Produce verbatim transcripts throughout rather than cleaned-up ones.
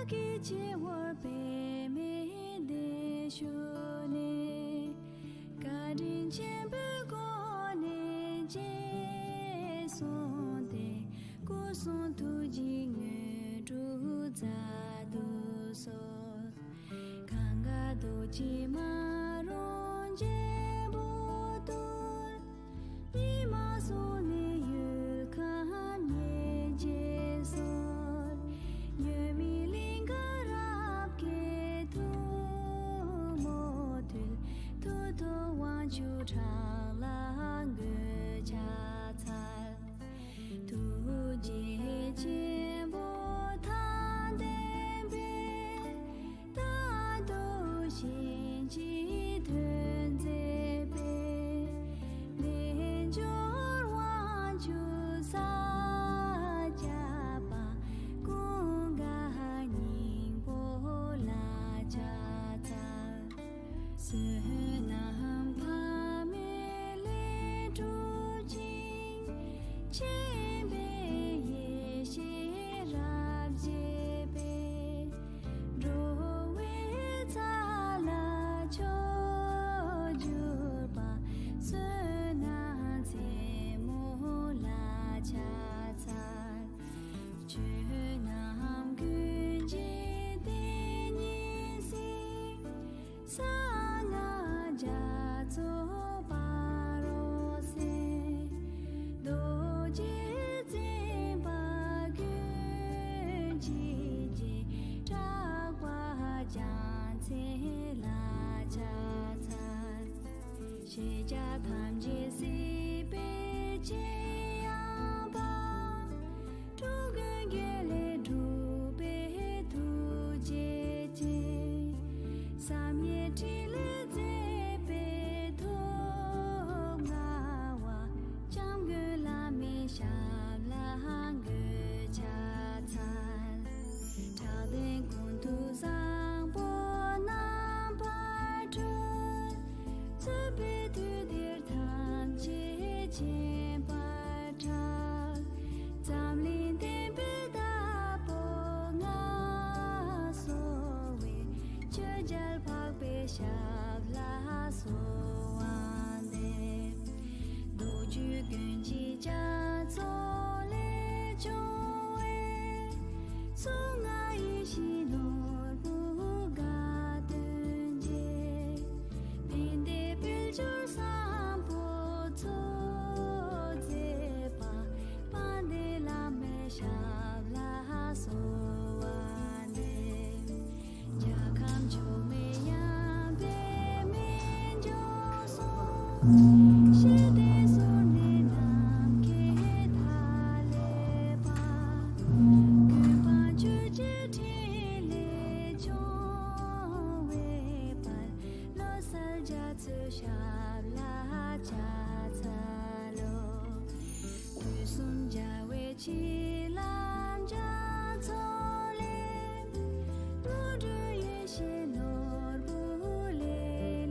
སྐད་ཅིག་བོར་པདྨའི་གདན་ཞུགས་ནས། བཀའ་དྲིན་ཆེན་པོའི་སྒོ་ནས་རྗེས་བཟུང་སྟེ། སྐུ་གསུང་ཐུགས་ཀྱི་དངོས་གྲུབ་སྩལ་དུ་གསོལ། གང་ག་རྡོ་རྗེ་མ་རུངས་རྒྱལ་པོ་བཏུལ། ཉི་མ་བཟུང་ནས་ཡུལ་ཁམས་ཉེར་བརྒྱད་སོལ། མྱུར་མེད་གླིང་ག་རབ་རྒྱས་ཐུན་མོང་ཐོས། མཐུ་སྟོབས་དབང་ཕྱུག་ཕྲག་ལ་འགོད་ཕྱག་འཚལ། ཐུགས་རྗེ་ཆེན་པོ་མཐའ་འདས་པའི། རྟག་ཏུ་བྱིན་གྱིས་དོན་མཛད་པའི། རྣལ་འབྱོར་དབང་ཕྱུག་ས་སྐྱ་པ། ཀུན་དགའ་སྙིང་པོ་ལ་ཕྱག་འཚལ། བསོད་ནམས་འཕགས་མའི་ལས་སྒྲུབ་ཅིང་། མཁྱེན་པའི་ཡེ་ཤེས་རབ་རྒྱས་པའི། འགྲོ་བའི་ཚལ་ལ་མཆོག་གྱུར་པ། བསོད་ནམས་ཆེན་མོ་ལ་ཕྱག་འཚལ། ཆོས་རྣམས་ཀུན་གྱི་དེ་ཉིད་སྲིད། གསང་སྔགས་རྒྱ་མཚོ་ཕ་རོལ་སེམས། རྡོ་རྗེ་འཛིན་པ་ཀུན་གྱི་རྗེ། གྲགས་པ་རྒྱལ་མཚན་ལ་ཕྱག་འཚལ། ཤེས་བྱ་ཐམས་ཅད་སྲིད་པའི་ཆོས་དབྱིངས་པ། འགྲོ་ཀུན་དགེ་ལེགས་སྒྲུབ་པའི་ཐུགས་རྗེ་ཅན། བསམ་ཡས་ཕྲིན་ལས་མཛད་པའི་ཐུགས་མངའ་བ། སྐྱབས་མགོན་བླ་མའི་ཞབས་ལ་འགོད་ཕྱག་འཚལ། དྲག་ལྡན་ཀུན་ཏུ་བཟང་པོ་རྣམ་པར་སྤྲུལ། རྩོད་པའི་དུས་འདིར་ཐམས་ཅད་མཁྱེན་པར་གྲགས། འཛམ་གླིང་བསྟན་པའི་བདག་པོ་མངའ་གསོལ་བའི། ཆོས་རྒྱལ་འཕགས་པའི་ཞབས་ལ་གསོལ་བ་འདེབས། རྡོ་རྗེ་ཀུན་གྱི་རྒྱ་མཚོ་ལས་བྱུང་བའི། གསུང་ངག་ཡེ་ཤེས་ནོར་བུ་དགའ་སྟོན་རྒྱས། ཕན་བདེའི་དཔལ་འབྱོར་བཟང་པོ་ཚོགས་མཛད་པ། དཔལ་ལྡན་བླ་མའི་ཞབས་ལ་གསོལ་བ་འདེབས། རྒྱལ་ཁམས་ཕྱོགས་མེད་ཡངས་པའི་སྨན་ལྗོངས་སུ། ཞི་བདེའི་གསོལ་འདེབས་ནམ་མཁའི་མཐའ་ཀླས་པ། ཀུན་སྤངས་ཆོས་ཀྱི་ཕྲིན་ལས་སྐྱོང་བའི་དཔལ། བློ་གསལ་རྒྱ་མཚོའི་ཞབས་ལ་ཕྱག་འཚལ་ལོ། དུས་གསུམ་རྒྱལ་བའི་གཅིག་ལམ་རྒྱ་མཚོ་ལས། བློ་གྲོས་ཡེ་ཤེས་ནོར་བུ་ལས་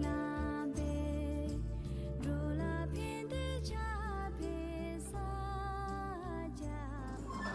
ལམ་པས། འགྲོ་ལ་ཕན་བདེ་ཕྱག་འཚལ་ས་སྐྱ་པ།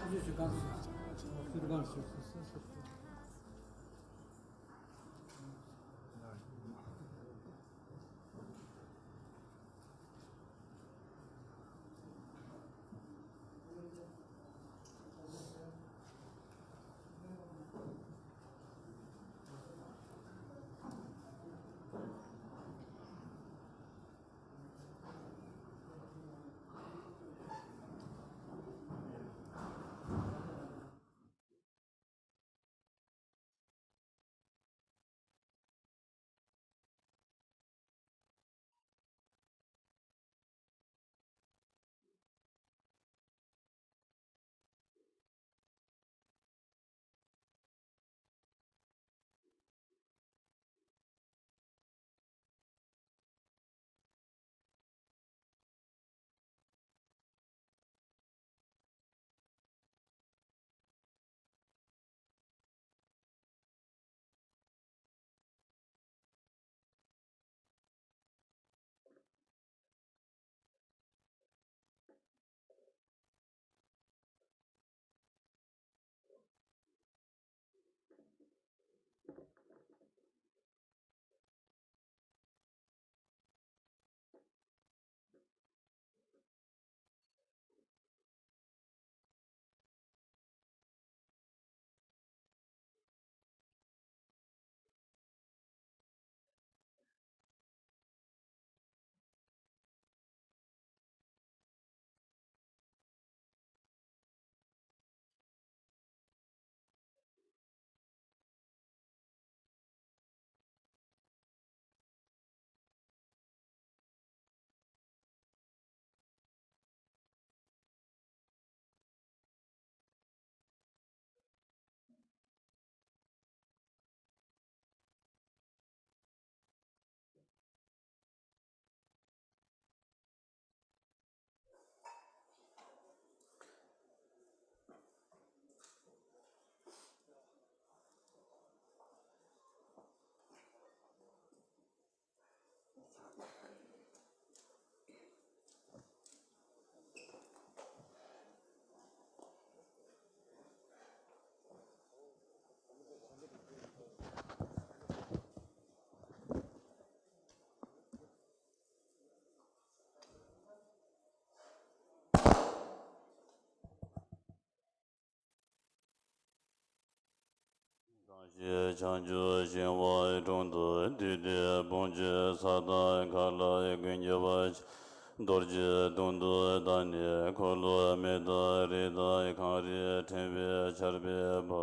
ཞེས་བྱང་ཆུབ་ཤིང་དབང་དྲུང་དུ་བསྡུས་ཏེ། ཕུང་ཁྱུད་ས་དང་མཁའ་ལ་ཀུན་ཁྱབ་པ། རྡོ་རྗེའི་གདུང་དུ་བདག་ནི་འཁོར་ལོ་མེ་དང་རི་དང་གངས་རིས་ཕྲེང་བའི་ཆར་འབེབས་པ།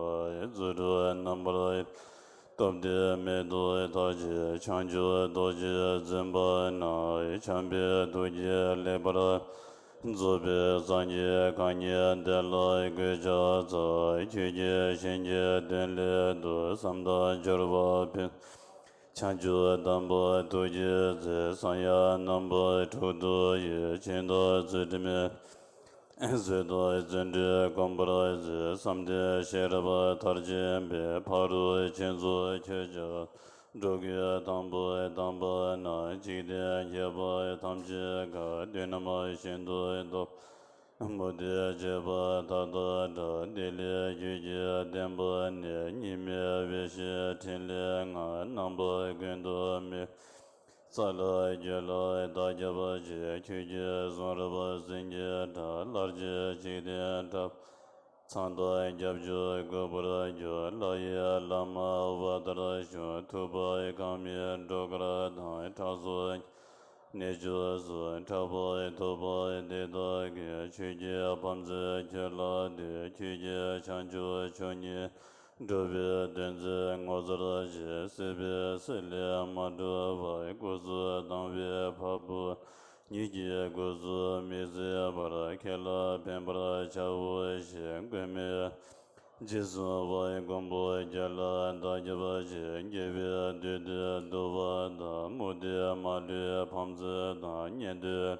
རྫུ་འཕྲུལ་རྣམ་པར་སྟོབས་ལྡན་མེ་ཏོག་དག་ཅིང་། བྱང་ཆུབ་རྡོ་རྗེ་འཛིན་པ་ན། བྱམས་པའི་ཐུགས་ཀྱིས་ལེགས་པར་རྫོགས་པའི་སངས་རྒྱས་གང་ཉིད་དེ་ལ་གུས་ཕྱག་འཚལ། ཁྱོད་ཀྱི་བྱིན་གྱིས་དོན་སླད་དུ། བསམ་དང་སྦྱོར་བ་ཕན། བྱང་ཆུབ་དམ་པ་ཐུགས་རྗེའི་ཚེ། གསང་ཡང་རྣམ་པ་དྲུག་ཏུ་དབྱེ། ཆེན་དང་ཚུལ་ཁྲིམས་མེད། བཟོད་དང་བརྩོན་འགྲུས་བསྒོམ་པར་བྱེད། བསམ་གཏན་ཤེས་རབ་མཐར་ཕྱིན་པའི། ཕ་རོལ་ཕྱིན་མཚུངས་ཁྱོད་ཀྱང་། འགྲོ་ཀུན་དང་པོ་དམ་པ་ན། འཇིག་རྟེན་ཁྱད་པར་ཐམས་ཅད་དགའ། བདུད་རྣམས་ཤིན་ཏུ་སྟོབས། མུ་སྟེགས་བྱེད་པ་མཐའ་དག་བྲལ། དེ་ལས་ཁྱོད་ཀྱི་བསྟན་པ་ནི། གཉིས་མེད་བདེ་གཤེགས་ཕྲིན་ལས་མངའ། རྣམ་པ་ཀུན་ཏུ་མི་རྩ་ལ་རྒྱུད་ལ་བདག་ཁྱབ་ཀྱིས། ཁྱོད་ཀྱིས་གསུང་རབ་བྱིན་གྱིས་བརླབས། ལར་གྱི་འཇིག་རྟེན་གྲགས་པ་ཚང་དང་སྐྱབས་འཇུག་འགུགས་པར་འགྱུར། ལག་གཡས་བླ་མ་དབང་ལྟར་བཞུགས། ཐུབ་པ་གང་མིན་སྒྲོལ་དཀར་དང་། ཁྲག་འཛག་གནད་གཅོད་གསུམ། ཕྲག་པ་ཐོགས་པ་དེ་དག་གིས། ཆོས་ཀྱི་ཕ་མཚན་ཁྱོད་ལ་འདུད། ཁྱོད་ཀྱིས་བྱང་ཆུབ་མཆོག་བརྙེས། འགྲོ་བའི་དོན་མཛད་ངོ་མཚར་ཆེ། སྲིད་པའི་སེམས་ལས་མ་གྲོལ་བར། སྐུ་གསུང་ཐུགས་ཀྱི་བ་སྤུ་ཉིད་ཀྱི་སྐུ་གཟུགས་མི་ཟད་པར། ཁྱེད་ལ་ཕན་པར་བྱའོ་ཞེས། མགོན་མེད་རྗེས་བཟུང་བའི་མགོན་པོ་ཁྱེད་ལ་བདག་སྐྱབས་མཆི། རྒྱལ་བའི་དུས་འདིར་འདུལ་བ་དང་། མུ་སྟེགས་མ་ལུས་ཕམ་མཛད་དང་། ཉན་ཐོས་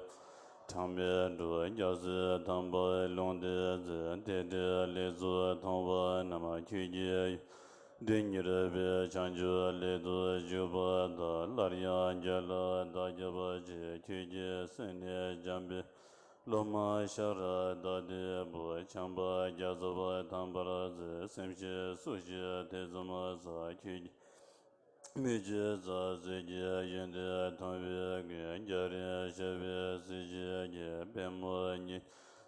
གྲངས་མེད་འགྲོ། རྒྱལ་སྲས་དམ་པའི་ལུང་བསྟན་མཛད། དེ་འདྲའི་ལེགས་ཚོགས་ཐོབ་པ་རྣམས། ཁྱོད་ཀྱི་དོན་གཉེར་བའི་བྱང་ཆུབ་སླད་དུ་འཇུག་པ་དང་། སླར་ཡང་ཁྱེད་ལ་བདག་སྐྱབས་མཆི། ཁྱོད་ཀྱི་སེམས་ནི་འཇམ་པའི་སློབ་མ་ཤ་ར་དྭ་ཏིའི་བུ། བྱམས་པ་རྒྱ་ཚ་བ་དམ་པར་མཛད། སེམས་ཤེས་སུ་ཞིག་ཐེ་ཚོམ་ཟ། ཁྱོད་ཀྱི་མི་བརྗེད་རྩ་བརྒྱད་ཀྱི་ཡོན་ཏན་མཐོང་བའི་མགོན། རྒྱ་རིང་ཞགས་པའི་གཟི་བརྗིད་ཀྱིས། པདྨོ་ཉི་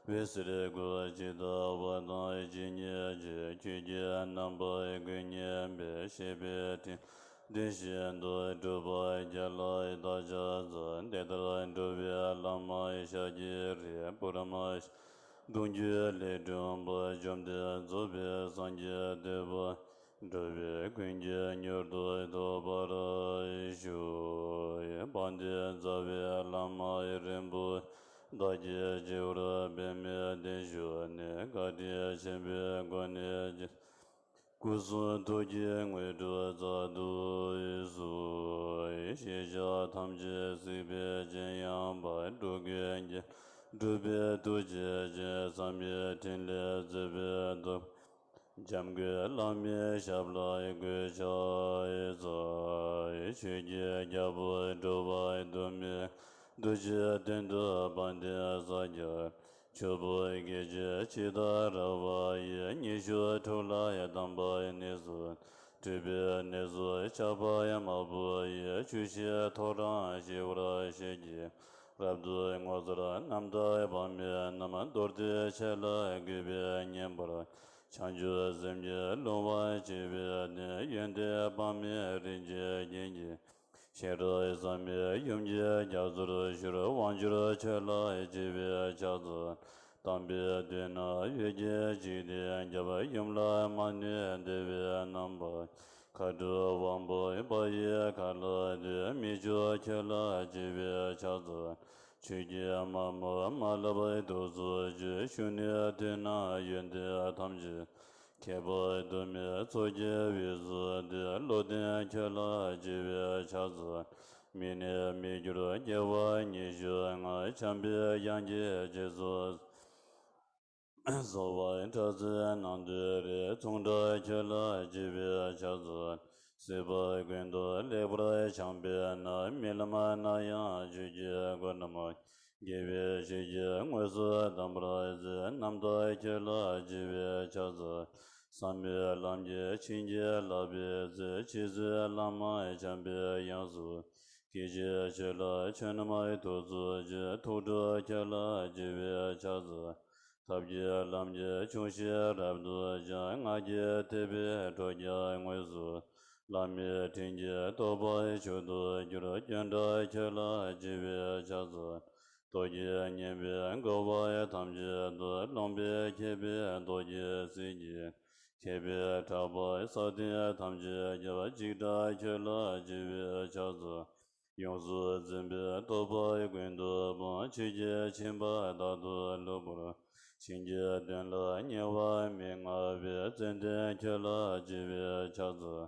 འོད་ཟེར་དགུ་ཇི་ལྟ་བ་དང་ཇི་སྙེད་ཅིག། ཁྱོད་ཀྱི་རྣམ་པ་ཀུན་མཉེས་པས། གཤེགས་པའི་ཕྲིན་དོན་བཞིན་དུ་སྒྲུབ་པར་ཁྱེད་ལ་བདག་ཕྱག་འཚལ། དེ་ལྟར་འགྲོ་བའི་བླ་མ་ཤཱཀྱའི་རིགས། པུ་ར་མ་ཤ་གདུང་བརྒྱུད་ལས་འཁྲུངས་པ། བཅོམ་ལྡན་རྫོགས་པའི་སངས་རྒྱས་བསྟོད་པ། འགྲོ་བའི་ཀུན་གྱིས་མྱུར་དུ་ཐོབ་པར་ཤོག། དཔལ་ལྡན་རྩ་བའི་བླ་མ་རིན་པོ་ཆེ། བདག་གི་སྤྱི་བོར་པདྨའི་གདན་བཞུགས་ནས། བཀའ་དྲིན་ཆེན་པོའི་སྒོ་ནས་ཀྱང་། སྐུ་གསུང་ཐུགས་ཀྱི་དངོས་གྲུབ་སྩལ་དུ་གསོལ། ཤེས་བྱ་ཐམས་ཅད་གཟིགས་པའི་སྤྱན་ཡངས་པ། འགྲོ་ཀུན་དགེ་སྒྲུབ་པའི་ཐུགས་རྗེ་ཅན། བསམ་ཡས་འཕྲིན་ལས་མཛད་པའི་སྟོབས། འཇམ་མགོན་བླ་མའི་ཞབས་ལ་གུས་ཕྱག་འཚལ། ཆོས་ཀྱི་རྒྱལ་པོ་འགྲོ་བ་འདུལ་མི། འདུལ་བྱེད་དོན་དུ་དཔལ་ལྡན་ས་སྐྱར། ཆོས་ཕུང་སྐད་ཅིག་ཇི་ལྟར་རག་པ་ཡི། ཉི་ཤུ་དྲུག་ལ་དམ་པའི་གནས་སུ། སྤྲུལ་པའི་གནས་སུ་ཆགས་པ་དམར་པོ་ཡི། ཆུ་ཤེལ་ཐོག་རང་ཞི་བར་བྱེད་ཅིང་། རབ་ཏུ་ངོ་མཚར་རྣམ་དག་པ་མེད་རྣམས། མདོར་བསྡུས་ཆེ་ལ་གུས་པས་ཉན་པར། བྱང་ཆུབ་སེམས་ཀྱི་ལྷུང་བ་བྱེད་པའི་གནས། ཡོན་ཏན་དཔག་མེད་རིན་ཆེན་རྒྱན་གྱིས། ཤེས་རབ་ཟབ་མོའི་ཡུམ་གྱི་རྒྱ་མཚོར་བཞུགས། དབང་ཕྱུག་ཁྱོད་ལ་བྱེད་པའི་ཕྱག་འཚལ། དམ་པའི་དུས་ན་འོད་ཀྱི་འཇིག་རྟེན་ཁྱབ། ཡུམ་ལ་མ་ནུས་བདེ་བའི་རྣམ་པར། མཁའ་འགྲོ་དབང་པོ་དཔའ་ཡི་མཁའ་ལ་འདུད། མི་མཆོག་ཁྱོད་ལ་བྱེད་པའི་ཕྱག་འཚལ། ཆོས་ཀྱི་དམག་མོ་མ་ལུས་པའི་གདུགས་སུ་བསྐྱོད། ཞུ་ནས་ཐོས་ན་ཡོན་ཏན་ཐམས་ཅད། ཁྱད་པར་དུ་མེད་ཚོགས་ཀྱི་འོད་ཟེར་འདི། བློ་ལྡན་ཁྱོད་ལ་བྱེད་པའི་ཕྱག་འཚལ། མི་གནས་མི་འགྱུར་སྐྱེ་བ་ཉི་ཤུ་ལྔ། བྱམས་པའི་དབྱངས་ཀྱིས་རྗེས་སུ་གསོལ། བ་སྒྲ་ཚུལ་རྣམས་ཐོས་རིག། མཚུངས་བྲལ་ཁྱོད་ལ་བྱེད་པའི་ཕྱག་འཚལ། སྲིད་པ་ཀུན་ཏུ་ལེགས་པར་འཆང་བས་ན། རྨི་ལམ་ན་ཡང་ཆོས་ཀྱི་སྒོ་རྣམས། དགེ་བའི་བཤེས་ཀྱིས་དངོས་སུ་གདམས་པར་མཛད། རྣམ་དག་ཁྱོད་ལ་བྱེད་པའི་ཕྱག་འཚལ། བསམ་མེད་ལམ་གྱིས་བྱིན་གྱིས་བརླབས་པའི་ཚེ། ཕྱི་ཚུལ་བླ་མ་བྱམས་པའི་དབྱངས་སུ། སྐད་ཅིག་ཁྱོད་ལ་ཆོས་རྣམས་ཐུགས་སུ་ཆུད། ཐུགས་སྒྲུབ་ཁྱོད་ལ་བྱེད་པའི་ཕྱག་འཚལ། ཐབས་ཀྱི་ལམ་གྱི་ཆུ་ཤེལ་རབ་ཏུ་འབྱུང་། སྔགས་ཀྱི་ཐེག་པའི་གྲོགས་ཀྱི་དངོས་སུ། བླ་མའི་དྲིན་གྱིས་རྟོགས་པར་གྱུར་ཏོ། སྐྱོན་བྲལ་ཁྱོད་ལ་བྱེད་པའི་ཕྱག་འཚལ། རྟོག་གེ་ཉེས་པའི་རྒོལ་བ་ཐམས་ཅད་དུ། སློང་བའི་མཁས་པའི་རྡོ་རྗེ་རྩེ་གཅིག་མཁས་པའི་ཕྲག་པ་ས་སྟེང་ཐམས་ཅད་ཁྱབ། འཇིགས་སྐྲག་ཁྱོད་ལ་བྱེད་པའི་ཕྱག་འཚལ། ཡོངས་སུ་འཛིན་པའི་རྟོག་པ་ཀུན་ཏུ་སྤངས། ཆོས་ཀྱི་ཆེན་པོ་རྟག་ཏུ་སློབ་པར། བྱིན་གྱིས་དོན་ལ་གཉེར་བ་མི་མངའ་བའི། ཙན་དན་ཁྱོད་ལ་བྱེད་པའི་ཕྱག་འཚལ། བདུད་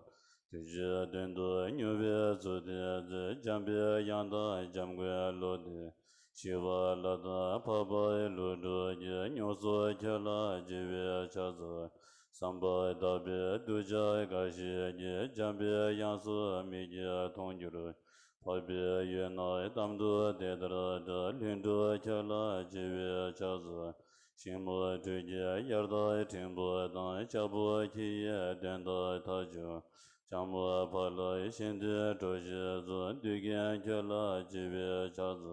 བཞིའི་གདོན་དུ་མྱུར་བའི་ཚུལ་དེ་མཛད། འཇམ་པའི་དབྱངས་དང་འཇམ་མགོན་ལོ་དེ། ཞི་བ་ལྷ་དང་འཕགས་པའི་ཀླུ་སྒྲུབ་ཀྱིས། མྱུར་སུ་ཁྱོད་ལ་བྱེད་པའི་ཕྱག་འཚལ། བསམ་པ་དག་པའི་གདུལ་བྱ་འགའ་ཞིག་གིས། འཇམ་པའི་དབྱངས་སུ་མིག་གིས་མཐོང་འགྱུར། འཕགས་པའི་ཡུལ་རྣམས་གཏམ་དུ་དེ་ལྟར་གྲགས། ལྷུན་གྲུབ་ཁྱོད་ལ་བྱེད་པའི་ཕྱག་འཚལ། ཤིང་མོ་ཁྲོད་ཀྱི་དབྱར་ཟླ་འབྲིང་པོ་དང་། ལྕགས་ཕོར་ཁྱི་ཡི་གདོན་དག་ཐག་ཆོད། ལྕགས་མོ་ཕག་ལ་ཤིན་ཏུ་སྤྲོ་ཞིང་བཟུང་། བདུད་ཀྱིས་ཁྱོད་ལ་བྱེད་པའི་ཕྱག་འཚལ།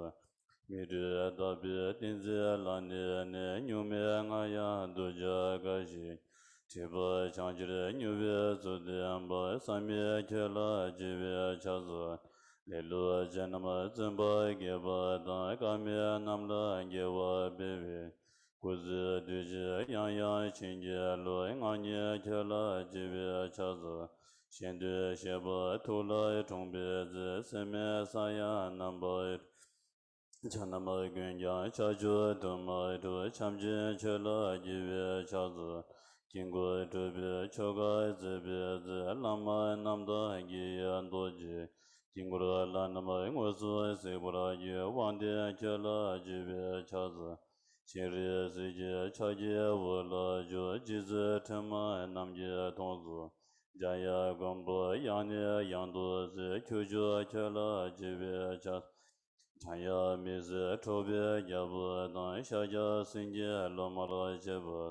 མིག་འཕྲུལ་དག་པའི་ཏིང་འཛིན་ལ་གནས་ནས། གཉུག་མའི་སྔགས་ཡང་གདུལ་བྱ་འགའ་ཞིག་མཁྲིས་པ་ཕྱག་ཕྱིར་མྱུར་བའི་ཚུལ་བསྟན་པ། བསམ་ཡས་ཁྱོད་ལ་བྱེད་པའི་ཕྱག་འཚལ། ལེ་ལོ་ཅན་རྣམས་བཙུན་པ་རྒྱས་པ་དང་། དཀར་མེ་རྣམས་ལ་རྒྱལ་བ་སྤེལ་བའི། སྐུ་ཚེ་དུས་གཅིག་ཡང་ཡང་བྱིན་གྱིས་རློབས། ངག་ཉིད་ཁྱོད་ལ་བྱེད་པའི་ཕྱག་འཚལ། གཞན་དོན་བྱེད་པ་ཐུགས་ལ་འཁྲུངས་པའི་ཚེ། སྲེད་མེད་ས་ཡང་རྣམ་པར། ཆོས་རྣམས་ཀུན་ཀྱང་ཁྱབ་འཇུག་དུ་མ་གྲུབ། བྱམས་ཆེན་ཁྱོད་ལ་བགྱི་བའི་ཕྱག་འཚལ། དཀྱིལ་འཁོར་གྲུབ་པའི་ཆོ་ག་མཛད་པའི་ཚེ། བླ་མ་རྣམས་དང་དགེ་བའི་རྡོ་རྗེ། དཀྱིལ་འཁོར་ལྷ་རྣམས་དངོས་སུ་གཟིགས་པར་བགྱི། དབང་ལྡན་ཁྱོད་ལ་བགྱི་བའི་ཕྱག་འཚལ། སྤྱན་རས་གཟིགས་ཀྱི་ཕྱག་གི་འོག་ལ་བཞུགས། རྗེ་བཙུན་ཁྲོས་མ་རྣམས་ཀྱིས་མཐོང་ཚུལ། འཇམ་དབྱངས་མགོན་པོ་ཡང་ནས་ཡང་དུ་གཟིགས། ཁྱུ་མཆོག་ཁྱོད་ལ་བགྱི་བའི་ཕྱག་འཚལ། འཇམ་དབྱངས་མི་བཟད་འཕྲོག་པའི་རྒྱལ་པོ་དང་། ཤཱཀྱ་སེང་གེ་སློབ་མར་བྱེད་པ།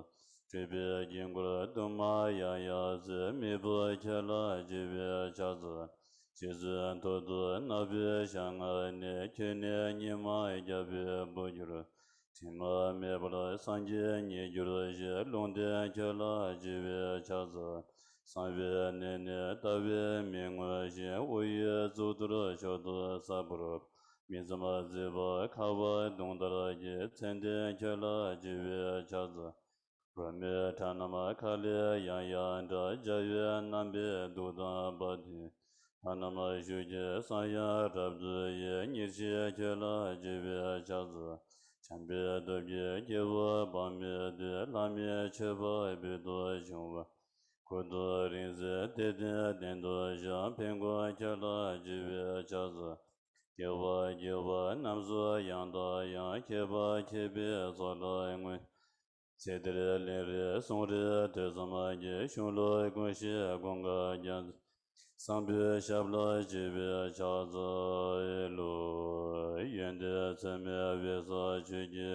སྤྲུལ་པའི་དཀྱིལ་འཁོར་གདུང་མ་ཡང་ཡང་གཟིགས། མི་བུ་ཁྱོད་ལ་བགྱི་བའི་ཕྱག་འཚལ། རྗེ་བཙུན་ཐོག་ཏུ་ནག་པོའི་ཞལ་སྔ་ནས། ཁྱོད་ནི་སྙིགས་མ་རྒྱལ་པོའི་བུར་གྱུར། དྲི་མ་མེད་པར་སངས་རྒྱས་ཉིད་གྱུར་ཅིག་ལུང་བསྟན་ཁྱོད་ལ་བགྱི་བའི་ཕྱག་འཚལ། གསང་བའི་གནས་ནས་ལྟ་བས་མི་ངོམས་ཤིང་། དབུ་ཡི་གཙུག་ཏོར་མཆོག་ཏུ་གསལ་བར། མི་བསམ་བརྫིས་པ་ཁ་བ་བརྡུངས་ལྟར་གྱི། མཚན་ལྡན་ཁྱོད་ལ་བགྱི་བའི་ཕྱག་འཚལ། རོལ་མོའི་སྒྲ་རྣམས་མཁའ་ལས་ཡང་ཡང་གྲགས། འཇའ་འོད་རྣམ་པའི་གདུགས་དང་འབར་ཏེ། ལྷ་རྣམས་བཞུགས་ཀྱི་ས་ཡང་རབ་ཏུ་ཡལ། ཉེར་ཞི་ཁྱོད་ལ་བགྱི་བའི་ཕྱག་འཚལ། བྱམས་པའི་སྟོབས་ཀྱིས་སྐྱེ་བོ་དཔག་མེད་འདུལ། ལྷ་མིའི་མཆོད་པ་འབུལ་དུ་བྱུང་བ། མགུལ་དུ་རིང་བསྲེལ་གཏེར་སྟོན་གདན་དུ་བཞག་ཕན་ཁུར་ཁྱོད་ལ་བགྱི་བའི་ཕྱག་འཚལ། སྐྱེ་བ་སྐྱེ་བ་རྣམས་སུ་ཡང་དང་ཡང་། ཁྱད་པར་མཁས་པའི་ཚོགས་ལ་བསྔོས། ཚེ་འདིར་ལན་རེ་གསུང་རེ་ཐོས་བསམ་གྱིས། གཞུང་ལུགས་ཀུན་ཤེས་ཀུན་དགའ་རྒྱལ། བཟང་པོའི་ཞབས་ལ་མཆོད་པའི་ཕྱག་འཚལ་ལོ། ཡོན་ཏན་ཚད་མེད་འོད་གསལ་ཆོས་ཀྱི།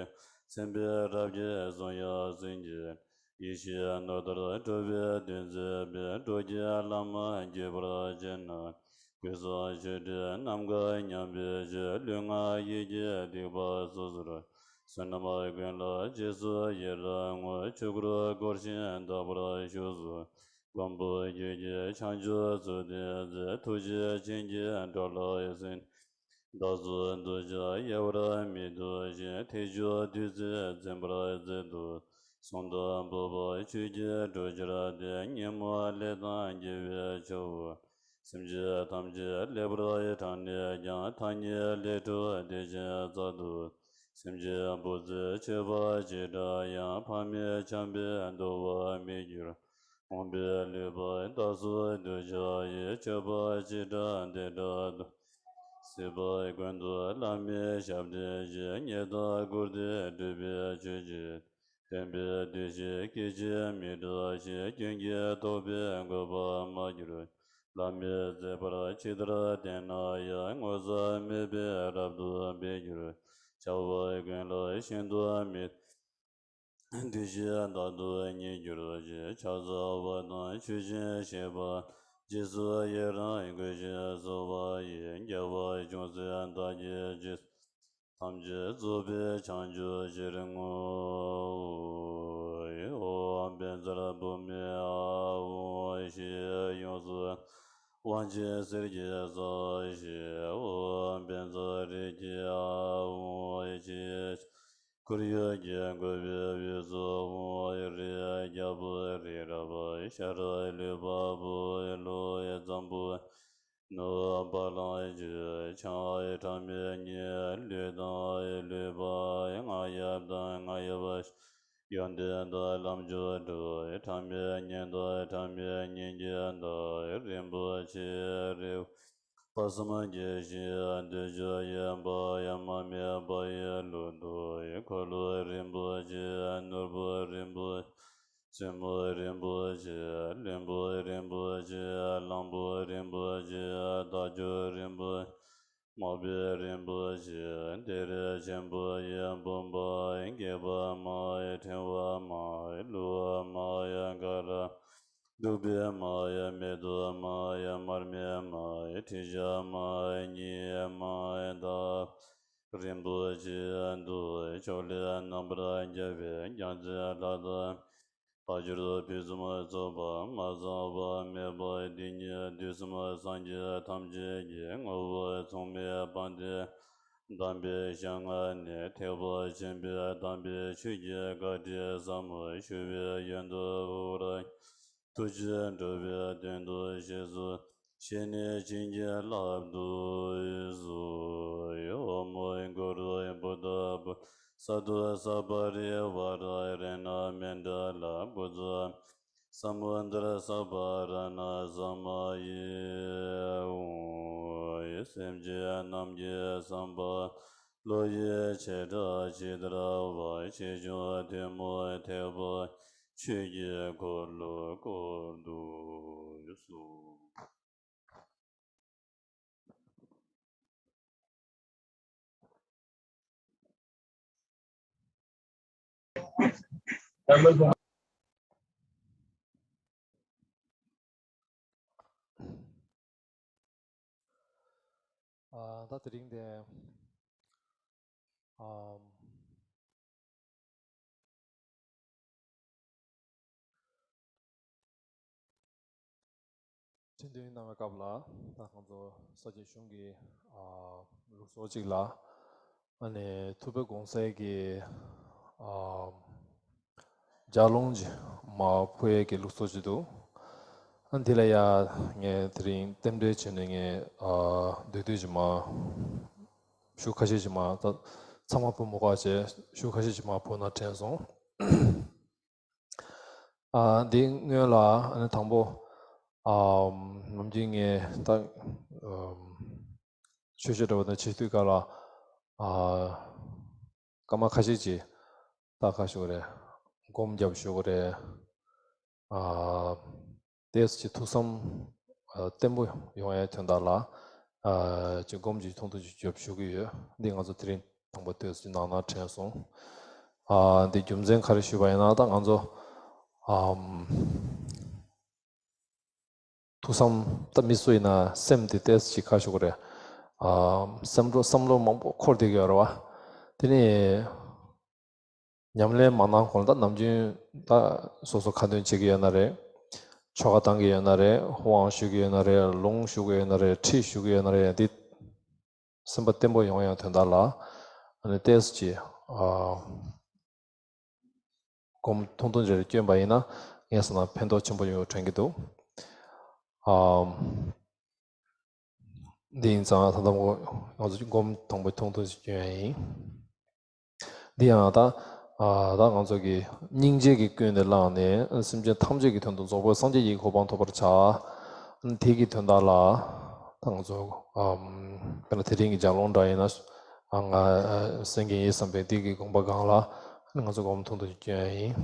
མཚན་དཔལ་རབ་རྒྱས་གསུང་ཡབ་སེང་གེ། ཡེ་ཤེས་ནོར་ལྟར་སྤྲོ་བའི་གདུང་འཛིན་པའི། འགྲོ་ཀུན་བླ་མ་མགྱོགས་པར་བྱེད་ན། ཀུན་བཟང་ཆོས་སྒྲོན་ནམ་མཁའ་མཉམ་པའི་ཆོས། ལུས་ངག་ཡིད་ཀྱི་སྡིག་པ་སོ་སོར། བསོད་ནམས་ཀུན་ལ་རྗེས་སུ་ཡི་རང་ངོ་། ཆོས་འཁོར་བསྐོར་ཞིང་དག་པར་བཞུགས་སོ། མགོན་པོ་ཁྱོད་ཀྱི་བྱང་ཆུབ་ཚུལ་དེ་མཛད། ཐུགས་རྗེ་ཆེན་གྱིས་འགྲོ་ལ་གསན། བདག་སོགས་གདུལ་བྱ་གཡེལ་བར་མི་འདུག་ཅིང་། ཐེག་མཆོག་བདུད་རྩིས་འཛིན་པར་མཛད་དོ། གསུང་དང་འབོད་པ་ཆོས་ཀྱི་གྲོགས་ཕྱིར་ཏེ། ཉོན་མོངས་ལས་དང་རྒྱལ་བའི་ཆུ་བོ། སེམས་ཅན་ཐམས་ཅད་ལེགས་པར་དྲངས་ནས་ཀྱང་། ཐ་སྙད་ལས་འཕྲོས་བདེ་ཆེན་རྩལ་དུ། སེམས་ཅན་བུ་ཚའི་མཆོད་པ་ཅི་འདྲ་ཡང་། ཕ་མའི་བྱམས་པས་འདུལ་བར་མི་འགྱུར། ངན་པའི་ལུས་པ་བདག་སོགས་གདུལ་བྱ་ཡི། མཆོད་པ་ཅི་འདྲ་དེ་འདྲ་འདུ། སྲིད་པ་ཀུན་ཏུ་བླ་མའི་ཞབས་བརྟན་ཅིང་། ཉེས་དང་བཀུར་སྟི་སྒྲུབ་པའི་མཆོད་བྱེད། སྟོན་པའི་བདུད་བཞི་སྐད་ཅིག་མི་གྲགས་ཤིང་། སྐྱོན་གྱིས་རྟོག་པའི་འགོད་པར་མ་གྱུར། བླ་མའི་མཛད་པར་ཇི་ལྟར་བསྟན་ན་ཡང་། ངོ་ཚ་མེད་པས་རབ་ཏུ་འབད་འགྱུར། བྱ་བ་ཀུན་ལ་ཤིན་ཏུ་མི། བདུད་བཞི་བདག་ཏུ་ཉིད་གྱུར་ཅིང་། ཕྱག་འཚལ་བ་དང་མཆོད་ཅིང་བཤགས་པ། རྗེས་སུ་ཡི་རང་བསྐུལ་ཞིང་གསོལ་བ་ཡི། རྒྱལ་བ་ཅུང་ཟད་བདག་གིས་རྗེས། ཐམས་ཅད་རྫོགས་པའི་བྱང་ཆུབ་ཕྱིར་བསྔོ། ཨོཾ་བཛྲ་བྷཱུ་མི་ཨཱཿཧཱུྃ་ཞེས་ཡོངས་སུ་དབང་ཆེན་གསེར་གྱི་ས་ཞེས། ཨོཾ་བཛྲ་རེ་ཁྱི་ཨཱཿཧཱུྃ་ཞེས། ཁོར་ཡུག་གི་བཀོད་པའི་དབུས་སུ་ཨོཾ་རིགས་རྒྱལ་པོ་རི་རབ་ཤར་ལུས་འཕགས་པོ་ལྷོ་འཛམ་བུ་ནུབ་བ་ལང་སྤྱོད་བྱང་ཁྲ་མེན་གཉིས་ལུས་དང་ལུས་འཕགས་རྔ་ཡབ་དང་རྔ་ཡབ་ཡོན་ཏན་དང་ལམ་མཆོག་དྲུག་ཁྲ་མེན་སྙིང་དང་ཁྲ་མེན་སྙིང་རྗེ་དང་རིན་པོ་ཆེ་རི་བོ་དཔག་བསམ་གྱི་ཞིང་བདུད་བཞི་ཡི་དཔལ་མ་སྨད་པ་ཡི་ལུས་དང་འཁོར་ལོ་རིན་པོ་ཆེ་ནོར་བུ་རིན་པོ་ཆེ། བཙུན་མོ་རིན་པོ་ཆེ། བློན་པོ་རིན་པོ་ཆེ། གླང་པོ་རིན་པོ་ཆེ། རྟ་མཆོག་རིན་པོ་ཆེ། མ་བུ་རིན་པོ་ཆེ། གཏེར་ཆེན་པོ་ཡི་བུམ་པ། སྒེག་པ་མ་ཡི་ཕྲེང་བ་མ་ཡི་བླུག་པ་མ་ཡི་ག་ར། བདུག་པའི་མ་ཡི་མེ་ཏོག་མ་ཡི་མར་མེ་མ་ཡི་དྲི་ཞིམ་མ་ཡི་ཉི་མ་ཡི་དག་རིན་པོ་ཆེ་འདུ། ཕྱོགས་ལས་རྣམ་པར་རྒྱལ་བའི་རྒྱལ་མཚན་ལྷ་དང་། དལ་འབྱོར་ཕུན་སུམ་ཚོགས་པ་མ་ཚང་བ་མེད་པ་འདི་ཉིད་དུས་གསུམ་སངས་རྒྱས་ཐམས་ཅད་ཀྱི་ངོ་བོ་མཚུངས་མེད་པ་སྟེ། དམ་པའི་ཞལ་སྔ་ནས་ཐེག་པ་ཆེན་པོའི་དམ་པའི་ཆོས་ཀྱི་བཀའ་དྲིན་ཟབ་མོ་ཞུ་བའི་ཡོན་དུ་འོ་ར། ཐུགས་རྗེས་འགྲོ་བའི་དོན་དུ་བཞེས་སུ་གཞན་ནས་བྱིན་གྱིས་བརླབ་ཏུ་གསོལ། ཨོཾ་གུ་རུ་བུདྡྷ་བུདྡྷ་ས་ཏྭ་ས་པ་རི་ཝཱ་ར་ཧི་རཏྣ་མཎྜལ་བུཛ་ས་མུདྡྷ་ས་པ་རཏྣ་ས་མ་ཡེ། ཨོཾ་སེམས་ཅན་རྣམས་ཀྱི་བསམ་པ་བློ་ཡི་ཆེ་ཕྲ་ཇི་ལྟར་བ་ཆེ་ཆུང་ཐུན་མོང་ཐེག་པ་ཆོས་ཀྱི་འཁོར་ལོ་བསྐོར་དུ་གསོལ། ཨ། ད་དེ་རིང་དེ། ཨམ། ཁྲི་འདོན་གནང་བའི་སྐབས་ལ་ད་ང་ཚོ་ས་སྐྱ་གཞུང་གི་ཨ་ལུགས་སྲོལ་གཅིག་ལ། ཨ་ནི་ཐུབ་པའི་དགོངས་གསལ་གྱི་ཨ་ལྗགས་ལུང་ཅིག་མར་ཕུལ་ཡས་ཀྱི་ལུགས་སྲོལ་ཅིག་འདུག་ཨ་འདི་ལ་ཡ་ངས་དེ་རིང་རྟེན་འབྲེལ་བྱས་ནས་ངས་ཨ་བསྡུས་བསྡུས་ཅིག་མར་ཞུ་ཁ་ཤས་ཅིག་མར་ད་ཚང་མ་ཕུལ་མི་དགོས་པ་བྱས་ཞུ་ཁ་ཤས་ཅིག་མར་ཕུལ་ན་དྲན་སོང་། ཨ་འདི་སྔོན་ལ་ཨ་ནི་དང་པོ་ཨ་ནམ་རྒྱུན་ངས་ད་ཨམ་ཆོས་བཤད་གྲྭ་པ་དང་བྱེད་དུས་སྐབས་ལ་ཨ་སྐར་མ་ཁ་ཤས་ཅིག་ད་ག་ཞུ་གི་རེད། སྒོམ་རྒྱབ་ཞུ་གི་རེད། ཨ་ཏོག་ཙམ་ཅིག་ཐུགས་བསམ་ཨ་བརྟན་པོ་ཡོང་ཡའི་དོན་དག་ལ་ཨ་ཅིག་སྒོམ་ཅིག་ཐུང་ཐུང་ཅིག་རྒྱབ་ཞུ་གི་ཡོད། འདི་ང་ཚོ་དེ་རིང་དང་པོ་ཏོག་ཙམ་ཅིག་གནང་ན་དྲན་སོང་། ཨ་འདི་རྒྱུ་མཚན་ག་རེ་ཞུས་པ་ཡིན་ན་ད་ང་ཚོ་ཨམ། ཐུགས་བསམ་ད་མི་སུ་ཡིན་ན་སེམས་དེ་ཏོག་ཙམ་ཅིག་ག་ཞུ་གི་རེད། ཨ་བསམ་བློ་བསམ་བློ་མང་པོ་འཁོར་བསྡད་ཀྱི་ཡོད་རེད་བ། དེ་ནས་ཉམས་ལེན་མ་གནང་གོང་ལ་ད་ནམ་རྒྱུན་ད་སོ་སོ་ཁ་འདོན་བྱེད་ཀྱི་ཡོད་ན་རེད། ཆོ་ག་བཏང་གི་ཡོད་ན་རེད། དབང་ཞུ་གི་ཡོད་ན་རེད། ལུང་ཞུ་གི་ཡོད་ན་རེད། ཁྲིད་ཞུ་གི་ཡོད་ན་རེད། འདི་སེམས་པ་བརྟན་པོ་ཡོང་ཡང་དོན་དག་ལ་ཨ་ནི་ཏོག་ཙམ་ཅིག་ཨ། སྒོམ་ཐུང་ཐུང་ཅིག་བསྐྱོན་པ་ཡིན་ན་ངས་བསམ་ན་ཕན་ཐོགས་ཆེན་པོ་ཡོང་དྲན་གྱི་འདུག་ཨམ། འདི་ཡིན་ཙང་ད་ལྟ་ང་ཚོ་སྒོམ་དང་པོ་ཐུང་ཐུང་ཅིག་བསྐྱོན་ཡ་ཡིན། འདི་ཡང་ད་ཨ་ད་ང་ཚོ་གི་སྙིང་རྗེ་གི་ཀུན་ནས་བསླངས་ནས་སེམས་ཅན་ཐམས་ཅད་ཀྱི་དོན་དུ་རྫོགས་པའི་སངས་རྒྱས་ཀྱི་གོ་འཕང་ཐོབ་པར་བྱ། དེ་གི་དོན་དག་ལ་ད་ང་ཚོ་ཨམ་དཔེར་ན་དེ་རིང་གི་ལྗགས་ལུང་འདྲ་ཡིན་ན། ཨ་ང་ཨ་གསན་གྱི་ཡིན་བསམ་པའི་འདི་གི་དགོངས་པ་སྒང་ལ་ང་ཚོ་སྒོམ་ཐུང་ཐུང་ཅིག་བསྐྱོན་ཡ་ཡིན།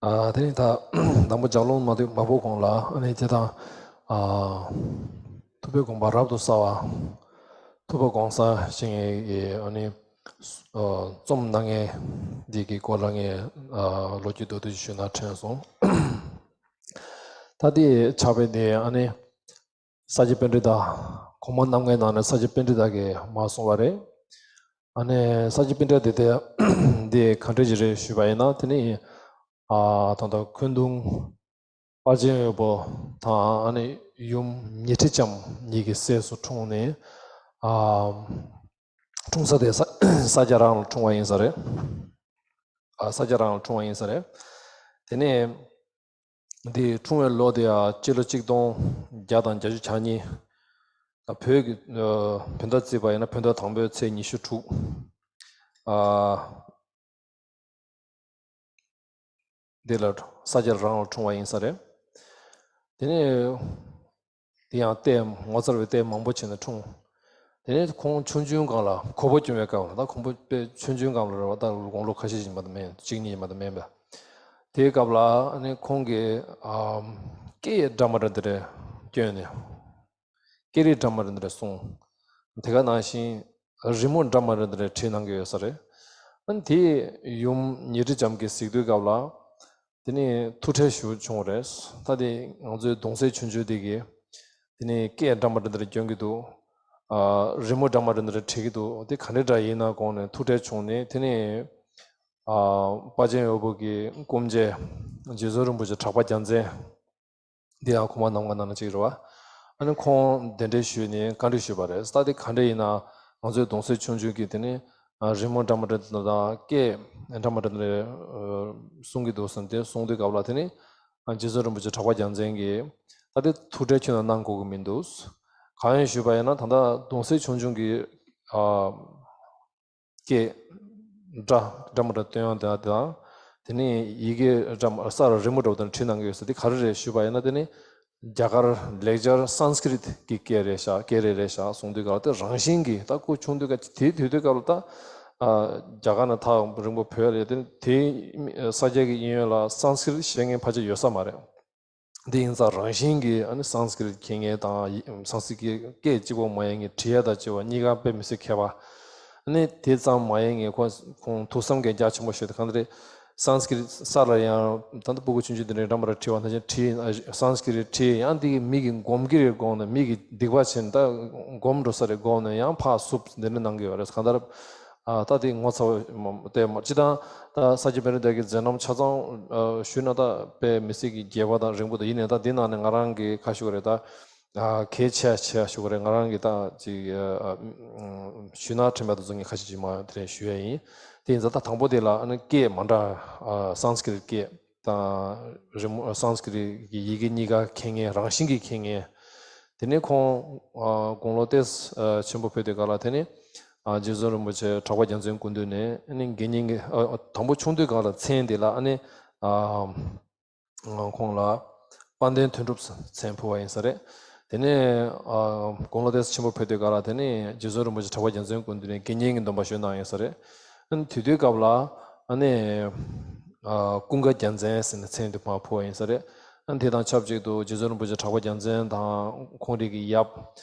ཨ་དེ་ནི་ད་དང་པོ་ལྗགས་ལུང་མ་དུ་མ་པོ་གོང་ལ་ཨ་ནི་དེ་དང་ཨ་ཐུབ་པའི་དགོངས་པ་རབ་ཏུ་གསལ་བ། ཐུབ་པ་གོང་ས་ཞིང་གི་ཨ་ནི་ཨ་རྩོམ་གནང་མཁན་འདི་གི་སྐོར་ལ་ངས་ཨ་ལོ་རྒྱུས་མདོར་བསྡུས་ཞུས་ན་དྲན་སོང་། ད་དེ་ཕྱག་དཔེ་དེ་ཨ་ནི་ས་སྐྱ་པཎྜི་ཏ་གོང་མ་རྣམ་ལྔའི་ནང་ནས་ས་སྐྱ་པཎྜི་ཏ་གིས་མར་གསུངས་པ་རེད། ཨ་ནི་ས་སྐྱ་པཎྜི་ཏ་དེ་དེ་འདི་ག་འདྲ་ཞིག་རེད་ཞུས་པ་ཡིན་ན་དེ་ནི་ཨ་ད་ལྟ་འཁོན་གདུང་དཔལ་ཆེན་དབོན་པོ་དང་ཨ་ནི་ཡུམ་ཉི་ཁྲི་ལྕམ་གཉིས་ཀྱི་སྲས་སུ་འཁྲུངས་ནས་ཨ་འཁྲུངས་ས་དེ་ས་ས་སྐྱ་རང་ལ་འཁྲུངས་པ་ཡིན་ས་རེད། ཨ་ས་སྐྱ་རང་ལ་འཁྲུངས་པ་ཡིན་ས་རེད། དེ་ནས། འདི་འཁྲུངས་པའི་ལོ་དེ་ཡང་སྤྱི་ལོ་གཅིག་སྟོང་བརྒྱ་དང་བརྒྱད་ཅུ་གྱ་གཉིས། ད་བོད་ཀྱི་ཨ་བོད་ཟླ་བརྩིས་པ་ཡིན་ན་བོད་ཟླ་དང་པོའི་ཚེས་ཉི་ཤུ་དྲུག་ཨ་འདི་ལ་ས་སྐྱ་རང་ལ་འཁྲུངས་པ་ཡིན་ས་རེད། དེ་ནས་དེ་ཡང་ལྟས་ངོ་མཚར་བའི་ལྟས་མང་པོ་བྱས་ནས་འཁྲུངས། དེ་ནས་ཁོང་ཆུང་ཆུང་སྒང་ལ་ཁོ་བོ་སྐྱོང་བའི་སྐབས་ལ་ད་ཁོང་པོ་དཔེ་ཆུང་ཆུང་སྒང་ལ་རེད་བ། ད་དགུང་ལོ་ཁ་ཤས་ཤིག་མ་གཏོགས་མེད། གཅིག་གཉིས་མ་གཏོགས་མེད་པས། དེའི་སྐབས་ལ་ཨ་ནི་ཁོང་གིས་ཨ་སྐད་འདྲ་མི་འདྲ་དེ་འདྲ་བསྐྱོན་ནས། སྐད་རིགས་འདྲ་མི་འདྲ་དེ་འདྲ་གསུངས། དེ་ག་ནང་བཞིན་རི་མོ་འདྲ་མི་འདྲ་དེ་འདྲ་བྲིས་གནང་གི་ཡོད་ས་རེད། ཨ་ནི་དེ་ཡུམ་ཉི་ཁྲི་ལྕམ་གྱིས་གཟིགས་དུས་སྐབས་ལ། དེ་ནས་ཐུགས་ཁྲལ་ཞུ་བྱུང་བ་རེད། ད་དེ་ང་ཚོའི་གདུང་སྲས་ཆུང་ཆུང་དེ་གིས་དེ་ནས་སྐད་འདྲ་མི་འདྲ་འདྲ་སྐྱོན་གྱི་འདུག་ཨ་རི་མོ་འདྲ་མི་འདྲ་འདྲ་བྲིས་ཀྱི་འདུག་དེ་ག་འདྲ་འདྲ་ཡིན་ན་དགོངས་ནས་ཐུགས་ཁྲལ་བྱུང་ནས། དེ་ནས་ཨ་དཔལ་ཆེན་དབོན་པོ་གི་སྐུ་མཆེད་རྗེ་བཙུན་རིན་པོ་ཆེ་གྲགས་པ་རྒྱལ་མཚན། འདི་ཡང་གོང་མ་རྣམ་ལྔ་ནང་ནས་གཅིག་རེད་བ། ཨ་ནི་ཁོང་གདན་འདྲེན་ཞུས་ནས་བཀའ་འདྲི་ཞུས་པ་རེད། ད་དེ་ག་འདྲ་ཡིན་ན་ང་ཚོའི་གདུང་སྲས་ཆུང་ཆུང་གིས་དེ་ནས་ཨ་རི་མོ་འདྲ་མི་འདྲ་དང་སྐད་འདྲ་མི་འདྲ་དེ་གསུང་གི་འདུག་ཟེར་ནས་དེ་གསུང་དུས་སྐབས་ལ་དེ་ནས་ཨ་རྗེ་བཙུན་རིན་པོ་ཆེ་གྲགས་པ་རྒྱལ་མཚན་གྱིས་ད་དེ་ཐུགས་ཁྲལ་ཁྱོན་ནས་གནང་དགོས་ཀྱི་མི་འདུག་གང་ཡིན་ཞུས་པ་ཡིན་ན་ད་ལྟ་གདུང་སྲས་ཆུང་ཆུང་གིས་ཨ། སྐད་འདྲ་འདྲ་མི་འདྲ་སྟོན་ཡོང་དེ་དང་། དེ་ནས་ཡི་གེ་འདྲ་མི་ས་ར་རི་མོ་འདྲ་པོ་དང་བྲིས་གནང་གི་ཡོད་ས་དེ་ག་རེ་རེད་ཞུས་པ་ཡིན་ན། དེ་ནི་རྒྱ་གར་ལེགས་སྦྱར་སཾ་སྐྲྀཏ་གི་སྐད་རེད་ཤག་སྐད་རེད་རེད་ཤག་གསུང་དུས་སྐབས་ལ་དེ་རང་བཞིན་གྱིས་ད་ཁོ་ཆུང་དུས་སྐབས་དེ་དུས་དུས་སྐབས་ལ་ད་ཨ་རྒྱ་གར་ནས་ཐག་རིང་པོ་བོད་ལ་དེ་དེའི་ས་སྐྱ་གི་གཡས་གཡོན་ལ་སཾ་སྐྲྀཏ་ཤེས་མཁན་ཕལ་ཆེར་ཡོད་ས་མ་རེད། འདི་ཡིན་ཙང་རང་བཞིན་གྱིས་ཨ་ནི་སཾ་སྐྲྀཏ་མཁྱེན་མཁན་དང་སཾ་སྐྲྀཏ་སྐད་གཅིག་པོ་མ་ཡིན་མཁན་བྲིས་ཡ་དང་བཅས་པ་གཉིས་ཀ་དཔེ་མི་སྲིད་མཁས་པ། ཨ་ནི་དེ་ཙམ་མ་ཡིན་མཁན་ཁོང་ཁོང་ཐུགས་བསམ་གྱི་རྒྱ་ཆེན་པོ་ཞིག་དང་གང་འདྲ་སཾ་སྐྲྀཏ་ས་ལ་ཡང་ད་ལྟ་སྤུ་གུ་ཆུང་ཆུང་དེ་འདྲའི་འདྲ་མི་འདྲ་བྲིས་པ་ནང་བཞིན་བྲིས་སཾ་སྐྲྀཏ་བྲིས་ཡང་འདི་གི་མི་གིས་སྒོམ་གྱི་རེད་དགོངས་ནས། མི་གིས་སྡིག་པ་བྱས་ནས་ད་སྒོམ་འགྲོ་ས་རེད་དགོངས་ནས་ཡང་ཕར་བསུབ་འདི་འདྲ་གནང་གི་ཡོད་རེད། གང་ལྟར། ཨ་ད་དེ་ངོ་ཚ་བ་དེ་མ་སྤྱི་དང་ད་ས་སྐྱ་པཎྜི་ཏ་གི་མཛད་རྣམ་ཆ་ཚང་ཨ་ཞུས་ན་ད་དཔེ་མི་སྲིད་ཀྱི་རྒྱས་པ་དང་རིང་པོ་དང་། ཡིན་ནའི་ད་འདི་ནང་ནས་ང་རང་གི་ཁ་ཞུ་གི་རེད། ད་ཨ་གལ་ཆེ་ཆེ་ཞུ་གི་རེད། ང་རང་གི་ད་ཅིག་ཨ་ཞུས་ན་དྲན་པ་དང་བཟོ་མཁན་ཁ་ཤས་ཅིག་མ་དེ་རེད་ཞུ་ཡ་ཡིན། དེ་ཡིན་ཙང་ད་དང་པོ་དེ་ལ་ཨ་ནི་སྐད་མ་འདྲ་ཨ་སཾ་སྐྲྀཏ་སྐད། དང་རི་མོ་སཾ་སྐྲྀཏ་གི་ཡི་གེ་གཉིས་ཀ་མཁྱེན་མཁན་རང་བཞིན་གྱིས་མཁྱེན་མཁན། དེ་ནས་ཁོང་ཨ་དགུང་ལོ་ཏོག་ཙམ་ཨ་ཆེན་པོ་ཕེབས་དུས་སྐབས་ལ་དེ་ནས་ཨ་རྗེ་བཙུན་རིན་པོ་ཆེ་གྲགས་པ་རྒྱལ་མཚན་སྐུ་མདུན་ནས་ཨ་ནི་དགེ་བསྙེན་གྱི་ཨ་དང་པོ་ཆུང་དུས་སྒང་ལ་མཚན་དེ་ལ་ཨ་ནི་ཨ་ཁོང་ལ་དཔལ་ལྡན་དོན་གྲུབ་མཚན་ཕུལ་བ་ཡིན་ས་རེད། དེ་ནས་ཨ་དགུང་ལོ་ཏོག་ཙམ་ཆེན་པོ་ཕེབས་དུས་སྒང་ལ་དེ་ནས་རྗེ་བཙུན་རིན་པོ་ཆེ་གྲགས་པ་རྒྱལ་མཚན་སྐུ་མདུན་ནས་དགེ་བསྙེན་གྱི་སྡོམ་པ་ཞུས་གནང་ཡོད་ས་རེད། ཨ་ནི་དེ་དུས་སྐབས་ལ་ཨ་ནི་ཨ་ཀུན་དགའ་རྒྱལ་མཚན་ཟེར་ནས་མཚན་དེ་མར་ཕུལ་བ་ཡིན་ས་རེད། ཨ་ནི་དེ་དང་ཆབས་ཅིག་ཏུ་རྗེ་བཙུན་རིན་པོ་ཆེ་གྲགས་པ་རྒྱལ་མཚན་དང་ཁོང་རང་གི་ཡབ་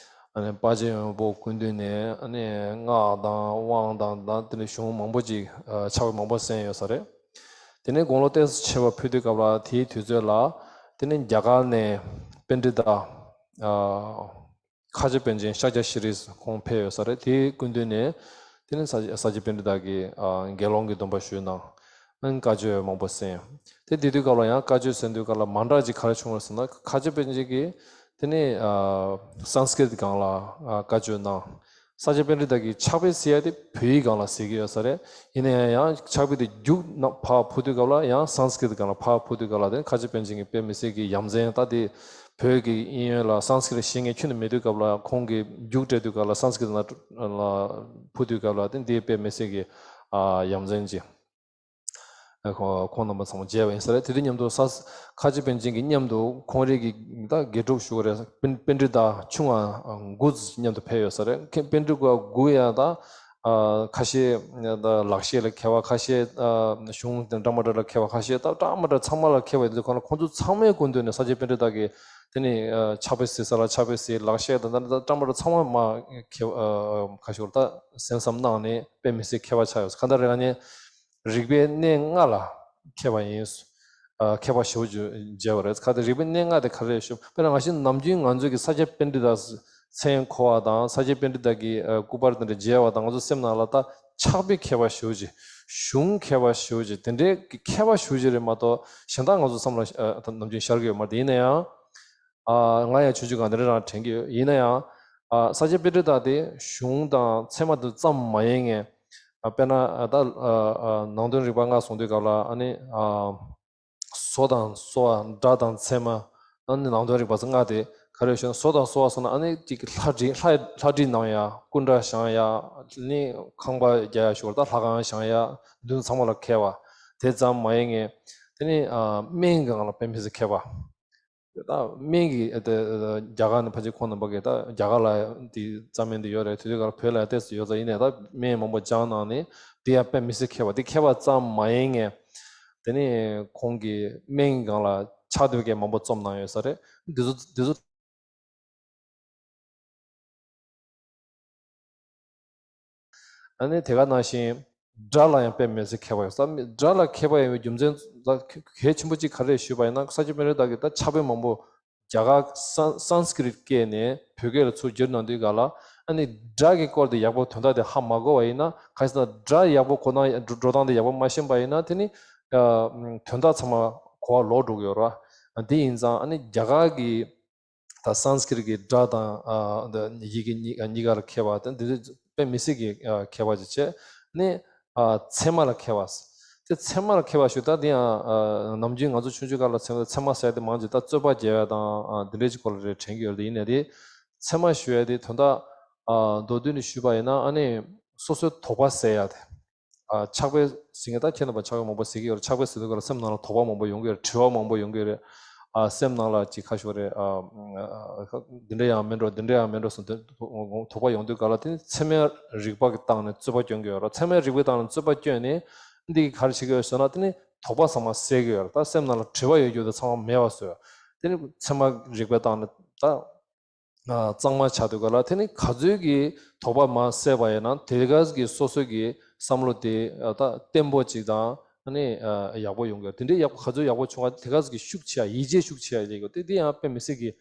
ཨ་ནི་དཔལ་ཆེན་དབོན་པོ་སྐུ་མདུན་ནས་ཨ་ནི་སྔགས་དང་དབང་དང་ད་དེ་འདྲ་གཞུང་མང་པོ་ཅིག་ཨ་ཕྱག་དཔེ་མང་པོ་གསན་ཡོད་ས་རེད། དེ་ནས་དགུང་ལོ་ཏོག་ཙམ་ཆེ་བ་ཕེབས་དུས་སྐབས་ལ་དེའི་དུས་ཚོད་ལ་དེ་ནས་རྒྱ་གར་ནས་པཎྜི་ཏ་ཨ་ཁ་ཆེ་པཎ་ཆེན་ཤཱཀྱ་ཤྲཱི་ཁོང་ཕེབས་ཡོད་ས་རེད། དེའི་སྐུ་མདུན་ནས་དེ་ནས་ས་ས་སྐྱ་པཎྜི་ཏ་གི་ཨ་དགེ་སློང་གི་སྡོམ་པ་ཞུས་གནང་། ཨ་ནི་བཀའ་ཆོས་མང་པོ་གསན། དེ་དེ་དུས་སྐབས་ལ་ཡང་བཀའ་ཆོས་གསན་དུས་སྐབས་ལ་མ་འདྲ་ཅིག་ག་རེ་བྱུང་བ་ཟེར་ན། ཁ་ཆེ་པཎ་ཆེན་གྱིས་དེ་ནས་ཨ་སཾ་སྐྲྀཏ་སྒང་ལ་ཨ་བཀའ་ཆོས་གནང་། ས་སྐྱ་པཎྜི་ཏ་གིས་ཕྱག་དཔེ་ཟེར་ཡ་དེ་བོད་ཡིག་སྒང་ལ་ཟེར་གྱི་ཡོད་ས་རེད། ཡིན་ན་ཡང་ཕྱག་དཔེ་དེ་རྒྱུགས་ནང་ཕར་ཕུལ་དུས་སྐབས་ལ་ཡང་སཾ་སྐྲྀཏ་སྒང་ལ་ཕར་ཕུལ་དུས་སྐབས་ལ་དེ་ཁ་ཆེ་པཎ་ཆེན་གྱིས་དཔེ་མི་སྲིད་ཀྱི་ཡ་མཚན། ད་དེ་བོད་ཀྱི་གཡས་གཡོན་ལ་སཾ་སྐྲྀཏ་ཤེས་མཁན་ཁྱོན་ནས་མེད་དུས་སྐབས་ལ་ཁོང་གིས་རྒྱུགས་སྤྲད་དུས་སྐབས་ལ་སཾ་སྐྲྀཏ་ལ་ཕུལ་དུས་སྐབས་ལ་དེ་འདི་དཔེ་མི་སྲིད་ཀྱི་ཨ་ཡ་མཚན་ཅིག་ཁོང་ཁོང་རྣམ་པ་ཚང་མ་མཇལ་བ་ཡིན་ས་རེད། དེ་དུས་མཉམ་དུ་ས་ཁ་ཆེ་པཎ་ཆེན་གྱི་མཉམ་དུ་ཁོང་རང་གི་ད་དགེ་ཕྲུག་ཞུ་བ་རེད། པཎ་པཎྜི་ཏ་ཆུང་བ་དགུ་མཉམ་དུ་ཕེབས་ཡོད་ས་རེད། ཁོང་པཎྜི་ཏ་དགུ་ཡང་ད་ ཨ་ཁ་ཤས་ད་ལག་ཤེས་ལ་མཁས་པ། ཁ་ཤས་ཨ་གཞུང་དེ་འདྲ་མ་འདྲ་ལ་མཁས་པ། ཁ་ཤས་ད་འདྲ་མ་འདྲ་ཚང་མ་ལ་མཁས་པ་ཡིན་དུས་གང་ལ་ཁོང་ཚོ་ཚང་མའི་སྐུ་མདུན་ནས་ས་སྐྱ་པཎྜི་ཏ་གིས་དེ་ནི་ཨ་ཕྱག་དཔེ་གཟིགས་ས་ལ་ཕྱག་དཔེ་གཟིགས། ལག་ཤེས་དང་ད་འདྲ་མ་འདྲ་ཚང་མ་མ་མཁས། ཨ་ཁ་ཤས་ད་གསན་བསམ་གནང་ནས་དཔེ་མི་སྲིད་མཁས་པ་ཆགས་ཡོད། གང་ལྟར་རེད་ང་ནི། རིག་པའི་གནས་ལྔ་ལ་མཁས་པ་ཡིན། ཨ་མཁས་པ་ཞེ་པོ་ཅིག་མཇལ་བ་རེད། ག་དེ་རིག་པའི་གནས་ལྔ་དེ་ག་རེ་ཞུ། དཔེར་ན་ང་ཞིག་ནམ་རྒྱུན་ང་ཚོས་ཀྱི་ས་སྐྱ་པཎྜི་ཏ་མཚན་གོ་བ་དང་ས་སྐྱ་པཎྜི་ཏ་གི་ཨ་སྐུ་པར་དེ་འདྲ་མཇལ་བ་དང་ང་ཚོ་སེམས་ནང་ལ་ད་ཕྱག་དཔེ་མཁས་པ་ཞེ་པོ་ཅིག་གཞུང་མཁས་པ་ཞེ་པོ་ཅིག་དེ་འདྲའི་གི་མཁས་པ་ཞེ་པོ་ཅིག་རེད་མ་གཏོགས་གཞན་དག་ང་ཚོ་བསམ་བློ་ཨ་ད་ནམ་རྒྱུན་ཤར་གི་ཡོད་མ་རེད། ཡིན་ན་ཡང་། ཨ་ང་ཡང་ཆུང་ཆུང་སྒང་དེ་འདྲ་རང་དྲན་གྱི་ཡོད། ཡིན་ན་ཡང་ཨ་ས་སྐྱ་པཎྜི་ཏ་དེ་གཞུང་དང་ཚད་མ་དེ་ཙམ་མ་ཡིན་ངེས། ཨ་དཔེར་ན་ཨ་ད་ཨ་ཨ་ནང་དོན་རིག་པ་ལྔ་གསུང་དུས་སྐབས་ལ་ཨ་ནི་ཨ་བཟོ་དང་གསོ་བ། སྒྲ་དང་ཚད་མ། ཨ་ནི་ནང་དོན་རིག་པ་ཚོ་ལྔ་དེ་ག་རེ་ཞུ་ན། བཟོ་དང་གསོ་བ་སོང་ན་ཨ་ནི་ཅིག་ལྷ་བྲིས་ལྷ་ལྷ་བྲིས་གནང་ཡ། སྐུ་འདྲ་བཞེངས་ཡ། ནི་ཁང་པ་རྒྱག་ཡ་ཞུ་བ་ད་ལྷ་ཁང་བཞེངས་ཡ། འདི་ཚང་མ་ལ་མཁས་པ་དེ་ཙམ་མ་ཡིན་ངེས། དེ་ནི་ཨ་སྨན་གྱི་སྒང་ལ་དཔེ་མི་སྲིད་མཁས་པ། ད་སྨན་གྱི་ཨ་ད་རྒྱ་གར་ནས་ཕལ་ཆེར་ཁོང་རྣམ་པ་གིས་ད་རྒྱ་གར་ལ་དེ་རྩ་སྨན་དེ་ཡོད་རེད། དེ་དུས་སྐབས་ལ་བོད་ལ་ཏོག་ཙམ་ཡོད་ཙང་། ཡིན་ནའི་ད་སྨན་མང་པོ་སྦྱངས་གནང་ནས་དེ་ཡང་དཔེ་མི་སྲིད་མཁས་པ། དེ་མཁས་པ་ཙམ་མ་ཡིན་ངེས། དེ་ནས་ཁོང་གིས་སྨན་གྱི་སྒང་ལ་ཕྱག་དེབ་ཀྱང་མང་པོ་རྩོམ་གནང་ཡོད་ས་རེད། འདི་ཚོ་འདི་ཚོ། ཨ་ནི་དེ་ག་ནང་བཞིན་སྒྲ་ལ་ཡང་དཔེ་མི་སྲིད་མཁས་པ་ཡོད་ས། སྒྲ་ལ་མཁས་པ་ཡིན་པའི་རྒྱུ་མཚན་ད་གལ་ཆེན་པོ་གཅིག་ག་རེ་ཞུས་པ་ཡིན་ན། ས་སྐྱ་པཎྜི་ཏ་གིས་ད་ཕྱག་དཔེ་མང་པོ་རྒྱ་གར་སན་སན་སྐྲིད་སྐད་ནས་བོད་སྐད་ལ་ཚུར་བསྒྱུར་གནང་དུས་སྐབས་ལ་ཨ་ནི་སྒྲ་གི་སྐོར་དེ་ཡག་པོ་དོན་དག་དེ་ཧ་མ་གོ་བ་ཡིན་ན། གང་ཡིན་ཟེར་ན་སྒྲ་ཡག་པོ་གོ་སྟངས་འགྲོ་སྟངས་དེ་ཡག་པོ་མ་ཤེས་པ་ཡིན་ན་དེ་ནི་ཨ་དོན་དག་ཚང་མ་གོ་བ་ལོག་འགྲོ་གི་ཡོད་རེད་བ། དེ་ཡིན་ཙང་ཨ་ནི་རྒྱ་གར་གྱི་ད་སན་སྐྲིད་ཀྱི་སྒྲ་དང་ཨ་འདི་ཡི་གེ་གཉིས་གཉིས་ཀ་ལ་མཁས་པ་དེ་འདི་དཔེ་མི་སྲིད་ཀྱི་ཨ་མཁས་པ་ཅིག་བྱས་ནས་ཨ་ཚད་མ་ལ་མཁས་པ། དེ་ཚད་མ་ལ་མཁས་པ་ཞུ་ད་དེ་ཡང་ཨ་ནམ་རྒྱུན་ང་ཚོ་ཆུང་ཆུང་སྐབས་ལ་ཚད་མ་ཚད་མ་ཟེར་དེ་མང་ཆེ་ད་རྩོད་པ་རྒྱག་ཡ་དང་ཨ་འདི་འདྲའི་ཅིག་སྐོར་ལ་རེད་དྲན་གྱི་ཡོད་རེད། ཡིན་ནའི་དེ་ཚད་མ་ཞུ་ཡ་དེ་དོན་དག་ཨ་མདོར་བསྡུས་ནས་ཞུས་པ་ཡིན་ན་ཨ་ནི་སོ་སོའི་དོགས་པ་སེལ་ཡ་དེ། ཨ་ཕྱག་དཔེ་གཟིགས་མཁན་ད་ཁྱེད་རྣམ་པ་ཕྱག་དཔེ་མང་པོ་གཟིགས་ཀྱི་ཡོད་རེད། ཕྱག་དཔེ་གཟིགས་དུས་སྐབས་ལ་སེམས་ནང་ལ་དོགས་པ་མང་པོ་ཡོང་གི་ཡོད་རེད། དྲི་བ་མང་པོ་ཡོང་གི་ཡོད་རེད། ཨ་སེམས་ནང་ལ་ཅིག་ཁ་ཤོར་རེད། ཨ་ཨ་འདི་འདྲ་ཡང་མིན་འགྲོ་འདི་འདྲ་ཡང་མིན་འགྲོ་སོང་དེ་དོགས་པ་ཡོང་དུས་སྐབས་ལ་དེ་ནི་ཚད་མའི་རིག་པ་གི་སྟེང་ནས་རྩོད་པ་སྐྱོན་གྱི་ཡོད་རེད། ཚད་མའི་རིག་པའི་སྟེང་ནས་རྩོད་པ་སྐྱོན་ནས་འདི་གི་ག་རེ་བྱེད་ཀྱི་ཡོད་ཟེར་ན་དེ་ནི་དོགས་པ་ཚང་མ་སེལ་གྱི་ཡོད་རེད། ད་སེམས་ནང་ལ་དྲི་བ་ཡོད་རྒྱུ་དེ་ཚང་མ་མེད་པ་བཟོས། དེ་ནི་ཚད་མ་རིག་པའི་སྟེང་ནས་ད། ཨ་གཙང་མ་ཆགས་དུས་སྐབས་ལ་དེ་ནི་ག་ཚོད་ཀྱི་དོགས་པ་མར་སེལ་བ་ཡིན་ན་དེ་ག་གི་སོ་སོ་གི་བསམ་བློ་དེ་ཨ་ད་བརྟན་པོ་ཅིག་དང་ཨ་ནི་ཨ་ཡག་པོ་ཡོང་གི་ཡོད། དེ་འདྲའི་ཡག་པོ་ག་ཚོད་ཡག་པོ་བྱུང་བ་དེ་ག་གི་ཤུགས་ཆེ་ཡ་ཡིད་ཆེས་ཤུགས་ཆེ་ཡ་ལེགས་ཡོད། དེ་དེ་ཡང་དཔེ་མི་སྲིད་ཀྱི་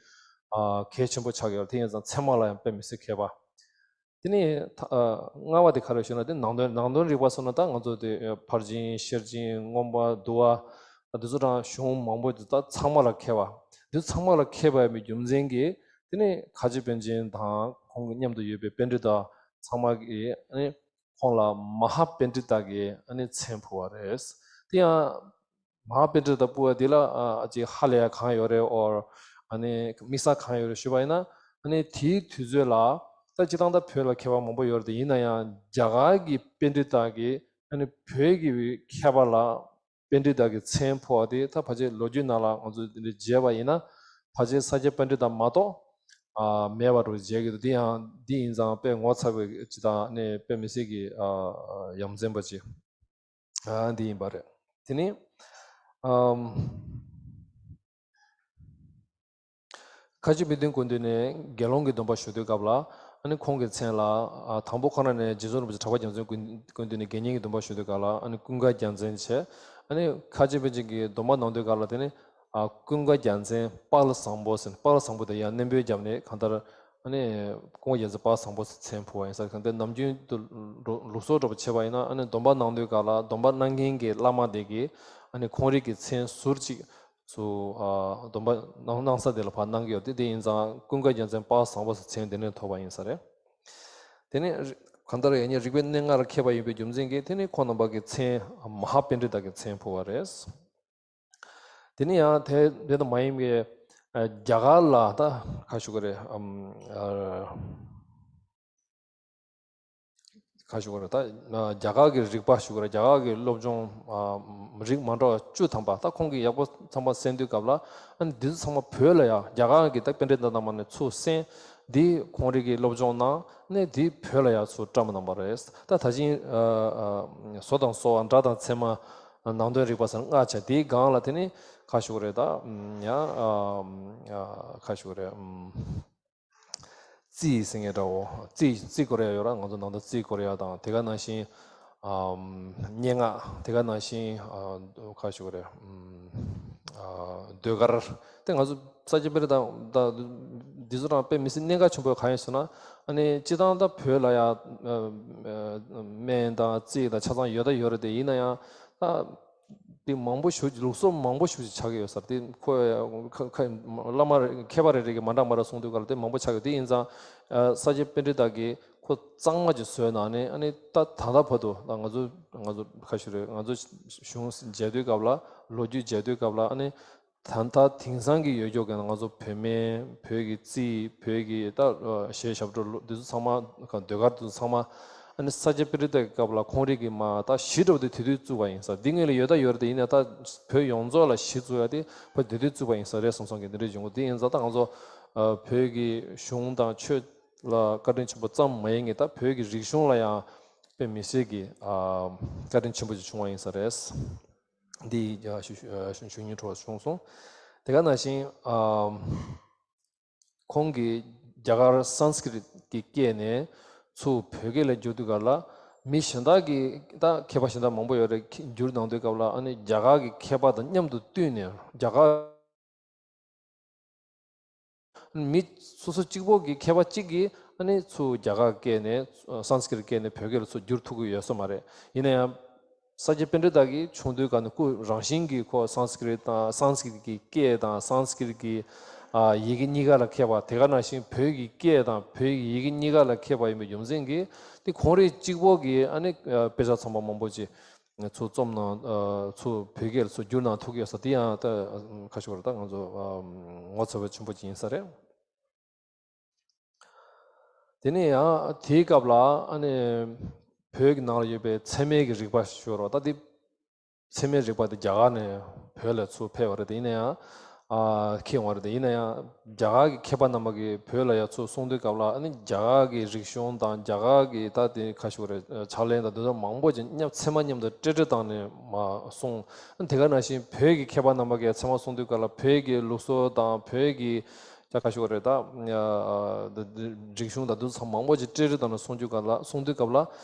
ཨ་གལ་ཆེན་པོ་ཆགས་ཀྱི་ཡོད། དེ་ཡིན་ཙང་ཚད་མ་ལ་ཡང་དཔེ་མི་སྲིད་མཁས་པ། དེ་ནི་ད་ཨ་ལྔ་པ་དེ་ག་རེ་ཞུ་ན་དེ་ནང་དོན་ནང་དོན་རིག་པ་སོང་ན་ད་ང་ཚོ་དེ་ཨ་ཕར་ཕྱིན་ཤེར་ཕྱིན་མངོན་པ་འདུལ་བ་ཨ་དེ་ཚོ་དང་གཞུང་མང་པོ་དེ་ད་ཚང་མ་ལ་མཁས་པ། དེ་ཚང་མ་ལ་མཁས་པ་ཡིན་པའི་རྒྱུ་མཚན་གྱིས། དེ་ནས་ཁ་ཆེ་པཎ་ཆེན་དང་ཁོང་གི་མཉམ་དུ་ཡོད་པའི་པཎྜི་ཏ་ཚང་མ་གིས་ཨ་ནི་ཁོང་ལ་མ་ཧཱ་པཎྜི་ཏ་གི་ཨ་ནི་མཚན་ཕུལ་བ་རེད། དེ་ཡང་མ་ཧཱ་པཎྜི་ཏ་ཕུལ་བ་དེ་ལ་ཨ་ཅིག་ཧ་ལས་ཡ་གང་ཡོད་རེད། ཨོར་ཨ་ནི་དམིགས་བསལ་གང་ཡོད་རེད་ཞུས་པ་ཡིན་ན། ཨ་ནི་དེའི་དུས་ཚོད་ལ་ད་སྤྱིར་བཏང་ད་བོད་ལ་མཁས་པ་མང་པོ་ཡོད་རེད། དེ་ཡིན་ན་ཡང་རྒྱ་གར་གྱི་པཎྜི་ཏ་གིས་ཨ་ནི་བོད་ཀྱི་མཁས་པ་ལ། པཎྜི་ཏ་གི་མཚན་ཕོག་པ་དེ་ད་ཕལ་ཆེར་ལོ་རྒྱུས་ནང་ལ་ང་ཚོས་འདི་འདྲ་མཇལ་བ་ཡིན་ན། ཕལ་ཆེར་ས་སྐྱ་པཎྜི་ཏ་མ་གཏོགས་ཨ་མེད་པ་འདྲ་མཇལ་གྱི་འདུག་དེ་ཡང་འདི་ཡིན་ཙང་དཔེ་ངོ་མཚར་བའི་ཅིག་དང་ནི་དཔེ་མི་སྲིད་ཀྱི་ཨ་ཡ་མཚན་པ་ཅིག་ཨ་འདི་ཡིན་པ་རེད། དེ་ནི་ཨམ། ཁ་ཆེ་མི་བདུན་སྐུ་མདུན་ནས་དགེ་སློང་གི་སྡོམ་པ་ཞུ་དུས་སྐབས་ལ། ཨ་ནི་ཁོང་གི་མཚན་ལ་ཨ་དང་པོ་ཁོ་རང་ནས་རྗེ་བཙུན་རིན་པོ་ཆེ་གྲགས་པ་རྒྱལ་མཚན་སྐུ་སྐུ་མདུན་ནས་དགེ་བསྙེན་གྱི་སྡོམ་པ་ཞུ་དུས་སྐབས་ལ། ཨ་ནི་ཀུན་དགའ་རྒྱལ་མཚན་བྱས། ཨ་ནི་ཁ་ཆེ་པཎ་ཆེན་གྱི་སྡོམ་པ་གནང་དུས་སྐབས་ལ་དེ་ནི་ཨ་ཀུན་དགའ་རྒྱལ་མཚན་དཔལ་བཟང་པོ་ཟེར། དཔལ་བཟང་པོ་དེ་ཡང་བསྣན་པོའི་རྒྱབ་ནས་གང་ལྟར་ཨ་ནི་ཀུན་དགའ་རྒྱལ་མཚན་དཔལ་བཟང་པོ་ཟེར་མཚན་ཕུལ་བ་ཡིན་ས་རེད། གང་ལྟར་ནམ་རྒྱུན་དུ་ལུགས་སྲོལ་འདྲ་པོ་བྱས་པ་ཡིན་ན། ཨ་ནི་སྡོམ་པ་གནང་དུས་སྐབས་ལ་སྡོམ་པ་གནང་མཁན་གྱི་བླ་མ་དེ་གིས་ཨ་ནི་ཁོང་རང་གི་མཚན་ཟུར་གཅིག་ཚུར་ཨ་སྡོམ་པ་གནང་གནང་ས་དེ་ལ་ཕར་གནང་གི་ཡོད་དེ། དེ་ཡིན་ཙང་ཀུན་དགའ་རྒྱལ་མཚན་དཔལ་བཟང་པོ་ཟེར་མཚན་དེ་ནས་ཐོབ་པ་ཡིན་ས་རེད། དེ་ནས་རི་གང་ལྟར་ཡང་ནི་རིག་པའི་གནས་ལྔ་ལ་མཁས་པ་ཡིན་པའི་རྒྱུ་མཚན་གྱིས་དེ་ནི་ཁོང་རྣམ་པ་གི་མཚན་མ་ཧཱ་པཎྜི་ཏ་གི་མཚན་ཕུལ་བ་རེད། དེ་ནི་ཡང་དེ་དེ་ལྟ་མ་ཡིན་པའི་ཨ་རྒྱ་གར་ལ་ད་ག་ཞུ་གི་རེད། ཨམ་ཨ། ག་ཞུ་གི་རེད། ད་རྒྱ་གར་གྱི་རིག་པ་ཞུ་གི་རེད། རྒྱ་གར་གྱི་སློབ་སྦྱོང་ཨ་རིགས་མ་འདྲ་བ་བཅུ་ཐམ་པ་ད་ཁོང་གིས་ཡག་པོ་ཚང་མ་གསན་དུས་སྐབས་ལ། ཨ་ནི་འདི་ཚོ་ཚང་མ་བོད་ལ་ཡང་རྒྱ་གར་གྱི་ད་པཎྜི་ཏ་རྣམས་ནས་ཚུར་གསན། འདི་ཁོང་རང་གིས་སློབ་སྦྱོང་གནང་ནས་འདི་བོད་ལ་ཡང་ཚུར་བཀྲམ་གནང་པ་རེད། ད་ད་ཅིང་ཨ་ཨ་བཟོ་དང་གསོ་བ་སྒྲ་དང་ཚད་མ་ནང་དོན་རིག་པ་ཟེར་ལྔ་ཆ་དེའི་སྒང་ལ་དེ་ནི་ཁ་ཤུགས་རེད། ད་ཡང་ཨ་ཨ་ཁ་ཤུགས་རེད། རྩིས་ཟེར་མཁན་འདྲ་བོ། རྩིས་རྩིས་སྐོར་ཡ་ཡོད་ར། ང་ཚོ་ནང་དུ་རྩིས་སྐོར་ཡ་དང་དེ་ག་ནང་བཞིན་ཨམ་སྙན་ངག་དེ་ག་ནང་བཞིན་ཨ་ཁ་ཤུགས་རེད། ཨམ་ཨ་ཟློས་གར་དེ་ང་ཚོ་ས་སྐྱ་པཎྜི་ཏ་དང་འདི་ཚོ་རང་དཔེ་མི་སྲིད་གནད་འགག་ཆེན་པོ་གང་ཡིན་ཟེར་ན། ཨ་ནི་སྤྱི་བཏང་ད་བོད་ལ་ཡ་ཨ་ཨ་སྨན་དང་རྩིས་དང་ཆ་ཚང་ཡོད་ད་ཡོད་རེད་དེ། ཡིན་ན་ཡང་ད། དེ་མང་པོ་ཞིག་ལུགས་སྲོལ་མང་པོ་ཞིག་ཆགས་ཀྱི་ཡོད་ས་རེད། དེ་ཁོ་ཁ་ཁ་བླ་མ་རེ་མཁས་པ་རེ་རེ་གིས་མ་འདྲ་མ་འདྲ་གསུང་དུས་སྐབས་ལ་དེ་མང་པོ་ཆགས་ཀྱི་ཡོད། དེ་ཡིན་ཙང་ཨ་ས་སྐྱ་པཎྜི་ཏ་གིས་ཁོ་གཙང་མ་ཅིག་བཟོས་གནང་ནས། ཨ་ནི་ད་ད་ལྟ་བར་དུ་ད་ང་ཚོ་ང་ཚོ་ཁ་ཤས་རེད། ང་ཚོ་གཞུང་མཇལ་དུས་སྐབས་ལ་ལོ་རྒྱུས་མཇལ་དུས་སྐབས་ལ། ཨ་ནི་ད་ལྟ་དེང་སང་གི་ཡོད་ཀྱོག་གི་ང་ཚོ་བོད་སྨན། བོད་ཀྱི་རྩིས། བོད་ཀྱི་ད་གཞས་ཞབས་བྲོ་འདི་ཚོ་ཚང་མ། ཟློས་གར་འདི་ཚོ་ཚང་མ། ཨ་ནི་ས་སྐྱ་པཎྜི་ཏའི་སྐབས་ལ་ཁོང་རང་གིས་མ་ད་གཞི་འདྲ་བོ་དེ་དེ་དུས་བཙུགས་པ་ཡིན་ས། འདི་སྔོན་ལ་ཡོད་ད་ཡོད་རེད་དེ། ཡིན་ན་ད་བོད་ཡོངས་རྫོགས་ལ་གཞི་བཙུགས་ཡ་དེ་ཕར་དེ་དུས་བཙུགས་པ་ཡིན་ས་རེད་བསམ་སོང་གི། འདི་འདྲའི་འབྱུང་ཁུངས་དེ་ཡིན་ཙང་ད་ང་ཚོ་ཨ་བོད་ཀྱི་གཞུང་དང་ཆོས་ལ་བཀའ་དྲིན་ཆེན་པོ་ཙམ་མ་ཡིན་གྱི་ད་བོད་ཀྱི་རིག་གཞུང་ལ་ཡང་དཔེ་མི་སྲིད་ཀྱི་ཨ་བཀའ་དྲིན་ཆེན་པོ་ཞིག་བྱུང་བ་ཡིན་ས་རེད། འདི་ཞུ་ཞུ་ཞུ་སྙིང་བྲོ་བ་བྱུང་སོང་། དེ་ག་ནང་བཞིན་ཨ་ཁོང་གིས་རྒྱ་གར་སཾ་སྐྲྀཏ་གི་སྐད་ནས་ཚུར་བོད་སྐད་ལ་བསྒྱུར་དུས་སྐབས་ལ། མི་གཞན་དག་གིས་ད་མཁས་པ་གཞན་དག་མང་པོ་ཡོད་རེད། བསྒྱུར་གནང་དུས་སྐབས་ལ། ཨ་ནི་རྒྱ་གར་གྱི་མཁས་པ་དང་མཉམ་དུ་བསྟུན་ནས་རྒྱ་གར་མི་སོ་སོ་གཅིག་པོ་གི་མཁས་པ་གཅིག་གིས་ཨ་ནི་ཚུར་རྒྱ་གར་སྐད་ནས་སཾ་སྐྲྀཏ་སྐད་ནས་བོད་སྐད་ལ་ཚུར་བསྒྱུར་ཐུབ་ཀྱི་ཡོད་ས་མ་རེད། ཡིན་ན་ཡང་ས་སྐྱ་པཎྜི་ཏ་གིས་ཆུང་དུས་སྐབས་ནས་སྐུ་རང་བཞིན་གྱིས་ཁོ་སཾ་སྐྲྀཏ་དང་སཾ་སྐྲྀཏ་གི་སྐད་དང་སཾ་སྐྲྀཏ་གི་ཨ་ཡི་གེ་གཉིས་ཀ་ལ་མཁས་པ། དེ་ག་ནང་བཞིན་བོད་ཀྱི་སྐད་དང་བོད་ཀྱི་ཡི་གེ་གཉིས་ཀ་ལ་མཁས་པ་ཡིན་པའི་རྒྱུ་མཚན་གྱིས། དེ་ཁོང་རང་གཅིག་པོ་གིས་ཨ་ནི་ཨ་དཔེ་ཆ་ཚང་མ་མང་པོ་ཅིག་ཚུར་རྩོམ་གནང་། ཨ་ཚུར་བོད་སྐད་ལ་ཚུར་བསྒྱུར་གནང་ཐུབ་ཀྱི་ཡོད་ས་དེ་ཡང་ད་ཁ་ཤོར་ད་ང་ཚོ་ཨ་ངོ་ཚ་བ་ཆེན་པོ་ཅིག་ཡིན་ས་རེད། དེ་ནས་ཡང་དེའི་སྐབས་ལ་ཨ་ནི་བོད་ཀྱི་ནང་ལ་ཡོད་པའི་ཚད་མའི་གི་རིག་པ་ཞུ་རོགས། ད་དེ་ཚད་མའི་རིག་པ་དེ་རྒྱ་གར་ནས་བོད་ལ་ཚུར་ཕེབས་པ་རེད་དེ། ཡིན་ན་ཡང་ཨ་ཁྱེར་ཡོང་བ་རེད་དེ། ཡིན་ན་ཡང་རྒྱ་གར་གྱི་མཁས་པ་རྣམ་པ་གིས་བོད་ལ་ཡར་ཚུར་སོང་དུས་སྐབས་ལ། ཨ་ནི་རྒྱ་གར་གྱི་རིག་གཞུང་དང་རྒྱ་གར་གྱི་ད་དེ་ཁ་ཤོར་རེད། ཕྱག་ལེན་དང་དེ་ཚོ་མང་པོ་ཅིག་མཉམ་ཚད་མ་མཉམ་དུ་འདྲེས་འདྲེས་བཏང་ནས་མར་སོང་། ཨ་ནི་དེ་ག་ནང་བཞིན་བོད་ཀྱི་མཁས་པ་རྣམ་པ་གིས་ཚད་མ་སོང་དུས་སྐབས་ལ་བོད་ཀྱི་ལུགས་སྲོལ་དང་བོད་ཀྱི་ད་ཁ་ཤོར་རེད། ད་ཨ་རིག་གཞུང་དང་དེ་ཚོ་མང་པོ་ཅིག་འདྲེས་འདྲེས་བཏང་ནས་སོང་དུས་སྐབས་ལ། སོང་དུས་སྐབས་ལ་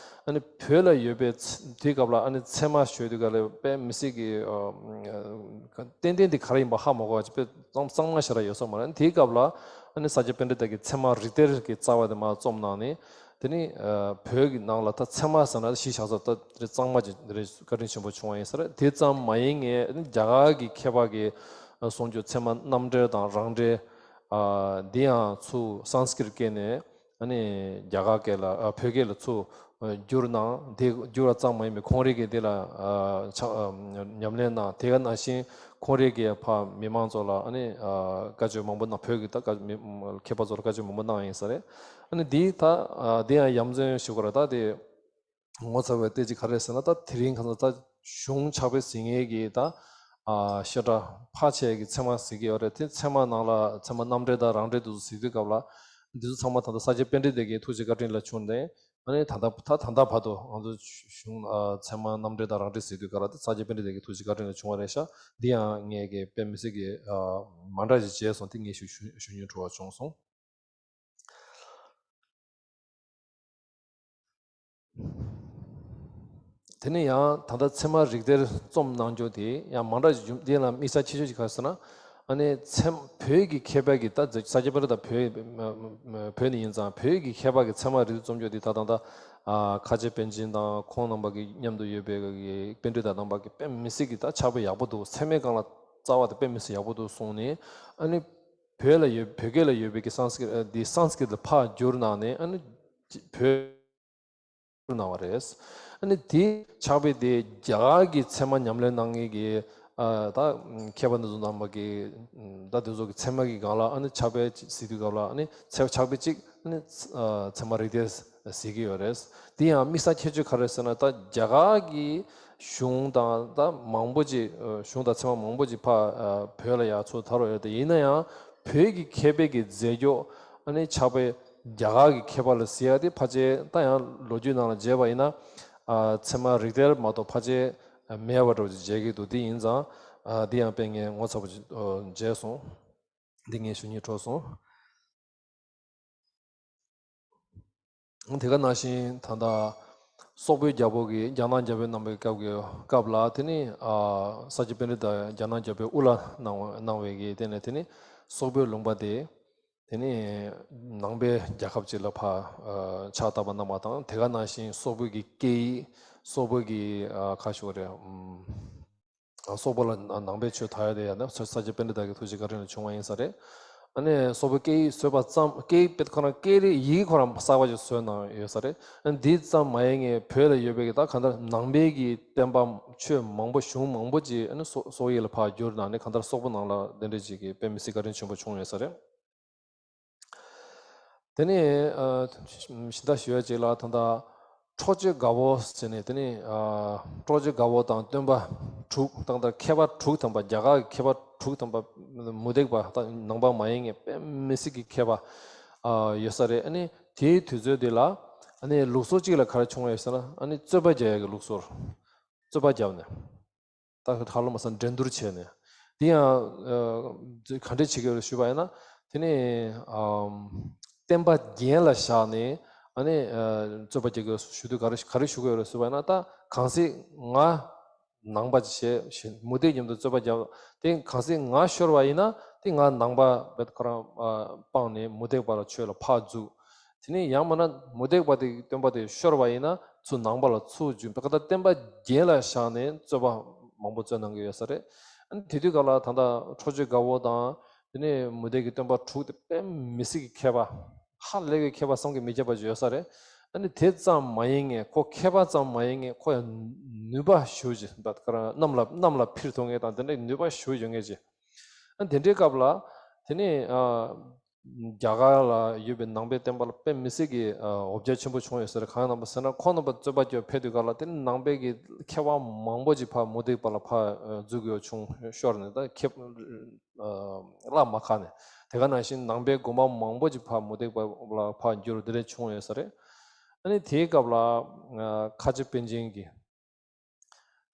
ཨ་ནི་བོད་ལ་ཡོད་པའི་ཚ་དེའི་སྐབས་ལ་ཨ་ནི་ཚད་མ་ཞུ་དུས་སྐབས་ལ་དཔེ་མི་སྲིད་ཀྱི་ཨ་ཏན་ཏན་དེ་ག་རེ་ཡིན་པ་ཧ་མ་གོ་བ་ཅིག་དཔེ་གཙང་གཙང་མ་ཞེ་དྲག་ཡོད་ས་མ་རེད། དེའི་སྐབས་ལ་ཨ་ནི་ས་སྐྱ་པཎྜི་ཏ་གིས་ཚད་མ་རིགས་གཏེར་གྱི་རྩ་བ་དེ་མར་རྩོམ་གནང་ནས། དེ་ནི་ཨ་བོད་ཀྱི་ནང་ལ་ད་ཚད་མ་ཟེར་ན་གཞི་བཞག་ས་ད་དེ་གཙང་མ་ཅིག་དེ་རེད། བཀའ་དྲིན་ཆེན་པོ་བྱུང་བ་ཡིན་ས་རེད། དེ་ཙམ་མ་ཡིན་ངས་ཨ་ནི་རྒྱ་གར་གྱི་མཁས་པ་གི་གསུང་རྒྱུ་ཚད་མ་རྣམ་འགྲེལ་དང་རང་འགྲེལ་ཨ་འདི་ཡང་ཚུར་སཾ་སྐྲྀཏ་སྐད་ནས་ཨ་ནི་རྒྱ་གར་སྐད་ལ་ཨ་བོད་སྐད་ལ་ཚུར་བསྒྱུར་གནང་། དེ་བསྒྱུར་བ་ཙམ་མ་ཡིན་པའི་ཁོང་རང་གིས་དེ་ལ་ཨ་ཕྱག་ཨ་ཉམས་ལེན་གནང་། དེ་ག་ནང་བཞིན་ཁོང་རང་གིས་ཕར་མི་མང་ཚོ་ལ་ཨ་ནི་ཨ་བཀའ་ཆོས་མང་པོ་གནང་། བོད་ཀྱི་ད་བཀའ་མི་མཁས་པ་ཚོ་ལ་བཀའ་ཆོས་མང་པོ་གནང་ཡིན་ས་རེད། ཨ་ནི་འདི་ད་ཨ་འདི་ཡང་ཡ་མཚན་ཞུ་དགོས་རེད། ད་དེ་ངོ་མཚར་བའི་ལྟས་ཅིག་ག་རེ་ཟེར་ན། ད་དེ་རིང་ཁ་སང་ད་གཞུང་ཕྱག་དཔེ་གཟིགས་མཁན་གྱི་ད་ཨ་བཤད་གྲྭ་ཕལ་ཆེ་གིས་ཚད་མ་གཟིགས་ཀྱི་ཡོད་རེད། དེ་ཚད་མ་ནང་ལ་ཚད་མ་རྣམ་འགྲེལ་དང་རང་འགྲེལ་དེ་ཚོ་གཟིགས་དུས་སྐབས་ལ། འདི་ཚོ་ཚང་མ་ད་ལྟ་ས་སྐྱ་པཎྜི་ཏ་གི་ཐུགས་རྗེ་བཀའ་དྲིན་ལ་བྱུང་ནས། ཨ་ནི་ད་ལྟ་ད་ད་ལྟ་བར་དུ་ང་ཚོ་གཞུང་ཨ་ཚད་མ་རྣམ་འགྲེལ་དང་རང་འགྲེལ་གཟིགས་དུས་སྐབས་ལ་དེ་ས་སྐྱ་པཎྜི་ཏ་གི་ཐུགས་རྗེ་བཀའ་དྲིན་ལ་བྱུང་བ་རེད་ཤག་འདི་ཡང་ངས་ཀྱི་དཔེ་མི་སྲིད་ཀྱི་ཨ་མ་འདྲ་ཞིག་བྱས་སོང་། དེ་ངས་ཞུ་ཞུ་ཞུ་སྙིང་བྲོ་བ་བྱུང་སོང་། དེ་ནས་ཡང་ད་ལྟ་ཚད་མ་རིགས་གཏེར་རྩོམ་གནང་རྒྱུ་དེ་ཡང་མ་འདྲ་ཞིག་བྱུང་། དེ་ལ་དམིགས་བསལ་ཆེ་ཤོས་ཅིག་ག་རེ་ཟེར་ན། ཨ་ནི་ཚད་བོད་ཀྱི་མཁས་པ་གིས་ད་ས་སྐྱ་པཎྜི་ཏ་བོད་བོད་ནས་ཡིན་ཙང་བོད་ཀྱི་མཁས་པ་གིས་ཚད་མ་རིགས་གཏེར་རྩོམ་རྒྱུ་དེ་ད་ད་ད་ཨ་ཁ་ཆེ་པཎ་ཆེན་དང་ཁོང་རྣམ་པ་གི་མཉམ་དུ་ཡོད་པའི་གི་པཎྜི་ཏ་རྣམ་པ་གིས་དཔེ་མི་སྲིད་ཀྱི་ད་ཕྱག་དཔེ་ཡག་པོ་འདུག་ཚད་མའི་སྒང་ལ་རྩ་བ་དེ་དཔེ་མི་སྲིད་ཡག་པོ་འདུག་གསུངས་ནས། ཨ་ནི་བོད་ལ་ཡོད། བོད་སྐད་ལ་ཡོད་པའི་གི་སཾ་སྐྲྀཏ་འདི་སཾ་སྐྲྀཏ་ལ་ཕར་བསྒྱུར་གནང་ནས། ཨ་ནི་བོད་གནང་བ་རེད། ཨ་ནི་དེ་ཕྱག་དཔེ་དེ་རྒྱ་གར་གྱི་ཚད་མ་ཉམས་ལེན་གནང་མཁན་གྱི་ཨ་ད་མཁས་པ་འདི་ཚོ་རྣམ་པ་གི་ད་དེ་ཚོ་གི་ཚད་མ་གི་སྒང་ལ་ཨ་ནི་ཕྱག་དཔེ་གཟིགས་དུས་སྐབས་ལ། ཨ་ནི་ཚད་ཕྱག་དཔེ་གཅིག་ཨ་ནི་ཨ་ཚད་མ་རིགས་གཏེར་གཟིགས་ཀྱི་ཡོད་རེད། དེ་ཡང་དམིགས་བསལ་ཁྱད་ཆོས་ག་རེ་ཟེར་ན། ད་རྒྱ་གར་གྱི་གཞུང་དང་ད་མང་པོ་ཅིག་གཞུང་དང་ཚད་མ་མང་པོ་ཅིག་ཕར་བོད་ལ་ཡར་ཚུར་དར་བ་ཡོད་དེ། ཡིན་ན་ཡང་བོད་ཀྱི་མཁས་པའི་གི་མཛད་ཕྱོགས་ ཨ་ནི་ཕྱག་དཔེ་རྒྱ་གར་གྱི་མཁས་པ་ལ་གཟིགས་ཡ་དེ་ཕལ་ཆེར་ད་ཡང་ལོ་རྒྱུས་ནང་ལ་མཇལ་བ་ཡིན་ན། ཨ། ཚད་མ་རིགས་གཏེར་མ་གཏོགས་ཕལ་ཆེར་མེད་པ་འདྲ་བོ་ཅིག་མཇལ་གྱི་འདུག་དེ་ཡིན་ཙང་། ཨ། འདི་ཡང་དཔེ་ངས་ངོ་ཚ་པོ་ཅིག་ཨ། མཇལ་སོང་། འདི་ངས་ཞུ་སྙིང་བྲོ་སོང་། དེ་ག་ནང་བཞིན་ད་ལྟ་སོག་པོའི་རྒྱལ་པོ་གིས། རྒྱ་ནག་རྒྱལ་པོའི་གནང་བའི་སྐབས་ཀྱི་སྐབས་ལ། དེ་ནི། ཨ། ས་སྐྱ་པཎྜི་ཏ་རྒྱ་ནག་རྒྱལ་པོའི་དབུ་བླ་གནང་བ་གནང་བའི་གི་དེ་ནས་དེ་ནི་སོག་པོའི་ལུང་པ་དེ། དེ་ནི་ནང་པའི་རྒྱལ་ཁབ་ཅིག་ལ་ཕར། ཨ། ཕྱག་བཏབ་པ་གནང་བ་དང་། དེ་ག་ནང་བཞིན་སོག་པོའི་གི་སྐད་ཡིག་སོག་པོའི་གི། ཨ། ཁ་ཤོ་རེད། ཨམ། སོག་པོ་ལ་ནང་པའི་ཆོས་དར་ཡ་དེ་ཡང་ན་ས་སྐྱ་པཎྜི་ཏ་གི་ཐུགས་རྗེ་བཀའ་དྲིན་ལ་བྱུང་བ་ཡིན་ས་རེད། ཨ་ནི་སོག་པོའི་སྐད་ཡིག་བཟོས་པ་ཙམ། སྐད་ཡིག་དཔེ་ཁོ་རང་སྐད་རིགས་ཡི་གེ་ཁོ་རང་གསར་པ་ཅིག་བཟོས་གནང་ཡོད་ས་རེད། ཨ་ནི་འདི་ཙམ་མ་ཡིན་ངེས་བོད་ལ་ཡོད་པའི་གི་ད་གང་ལྟར་ནང་པའི་གི་བསྟན་པ་ཆོས་མང་པོ་གཞུང་མང་པོ་ཅིག་ཨ་ནི་སོག་སོག་ཡིག་ལ་ཕར་བསྒྱུར་ནས། ཨ་ནི་གང་ལྟར་སོག་པོ་ནང་ལ་དེ་འདྲ་ཅིག་གི་དཔེ་མི་སྲིད་བཀའ་དྲིན་ཆེན་པོ་བྱུང་ཡོད་ས་རེད། དེ་ནས། ཨ། གཞན་དག་ཞུ་ཡ་ཅིག་ལ་ད་ལྟ་ཁྲོ་ཆོས་དགའ་བོ་ཟེར་ནས། དེ་ནས། ཨ། ཁྲོ་ཆོས་དགའ་བོ་དང་སྟོན་པ་དྲུག་དང་། ད་མཁས་པ་དྲུག་ཐམ་པ། རྒྱ་གར་གྱི་མཁས་པ་དྲུག་ཐམ་པ། མུ་སྟེགས་པ་ད་ནང་པ་མ་ཡིན་མཁན་དཔེ་མི་སྲིད་ཀྱི་མཁས་པ། ཨ། ཡོད་ས་རེད། ཨ་ནི་དེའི་དུས་ཚོད་དེ་ལ། ཨ་ནི་ལུགས་སྲོལ་གཅིག་ལ་ག་རེ་བྱུང་ཡོད་ཟེར་ན། ཨ་ནི་རྩོད་པ་རྒྱག་ཡ་གི་ལུགས་སྲོལ། རྩོད་པ་བརྒྱབ་ནས། ད་ཧ་ལམ་མ་སང་འགྲན་བསྡུར་བྱས་ནས། དེ་ཡང་། ཨ། ག་འདྲས་བྱེད་ཀྱི་ཡོད་རེད་ཞུས་པ་ཡིན་ན། དེ་ནས། ཨམ། བསྟན་པ་རྒྱན་ལ་བཞག་ནས། ཨ་ནི། ཨ། རྩོད་པ་རྒྱག་གི་ཡོད་ཞུ་དུས། ག་རེ་ག་རེ་ཞུ་གི་ཡོད་རེད་ཞུས་པ་ཡིན་ན། ད་གང་ཟག་ང་ནང་པ་ཅིག་བྱས་བྱས། མུ་སྟེགས་མཉམ་དུ་རྩོད་པ་རྒྱག་དེ་གང་ཟག་ང་ཤོར་བ་ཡིན་ན། དེ་ང་ནང་པ་བེད་ཁོ་རང་། ཨ། སྤངས་ནས་མུ་སྟེགས་པ་ལ་ཆོས་ལ་ཕར་འཛུལ། དེ་ནས་ཡང་མིན་ན་མུ་སྟེགས་པ་དེ་གི་སྟོན་པ་དེ་ཤོར་བ་ཡིན་ན། ཚུར་ནང་པ་ལ་ཚུར་འཛུལ། བེད་ཁོ་ད་བསྟན་པ་རྒྱན་ལ་བཞག་ནས་རྩོད་པ་མང་པོ་རྩོད་གནང་གི་ཡོད་ས་རེད། ཨ་ནི་དེ་དུས་སྐབས་ལ་ད་ལྟ་ཁྲོ་ཆོས་དགའ་བོ་དང་། དེ་ནས་མུ་སྟེགས་ཀྱི་སྟོན་པ་དྲུག་དེ་དཔེ་མི་སྲིད་ཀྱི་མཁས་པ། ཧ་ལས་པའི་མཁས་པ་བསམ་གྱིས་མི་ཁྱབ་པ་ཅིག་ཡོད་ས་རེད། ཨ་ནི་དེ་ཙམ་མ་ཡིན་མཁན། ཁོ་མཁས་པ་ཙམ་མ་ཡིན་མཁན། ཁོ་ཡང་ནུས་པ་ཞེ་པོ་ཅིག་ད་ག་རང་གནམ་ལ་གནམ་ལ་འཕུར་ཐུབ་མཁན་དང་དེ་འདྲའི་ནུས་པ་ཞེ་པོ་ཡོད་མཁན་ཅིག་ཨ། དེ་འདྲའི་སྐབས་ལ། དེ་ནས། ཨ། རྒྱ་གར་ལ་ཡོད་པའི་ནང་པའི་བསྟན་པ་ལ་དཔེ་མི་སྲིད་ཀྱི། ཨ། འོ་བརྒྱལ་ཆེན་པོ་བྱུང་ཡོད་ས་རེད། གང་ཡིན་ཟེར་ན། ཁོང་རྣམ་པ་རྩོད་པ་རྒྱག་ཕེབས་དུས་སྐབས་ལ། དེ་ནས་ནང་པའི་གི་མཁས་པ་མང་པོ་ཅིག་ཕར་མུ་སྟེགས་པ་ལ་ཕར། ཨ། འཛུལ་དགོས་བྱུང་ཤོར་ནས། ད་ཁེབས། ཨ། བླ་མ་ཁག་ནས། དེ་ག་ནང་བཞིན་ནང་པའི་དགོན་པ་མང་པོ་ཅིག་ཕར་མུ་སྟེགས་པ་ལ་ཕར་འགྱུར། དེ་འདྲ་བྱུང་ཡོད་ས་རེད། ཨ་ནི་དེའི་སྐབས་ལ། ཨ། ཁ་ཆེ་པཎ་ཆེན་གྱིས།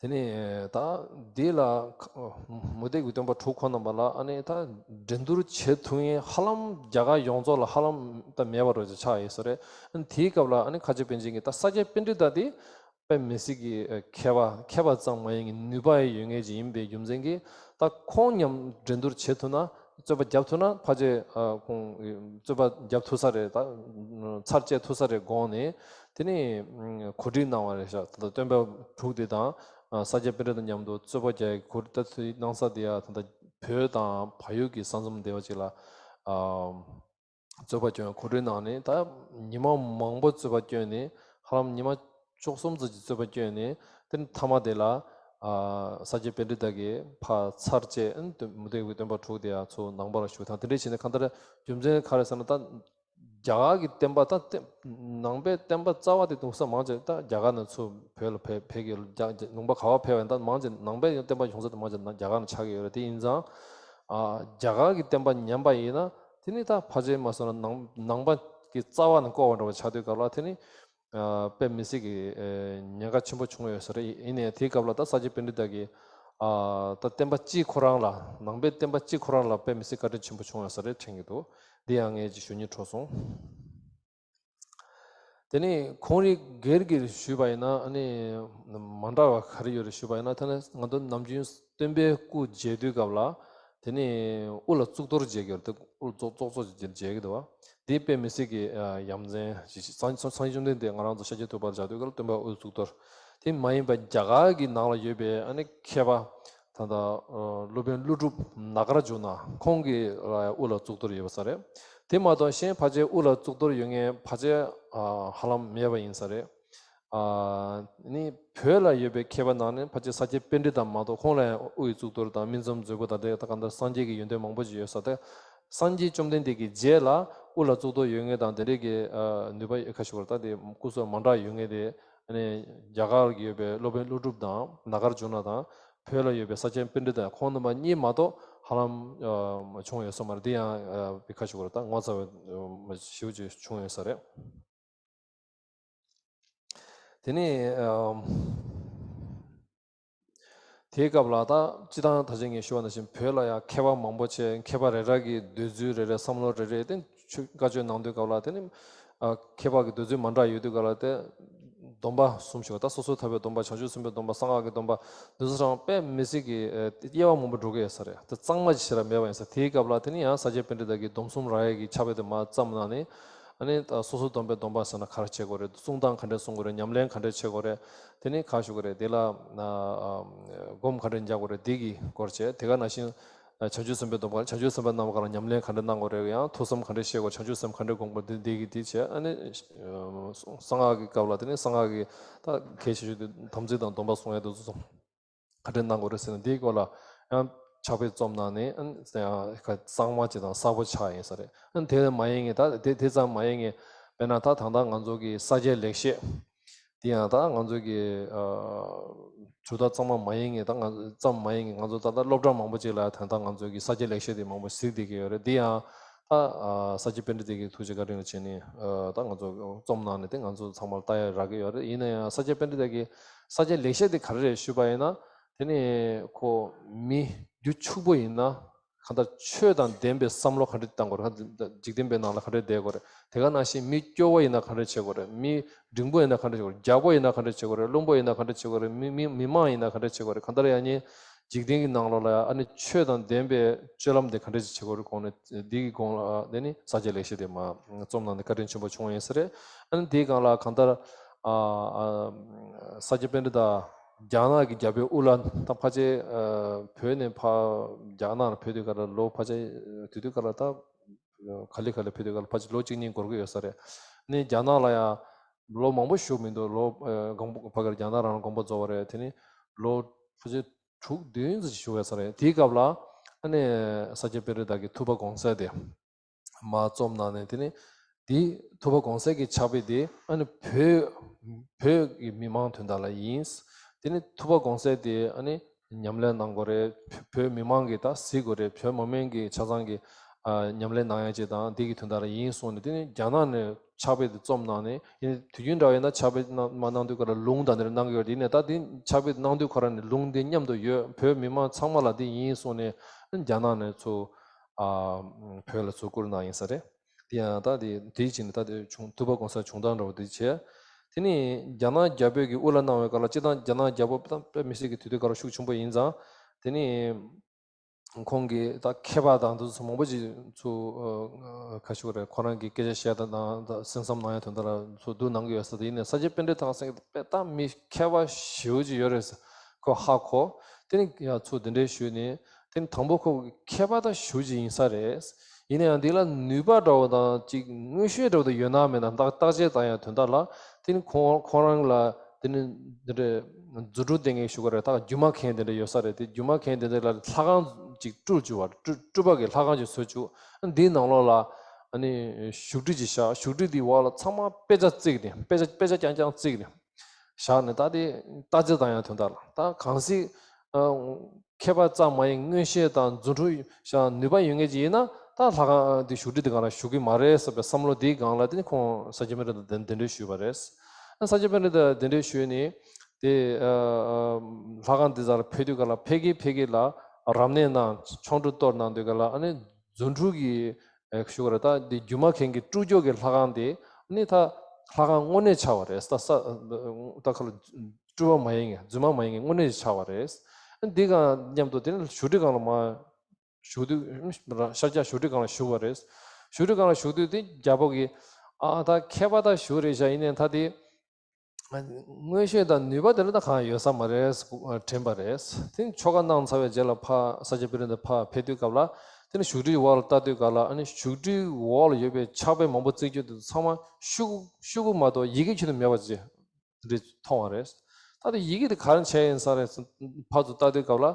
དེ་ནས་ད་འདི་ལ་མུ་སྟེགས་ཀྱི་སྟོན་པ་དྲུག་ཁོང་རྣམ་པ་ལ། ཨ་ནི་ད་འགྲན་བསྡུར་བྱེད་ཐུབ་མཁན་ཧ་ལམ་རྒྱ་གར་ཡོངས་རྫོགས་ལ་ཧ་ལམ་ད་མེད་པ་འདྲ་ཅིག་ཆགས་ཡོད་ས་རེད། ཨ་ནི་དེའི་སྐབས་ལ། ཨ་ནི་ཁ་ཆེ་པཎ་ཆེན་གྱིས་ད་ས་སྐྱ་པཎྜི་ཏ་དེ་དཔེ་མི་སྲིད་ཀྱི་མཁས་པ། མཁས་པ་ཙམ་མ་ཡིན་གྱི་ནུས་པ་ཡང་ཡོད་མཁན་ཅིག་ཡིན་པའི་རྒྱུ་མཚན་གྱིས། ད་ཁོང་མཉམ་འགྲན་བསྡུར་བྱེད་ཐུབ་ན། རྩོད་པ་རྒྱབ་ཐུབ་ན། ཕལ་ཆེར། ཨ། ཁོང་རྩོད་པ་རྒྱབ་ཐུབ་ས་རེད། ད་ཚར་བཅད་ཐུབ་ས་རེད་དགོངས་ནས། དེ་ནས་གོ་སྒྲིག་གནང་བ་རེད་ཤག་ད་ལྟ་སྟོན་པ་དྲུག་དེ་དང་། ཨ། ས་སྐྱ་པཎྜི་ཏ་མཉམ་དུ་རྩོད་པ་རྒྱག་གི་གོ་སྒྲིག་ད་དུས་གནང་ས་དེ་ཡང་ད་ལྟ་བོད་དང་བལ་ཡུལ་གྱི་ས་མཚམས་སྡེ་བ་ཅིག་ལ། ཨ། རྩོད་པ་སྐྱོན་གོ་སྒྲིག་གནང་ནས། ད་ཉི་མ་མང་པོ་རྩོད་པ་སྐྱོན་ནས། ཧ་ལམ་ཉི་མ་བཅུ་གསུམ་ཙམ་གྱི་རྩོད་པ་སྐྱོན་ནས། དེ་ནས་མཐའ་མ་དེ་ལ། ཨ། ས་སྐྱ་པཎྜི་ཏ་གིས་ཕར་ཚར་བཅད། ཨ་ནི་མུ་སྟེགས་པའི་སྟོན་པ་དྲུག་དེ་ཡང་ཚུར་ནང་པ་ལ་ཞུགས་དང་། དེ་འདྲ་བྱས་ནས་གང་ལྟར་རྒྱུ་མཚན་ག་རེ་ཟེར་ན། ད་རྒྱ་གར་གྱི་བསྟན་པ། ད་བསྟན། ནང་པའི་བསྟན་པ་རྩ་བ་དེ་གདུང་ས་མང་ཆེ་ད་རྒྱ་གར་ནས་ཚུར་བོད་ལ་ཕེབས་ཕེབས་ཀྱི། རྒྱ་ལུང་པ་ག་པར་ཕེབས་པ་ཡིན། ད་མང་ཆེ་ནང་པའི་བསྟན་པ་ཡོང་ས་དེ་མང་ཆེ་ན་རྒྱ་གར་ནས་ཆགས་ཀྱི་ཡོད་རེད། དེ་ཡིན་ཙང་། ཨ། རྒྱ་གར་གྱི་བསྟན་པ་ཉམས་པ་ཡིན་ན། དེ་ནི་ད་ཕལ་ཆེར་མ་སོང་ན་ནང་ནང་པ་གི་རྩ་བ་ནས་བསྐོར་བ་འདྲ་བ་ཆགས་དུས་སྐབས་ལ། དེ་ནི། ཨ། དཔེ་མི་སྲིད་ཀྱི། ཨེ། ཉེན་ཁ་ཆེན་པོ་བྱུང་ཡོད་ས་རེད། ཡིན་ནའི་དེའི་སྐབས་ལ་ད་ས་སྐྱ་པཎྜི་ཏ་གིས། ཨ། ད་བསྟན་པ་སྤྱི་ཁོ་རང་ལ། ནང་པའི་བསྟན་པ་སྤྱི་ཁོ་རང་ལ་དཔེ་མི་སྲིད་བཀའ་དྲིན་ཆེན་པོ་བྱུང་ཡོད་ས་རེད་དྲན་གྱི་འདུག་འདི་ཡང་ངས་ཅིག་ཞུ་སྙིང་བྲོ་སོང་། དེ་ནས་ཁོང་རང་སྒེར་གྱིས་ཞུས་པ་ཡིན་ན། ཨ་ནི་མ་འདྲ་བ་ག་རེ་ཡོད་རེད་ཞུས་པ་ཡིན་ན། ད་ནི་ང་ཚོ་ནམ་རྒྱུན་སྟོན་པའི་སྐུ་མཇལ་དུས་སྐབས་ལ། དེ་ནས་དབུ་ལ་གཙུག་ཏོར་མཇལ་གྱི་ཡོད་རེད། དབུ་ཙོག་ཙོག་ཙོག་ཅིག་མཇལ་གྱི་འདུག་བ། འདི་དཔེ་མི་སྲིད་ཀྱི། ཨ། ཡ་མཚན་ཞིག་སངས་སངས་རྒྱས་བཅོམ་ལྡན་འདས། ང་རང་ཚོ་ཤཱཀྱ་ཐུབ་པ་མཇལ་དུས་སྐབས་ལ་སྟོན་པ་དབུ་གཙུག་ཏོར། དེ་མ་ཡིན་པ་རྒྱ་གར་གྱི་ནང་ལ་ཡོད་པའི། ཨ་ནི་མཁས་པ། ད་ལྟ། ཨ། སློབ་དཔོན་ཀླུ་སྒྲུབ་ནཱ་གཱརྫུ་ན་ཁོང་གི་ལ་དབུ་ལ་གཙུག་ཏོར་ཡོད་པ་ས་རེད། དེ་མ་གཏོགས་གཞན་ཕལ་ཆེར་དབུ་ལ་གཙུག་ཏོར་ཡོད་མཁན་ཕལ་ཆེར། ཨ། ཧ་ལམ་མེད་པ་ཡིན་ས་རེད། ཨ་ནི་བོད་ལ་ཡོད་པའི་མཁས་པ་ནང་ནས་ཕལ་ཆེར་ས་སྐྱ་པཎྜི་ཏ་མ་གཏོགས་ཁོང་ལ་དབུ་ཡི་གཙུག་ཏོར་དང་སྨིན་མཚམས་མཛོད་སྤུ་དང་། དེ་ད་གང་ལྟར་སངས་རྒྱས་ཀྱི་ཡོན་ཏན་མང་པོ་ཞིག་ཡོད་ས་རེད། སངས་རྒྱས་བཅོམ་ལྡན་འདས་ཀྱི་རྗེས་ལ་དབུ་ལ་གཙུག་ཏོར་ཡོད་མཁན་དང་དེ་འདྲའི་གི། ཨ། ནུས་པ་ཡོད་ཁ་ཤོར་བ། ད་དེ་སྐུ་གཟུགས་མ་འདྲ་ཡོད་མཁན་དེ། ཨ་ནི་རྒྱ་གར་གྱི་ཡོད་པའི་སློབ་དཔོན་ཀླུ་སྒྲུབ་དང་ནཱ་གཱརྫུ་ན་དང་། བོད་ལ་ཡོད་པའི་ས་སྐྱ་པཎྜི་ཏ། ཁོང་རྣམ་པ་གཉིས་མ་གཏོགས་ ཧ་ལམ་ཨ་བྱུང་ཡོད་ས་མ་རེད། དེ་ཡང་ཨ་བི་ཁ་ཞུ་གོ་རེད། ད་ངོ་ཚ་བའི་ཨ་ཞེ་པོ་ཅིག་བྱུང་ཡོད་ས་རེད། དེ་ནས་ཨ་དེའི་སྐབས་ལ་ད་སྤྱི་བཏང་ད་ཅི་ངས་ཞུ་བ་ནང་བཞིན་བོད་ལ་ཡང་མཁས་པ་མང་པོ་བྱས། མཁས་པ་རེ་རེ་གི་འདོད་ཚུལ་རེ་རེ། བསམ་བློ་རེ་རེ། དེ་ཆོས་བཀའ་ཆོས་གནང་དུས་སྐབས་ལ་དེ་ནི་ཨ་མཁས་པ་གི་འདོད་ཚུལ་མ་འདྲ་ཡོད་དུས་སྐབས་ལ་དེ་སྡོམ་པ་གསུམ་ཞིག་ད་སོ་སོ་ཐར་པའི་སྡོམ་པ། བྱང་ཆུབ་སེམས་དཔའི་སྡོམ་པ། གསང་སྔགས་ཀྱི་སྡོམ་པ། འདི་ཚོ་རང་དཔེ་མི་སྲིད་ཀྱི་ཨ་དབྱེ་བ་མང་པོ་འགྲོ་གི་ཡོད་ས་རེད། དེ་གཙང་མ་ཅིག་ཞེ་དྲག་མེད་པ་ཡིན་ས། དེའི་སྐབས་ལ་དེ་ནི་ཡང་ས་སྐྱ་པཎྜི་ཏ་གིས་སྡོམ་གསུམ་རག་ཡས་ཀྱི་ཕྱག་དཔེ་དེ་མར་བརྩམས་གནང་ནས། ཨ་ནི་ད་སོ་སོ་སྡོམ་པའི་སྡོམ་པ་ཟེར་ན་ག་རེ་བྱེད་དགོས་རེད། གསུང་སྟངས་ག་འདྲས་གསུང་དགོས་རེད། ཉམས་ལེན་ག་འདྲས་བྱེད་དགོས་རེད། དེ་ནི་ག་ཞུ་དགོས་རེད། དེ་ལ་ཨ་སྒོམ་ག་འདྲས་རྒྱག་དགོས་རེད། དེ་གི་སྐོར་བྱས། དེ་ག་ནང་བཞིན་བྱང་ཆུབ་སེམས་དཔའི་སྡོམ་པ། བྱང་ཆུབ་སེམས་དཔའི་རྣམ་པ་ག་ལ་ཉམས་ལེན་ག་འདྲས་གནང་དགོས་རེད། ཡང་ཐུགས་བསམ་ག་འདྲས་བཞེས་དགོས། བྱང་ཆུབ་སེམས་ག་འདྲས་སྒོམ་དགོས། དེ་དེ་གི་དེ་བྱས། ཨ་ནི་གསང་སྔགས་ཀྱི་སྐབས་ལ་དེ་ནི་གསང་སྔགས་ཀྱི་ད་གལ་ཆེ་ཤོས་དེ་དམ་ཚིག་དང་སྡོམ་པ་སྲུང་ཡས་དེ་ཚོ་ག་འདྲས་གནང་དགོས་རེད་ཟེར་ན། དེའི་སྐོར་ལ་ཡང་ཕྱག་དཔེ་རྩོམ་གནང་ནས་ཨ་ནི་ཡང་གཙང་མ་ཅིག་དང་གསར་པ་ཆགས་ཡིན་ས་རེད། ཨ་ནི་དེ་མ་ཡིན་ངེས་ད་དེ་དེ་ཙམ་མ་ཡིན་ངེས། དཔེར་ན་ད་ད་ལྟ་ང་ཚོ་གི་ས་སྐྱའི་ལེགས་བཤད་དེ་ཡང་ད་ང་ཚོ་གི་ཨ་གྲུབ་མཐའ་གཙང་མ་མ་ཡིན་ངེས། ད་ང་ཙམ་མ་ཡིན་ངེས། ང་ཚོ་ད་ལྟ་སློབ་གྲྭ་མང་པོ་ཅིག་ལ་ད་ལྟ་ང་ཚོ་གི་ས་སྐྱའི་ལེགས་བཤད་དེ་མང་པོ་གཟིགས་བསྡད་ཀྱི་ཡོད་རེད། དེ་ཡང་ད་ཨ་ས་སྐྱ་པཎྜི་ཏ་གི་ཐུགས་རྗེ་བཀའ་དྲིན་ལ་བྱས་ནས་ཨ་ད་ང་ཚོ་རྩོམ་གནང་ནས་དེ་ང་ཚོ་ཚང་མར་ལྟ་ཡ་རག་གི་ཡོད་རེད། ཡིན་ན་ཡང་ས་སྐྱ་པཎྜི་ཏ་གི་ས་སྐྱའི་ལེགས་བཤད་དེ་ག་རེ་རེད་ཞུས་པ་ཡིན་ན། དེ་ནི་ཁོ་མི་རྒྱུ་ཕྱུག་པོ་ཡིན་ན་གང་ལྟར་ཆོས་དང་ལྡན་པའི་བསམ་བློ་ག་འདྲ་བཏང་དགོས་རེད། འཇིག་རྟེན་པའི་ནང་ལ་ག་འདྲ་བསྡད་དགོས་རེད། དེ་ག་ནང་བཞིན་མི་སྐྱོ་བོ་ཡིན་ན་ག་འདྲ་བྱེད་དགོས་རེད། མི་འབྲིང་པོ་ཡིན་ན་ག་འདྲ་བྱེད་དགོས་རེད། རྒྱགས་པོ་ཡིན་ན་ག་འདྲ་བྱེད་དགོས་རེད། བླུན་པོ་ཡིན་ན་ག་འདྲ་བྱེད་དགོས་རེད། མི་མི་མི་དམངས་ཡིན་ན་ག་འདྲ་བྱེད་དགོས་རེད། གང་ལྟར་ཡང་ནི་འཇིག་རྟེན་གྱི་ནང་ལོགས་ལ་ཡང་ཨ་ནི་ཆོས་དང་ལྡན་པའི་སྤྱོད་ལམ་དེ་ག་འདྲ་ཞིག་བྱེད་དགོས་རེད། གོང་ནས་འདི་གི་གོང་ལ་དེ་ནི་ས་སྐྱ་ལེགས་བཤད་དེ་མ་རྩོམ་གནང་ནས་བཀའ་དྲིན་ཆེན་པོ་བྱུང་བ་ཡིན་ས་རེད། ཨ་ནི་དེའི་སྒང་ལ་གང་ལྟར་ཨ་ཨ་ས་སྐྱ་པཎྜི་ཏ་རྒྱ་ནག་གི་རྒྱལ་པོའི་དབུ་བླ་ད་ཕལ་ཆེར་ཨ་བོད་ནས་ཕར་རྒྱ་ནག་ལ་ཕེབས་དུས་སྐབས་ལ་ལོ་ཕལ་ཆེར་དེ་དུས་སྐབས་ལ་ད་ག་ལེ་ག་ལེ་ཕེབས་དུས་སྐབས་ལ་ཕལ་ཆེར་ལོ་གཅིག་གཉིས་འགོར་གྱི་ཡོད་ས་རེད། ནི་རྒྱ་ནག་ལ་ཡང་ལོ་མང་པོ་བཞུགས་མི་འདུག་ལོ་ཨ་དགོངས་པ་ཕ་གིར་རྒྱ་ནག་རང་ལ་དགོངས་པ་རྫོགས་པ་རེད། དེ་ནི་ལོ་ཕལ་ཆེར་དྲུག་བདུན་ཙམ་ཞིག་བཞུགས་ཡོད་ས་རེད། དེའི་སྐབས་ལ་ཨ་ནི་ས་སྐྱ་པཎྜི་ཏ་གི་ཐུབ་པ་དགོངས་གསལ་དེ་མར་རྩོམ་གནང་ནས། དེ་ནི་དེ་ཐུབ་པ་དགོངས་གསལ་གྱི་ཕྱག་དཔེ་དེ་ཨ་ནི་བོད་བོད་ཀྱི་མི་མང་དོན་དག་ལ་ཡིན། དེ་ནི་ཐུབ་པ་དགོངས་གསལ་དེ་ཨ་ནི་ཉམས་ལེན་གནང་དགོས་རེད། བོད་མི་མང་གིས་ད་གཟིགས་དགོས་རེད། བོད་མི་མང་གིས་ཆ་ཚང་གིས་ཨ་ཉམས་ལེན་གནང་ཡ་ཅིག་དང་དེ་གི་དོན་དག་ལ་ཡིན་གསུངས་ནས། དེ་ནི་རྒྱ་ནག་ནས་ཕྱག་དཔེ་དེ་རྩོམ་གནང་ནས། ཡིན་དུས་རྒྱུན་འདྲ་བ་ཡིན་ན་ཕྱག་དཔེ་གནང་མ་གནང་དུས་སྐབས་ལ་ལུང་དང་དེ་འདྲ་གནང་གི་ཡོད་རེད། ཡིན་ནའི་ད་དེ་ཕྱག་དཔེ་གནང་དུས་ཁོ་རང་ནས་ལུང་དེ་མཉམ་དུ་ཡོད། བོད་མི་མང་ཚང་མ་ལ་དེ་ཡིན་གསུངས་ནས་རྒྱ་ནག་ནས་ཚུར་ཨ་བོད་ལ་ཚུར་བསྐུར་གནང་ཡིན་ས་རེད། དེ་ཡང་ད་དེ་དེའི་ཕྱིར་ནས་ད་དེ་བྱུང་ཐུབ་པ་གོང་ས་བྱུང་སྟངས་འདྲ་བོ་དེ་བྱས། དེ་ནི་རྒྱ་ནག་རྒྱལ་པོའི་གི་དབུ་བླ་གནང་བའི་སྐབས་ལ་སྤྱིར་བཏང་རྒྱ་ནག་རྒྱལ་པོ་དཔེ་མི་སྲིད་ཀྱི་དུས་དུས་སྐབས་ལ་ཤུགས་ཆེན་པོ་ཡིན་ཙང་། དེ་ནི་ཁོང་གིས་ད་མཁས་པ་དང་དེ་ཚོ་མང་པོ་ཅིག་ཚུར་ཨ་ཁ་ཤུ་རེད། ཁོ་རང་གི་སྐད་ཆ་བཤད་སྟངས་དང་ད་གསན་བསམ་གནང་ཡ་དོན་དག་ལ་ཚུར་བསྡུ་གནང་གི་ཡོད་ས་དེ། ཡིན་ནའི་ས་སྐྱ་པཎྜི་ཏ་ཟེར་མཁན་དེ་དཔེ་ད་མི་མཁས་པ་ཞེ་པོ་ཅིག་ཡོད་རེད་ཟེར། ཁོ་ཧ་གོ། དེ་ནི་ཡ་ཚུར་དེ་འདྲའི་ཞུས་ནས། དེ་ནི་དང་པོ་ཁོ་མཁས་པ་ད་ཞེ་པོ་ཅིག་ཡིན་ས་རེད། ཡིན་ན་ཡང་འདི་ལ་ནུས་པ་འདྲ་བོ་དང་ཅིག་མངོན་ཤེས་འདྲ་བོ་དང་ཡོད་ན་མེད་ན་བརྟག་བརྟག་དཔྱད་བཏང་ཡ་དོན་དག་ལ། དེ་ནི་ཁོ་ཁོ་རང་ལ་དེ་ནི་འདི་འདྲའི་རྫུ་འཕྲུལ་ལྡན་མཁན་ཞུ་གི་རེད། ད་སྒྱུ་མ་མཁན་དེ་འདྲ་ཡོད་ས་རེད། དེ་སྒྱུ་མ་མཁན་དེ་འདྲ་ལ་ལྷ་ཁང་ཅིག་སྤྲུལ་བཅུག་པ། སྤྲུལ་སྤྲུལ་པ་གི་ལྷ་ཁང་ཅིག་བཟོ་བཅུག་འདིའི་ནང་ལོགས་ལ་ཨ་ནི་བཞུགས་ཁྲི་ཅིག་བཞག་བཞུགས་ཁྲི་དེའི་འོག་ལ་ཚང་མ་དཔེ་ཆ་བརྩིགས་ནས། དཔེ་ཆ་དཔེ་ཆ་རྐྱང་རྐྱང་བརྩིགས་ནས་བཞག་ནས། ད་དེ་བརྟག་དཔྱད་བཏང་ཡ་དོན་དག་ལ། ད་གལ་སྲིད་ཨ་མཁས་པ་ཙམ་མ་ཡིན། མངོན་ཤེས་དང་རྫུ་འཕྲུལ་ཤ་ནུས་པ་ཡོད་མཁན་ཅིག་ཡིན་ན། ད་ལྷ་ཁང་དེ་བཞུགས་ཁྲི་དེ་སྒང་ལ་བཞུགས་ཀྱི་མ་རེད་ཟེར་བའི་བསམ་བློ་དེའི་སྒང་ལ་དེ་ནི་ཁོང་ས་སྐྱ་པཎྜི་ཏ་དེ་འདྲ་ཞུས་པ་རེད། ས་སྐྱ་པཎྜི་ཏ་དེ་འདྲ་ཞུས་ནས་དེ་ཨ་ཨ་ལྷ་ཁང་དེ་ཚོ་ལ་ཕེབས་དུས་སྒང་ལ་ཕ་གི་ཕ་གི་ལ་རབ་གནས་གནང་། ཆོ་འཕྲུལ་གཏོར་གནང་དུས་སྒང་ལ་ཨ་ནི་རྫུ་འཕྲུལ་གྱི་ཨེ་ཞུ་གི་རེད། ད་འདི་སྒྱུ་མ་མཁན་གྱིས་སྤྲུལ་སྐྱོར་གྱི་ལྷ་ཁང་དེ་ནི་ད་ལྷ་ཁང་དངོས་གནས་ཆགས་པ་རེད། ད་ས་ད་ཁ་ལ་སྤྲུལ་པ་མ་ཡིན་མཁན། རྫུན་མ་མ་ཡིན་མཁན་དངོས་གནས་ཆགས་པ་རེད། འདི་དང་མཉམ་དུ་དེ་ནི་བཞུགས་ཁྲི་སྒང་ལ་མར་བཞུགས་དུས། ཤར་རྒྱག་བཞུགས་ཁྲི་སྒང་ལ་བཞུགས་པ་རེད། བཞུགས་ཁྲི་སྒང་ལ་བཞུགས་དུས་དེ་རྒྱལ་པོ་གིས་ཨ་ད་མཁས་པ་ད་བཞུགས་རེད་བཞག་ཡིན་ནའི་ད་དེ་མངོན་ཤེས་དང་ནུས་པ་དེ་འདྲ་ད་གང་ཡོད་ས་མ་རེད་དྲན་པ་རེད། དེ་ནི་ཆོ་ག་གནང་ཚར་བའི་རྗེས་ལ་ཕར་ས་སྐྱ་པཎྜི་ཏ་ཕར་ཕེབས་དུས་སྐབས་ལ་དེ་ནི་བཞུགས་ཁྲིའི་འོག་ལ་ལྟ་དུས་སྐབས་ལ་ཨ་ནི་བཞུགས་ཁྲིའི་འོག་ལ་ཡོད་པའི་ཕྱག་དཔེ་མང་པོ་བརྩིགས་རྒྱུ་དེ་ཚང་མ་ཤོག་ཤོག་གུ་མ་གཏོགས་ཡི་གེ་ཁྱོན་ནས་མེད་པ་ཅིག་འདི་མཐོང་བ་རེད། ད་དེ་ཡི་གེ་དེ་ག་རེ་བྱས་ཡིན་ས་རེད། ཕར་ཚུར་ལྟ་དུས་སྐབས་ལ་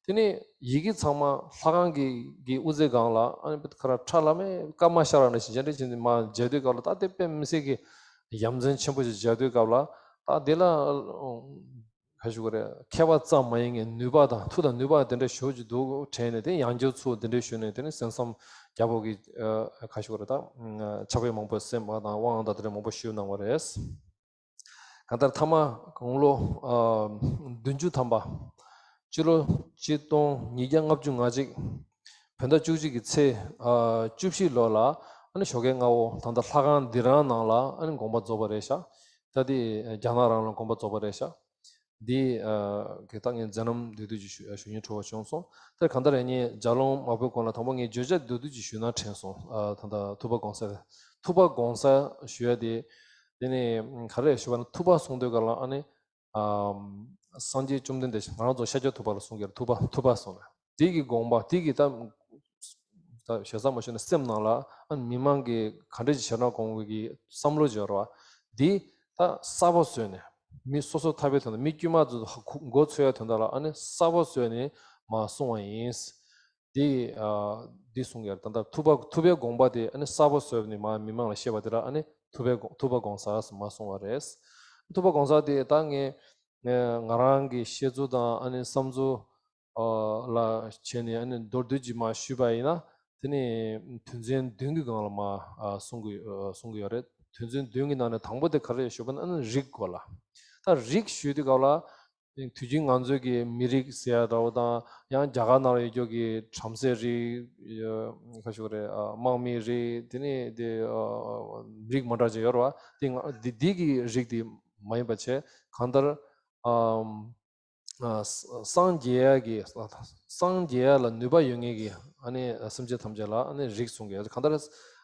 དེ་ནི་ཡི་གེ་ཚང་མ་ལྷ་ཁང་གི་གི་དབུ་རྩེ་སྒང་ལ་ཨ་ནི་ཁ་ར་ཁྲ་ལམ་མེ་སྐར་མ་ཤར་བ་ནང་བཞིན་ཅན་འདྲ་བྱས་ནས་མར་མཇལ་དུས་སྐབས་ལ། ད་དེ་དཔེ་མི་སྲིད་ཀྱི་ཡ་མཚན་ཆེན་པོ་ཞིག་མཇལ་དུས་སྐབས་ལ། ད་དེ་ལ་ ཕལ་ཞུ་གི་རེད། མཁས་པ་ཙམ་མ་ཡིན་ངེས་ནུས་པ་དང་མཐུ་དང་ནུས་པ་དེ་འདྲ་ཞུ་གི་འདུག་དྲན་ནས། དེ་ཡང་བསྐྱར་ཚུར་དེ་འདྲ་ཞུས་ནས། དེ་ནི་གསན་བསམ་རྒྱག་པོ་གི་ཁ་ཞུ་གི་རེད། ད་ཕྱག་དཔེ་མང་པོ་གསན་པ་དང་དབང་དང་དེ་འདྲ་མང་པོ་ཞུས་གནང་བ་རེད། གང་ལྟར་མཐའ་མ་དགུང་ལོ་བདུན་ཅུ་ཐམ་པ། སྤྱི་ལོ་ཆིག་སྟོང་ཉིས་བརྒྱ་ལྔ་བཅུ་ང་གཅིག་བོད་ཟླ་བཅུ་གཅིག་གི་ཚེས་བཅུ་བཞི་ལོ་ལ། ཨ་ནི་ཞོགས་ཀས་སྔ་བོ་ད་ལྟ་ལྷ་ཁང་འདི་རང་ནང་ལ་ཨ་ནི་དགོངས་པ་རྫོགས་པ་རེད་ཤག་ད་དེ་རྒྱ་ནག་རང་ལ་དགོངས་པ་རྫོགས་པ་རེད་ཤག་འདི་གི་ད་ངས་མཛད་རྣམ་བསྡུས་བསྡུས་ཅིག་ཞུ་ཞུ་སྙིང་བྲོ་བ་བྱུང་སོང་། དེར་གང་ལྟར་ཡང་ངས་ལྗགས་ལུང་མ་ཕུལ་གོང་ལ་དང་པོ་ངས་བརྗོད་བྱ་བསྡུས་བསྡུས་ཅིག་ཞུས་ན་དྲན་སོང་། ད་ལྟ་ཐུབ་པ་དགོངས་ས། ཐུབ་པ་དགོངས་ས་ཞུ་ཡ་དེ། དེ་ནི་ག་རེ་ཞུ་བ་ན། ཐུབ་པ་གསུང་དུས་སྐབས་ལ་ཨ་ནི། ཨམ། སངས་རྒྱས་བཅོམ་ལྡན་འདས་ང་རང་ཚོ་ཤཱཀྱ་ཐུབ་པ་ལ་གསུང་གི་རེད། ཐུབ་པ་ཐུབ་པ་གསུང་ན། དེ་གི་དགོངས་པ་དེ་གི་ད་ད་ཞེ་ས་མ་ཞུས་ན་སེམས་ནང་ལ་ཨ་ནི་མི་མང་གི་ག་འདྲ་ཞིག་བྱས་ན་དགོངས་པའི་གི་བསམ་བློ་སྦྱོར་བ་འདི་ད་གསར་པ་བཟོས་ནས། མི་སོ་སོ་ཐར་པའི་དོན་དུ། མི་དཀྱུས་མ་ཚོ་མགོ་ཚོས་ཡ་དོན་དག་ལ་ཨ་ནི་གསར་པ་བཟོས་ནས་མར་གསུང་བ་ཡིན། འདི་ཨ་འདི་གསུང་ཡ་ད་ལྟ་ཐུབ་པ་ཐུབ་པའི་དགོངས་པ་དེ་ཨ་ནི་གསར་པ་བཟོས་ནས་མར་མི་མང་ལ་བཤད་པ་དེ་ལ་ཨ་ནི་ཐུབ་པའི་དགོངས་ཐུབ་པ་དགོངས་ས་མར་གསུང་བ་རེད། ཐུབ་པ་དགོངས་ས་དེ་ད་ངས་ང་རང་གི་བཤད་ཚུལ་དང་ཨ་ནི་བསམ་ཚུལ་ཨ་ལ་བྱས་ནས་ཨ་ནི་མདོར་བསྡུས་ཅིག་མར་ཞུས་པ་ཡིན་ན། དེ་ནི་དོན་ཚན་བདུན་གྱི་སྒང་ལ་མར་ཨ་གསུང་གི་ཨ་གསུང་གི་ཡོད་རེད། དོན་ཚན་བདུན་གྱི་ནང་ནས་དང་པོ་དེ་ག་རེ་ཞུས་པ་ན་ཨ་ནི་རིགས་སྐོར་ལ། ད་རིགས་ཞུས་དུས་སྐབས་ལ། དུས་རྒྱུན་ང་ཚོའི་གི་མི་རིགས་ཟེར་ཡ་འདྲ་བོ་དང་། ཡང་རྒྱ་གར་ནང་ལ་ཡོད་རྒྱུ་གི་བྲམ་ཟེ་རིགས། ཡ་ག་ཞུ་རེད། ཨ་དམག་མི་རིགས། དེ་ནི་དེ་ཨ་རིགས་མ་འདྲ་ཅིག་ཡོད་རེད་བ། དེ་ང་འདི་འདི་གི་རིགས་དེ་མ་ཡིན་པ་བྱས། གང་ལྟར་ཨམ། ཨ་ས་སངས་རྒྱས་ཡ་གི་སངས་རྒྱས་ཡ་ལ་ནུས་པ་ཡོད་མཁན་གྱི་ཨ་ནི་སེམས་ཅན་ཐམས་ཅད་ལ་ཨ་ནི་རིགས་གསུང་གི། གང་ལྟར་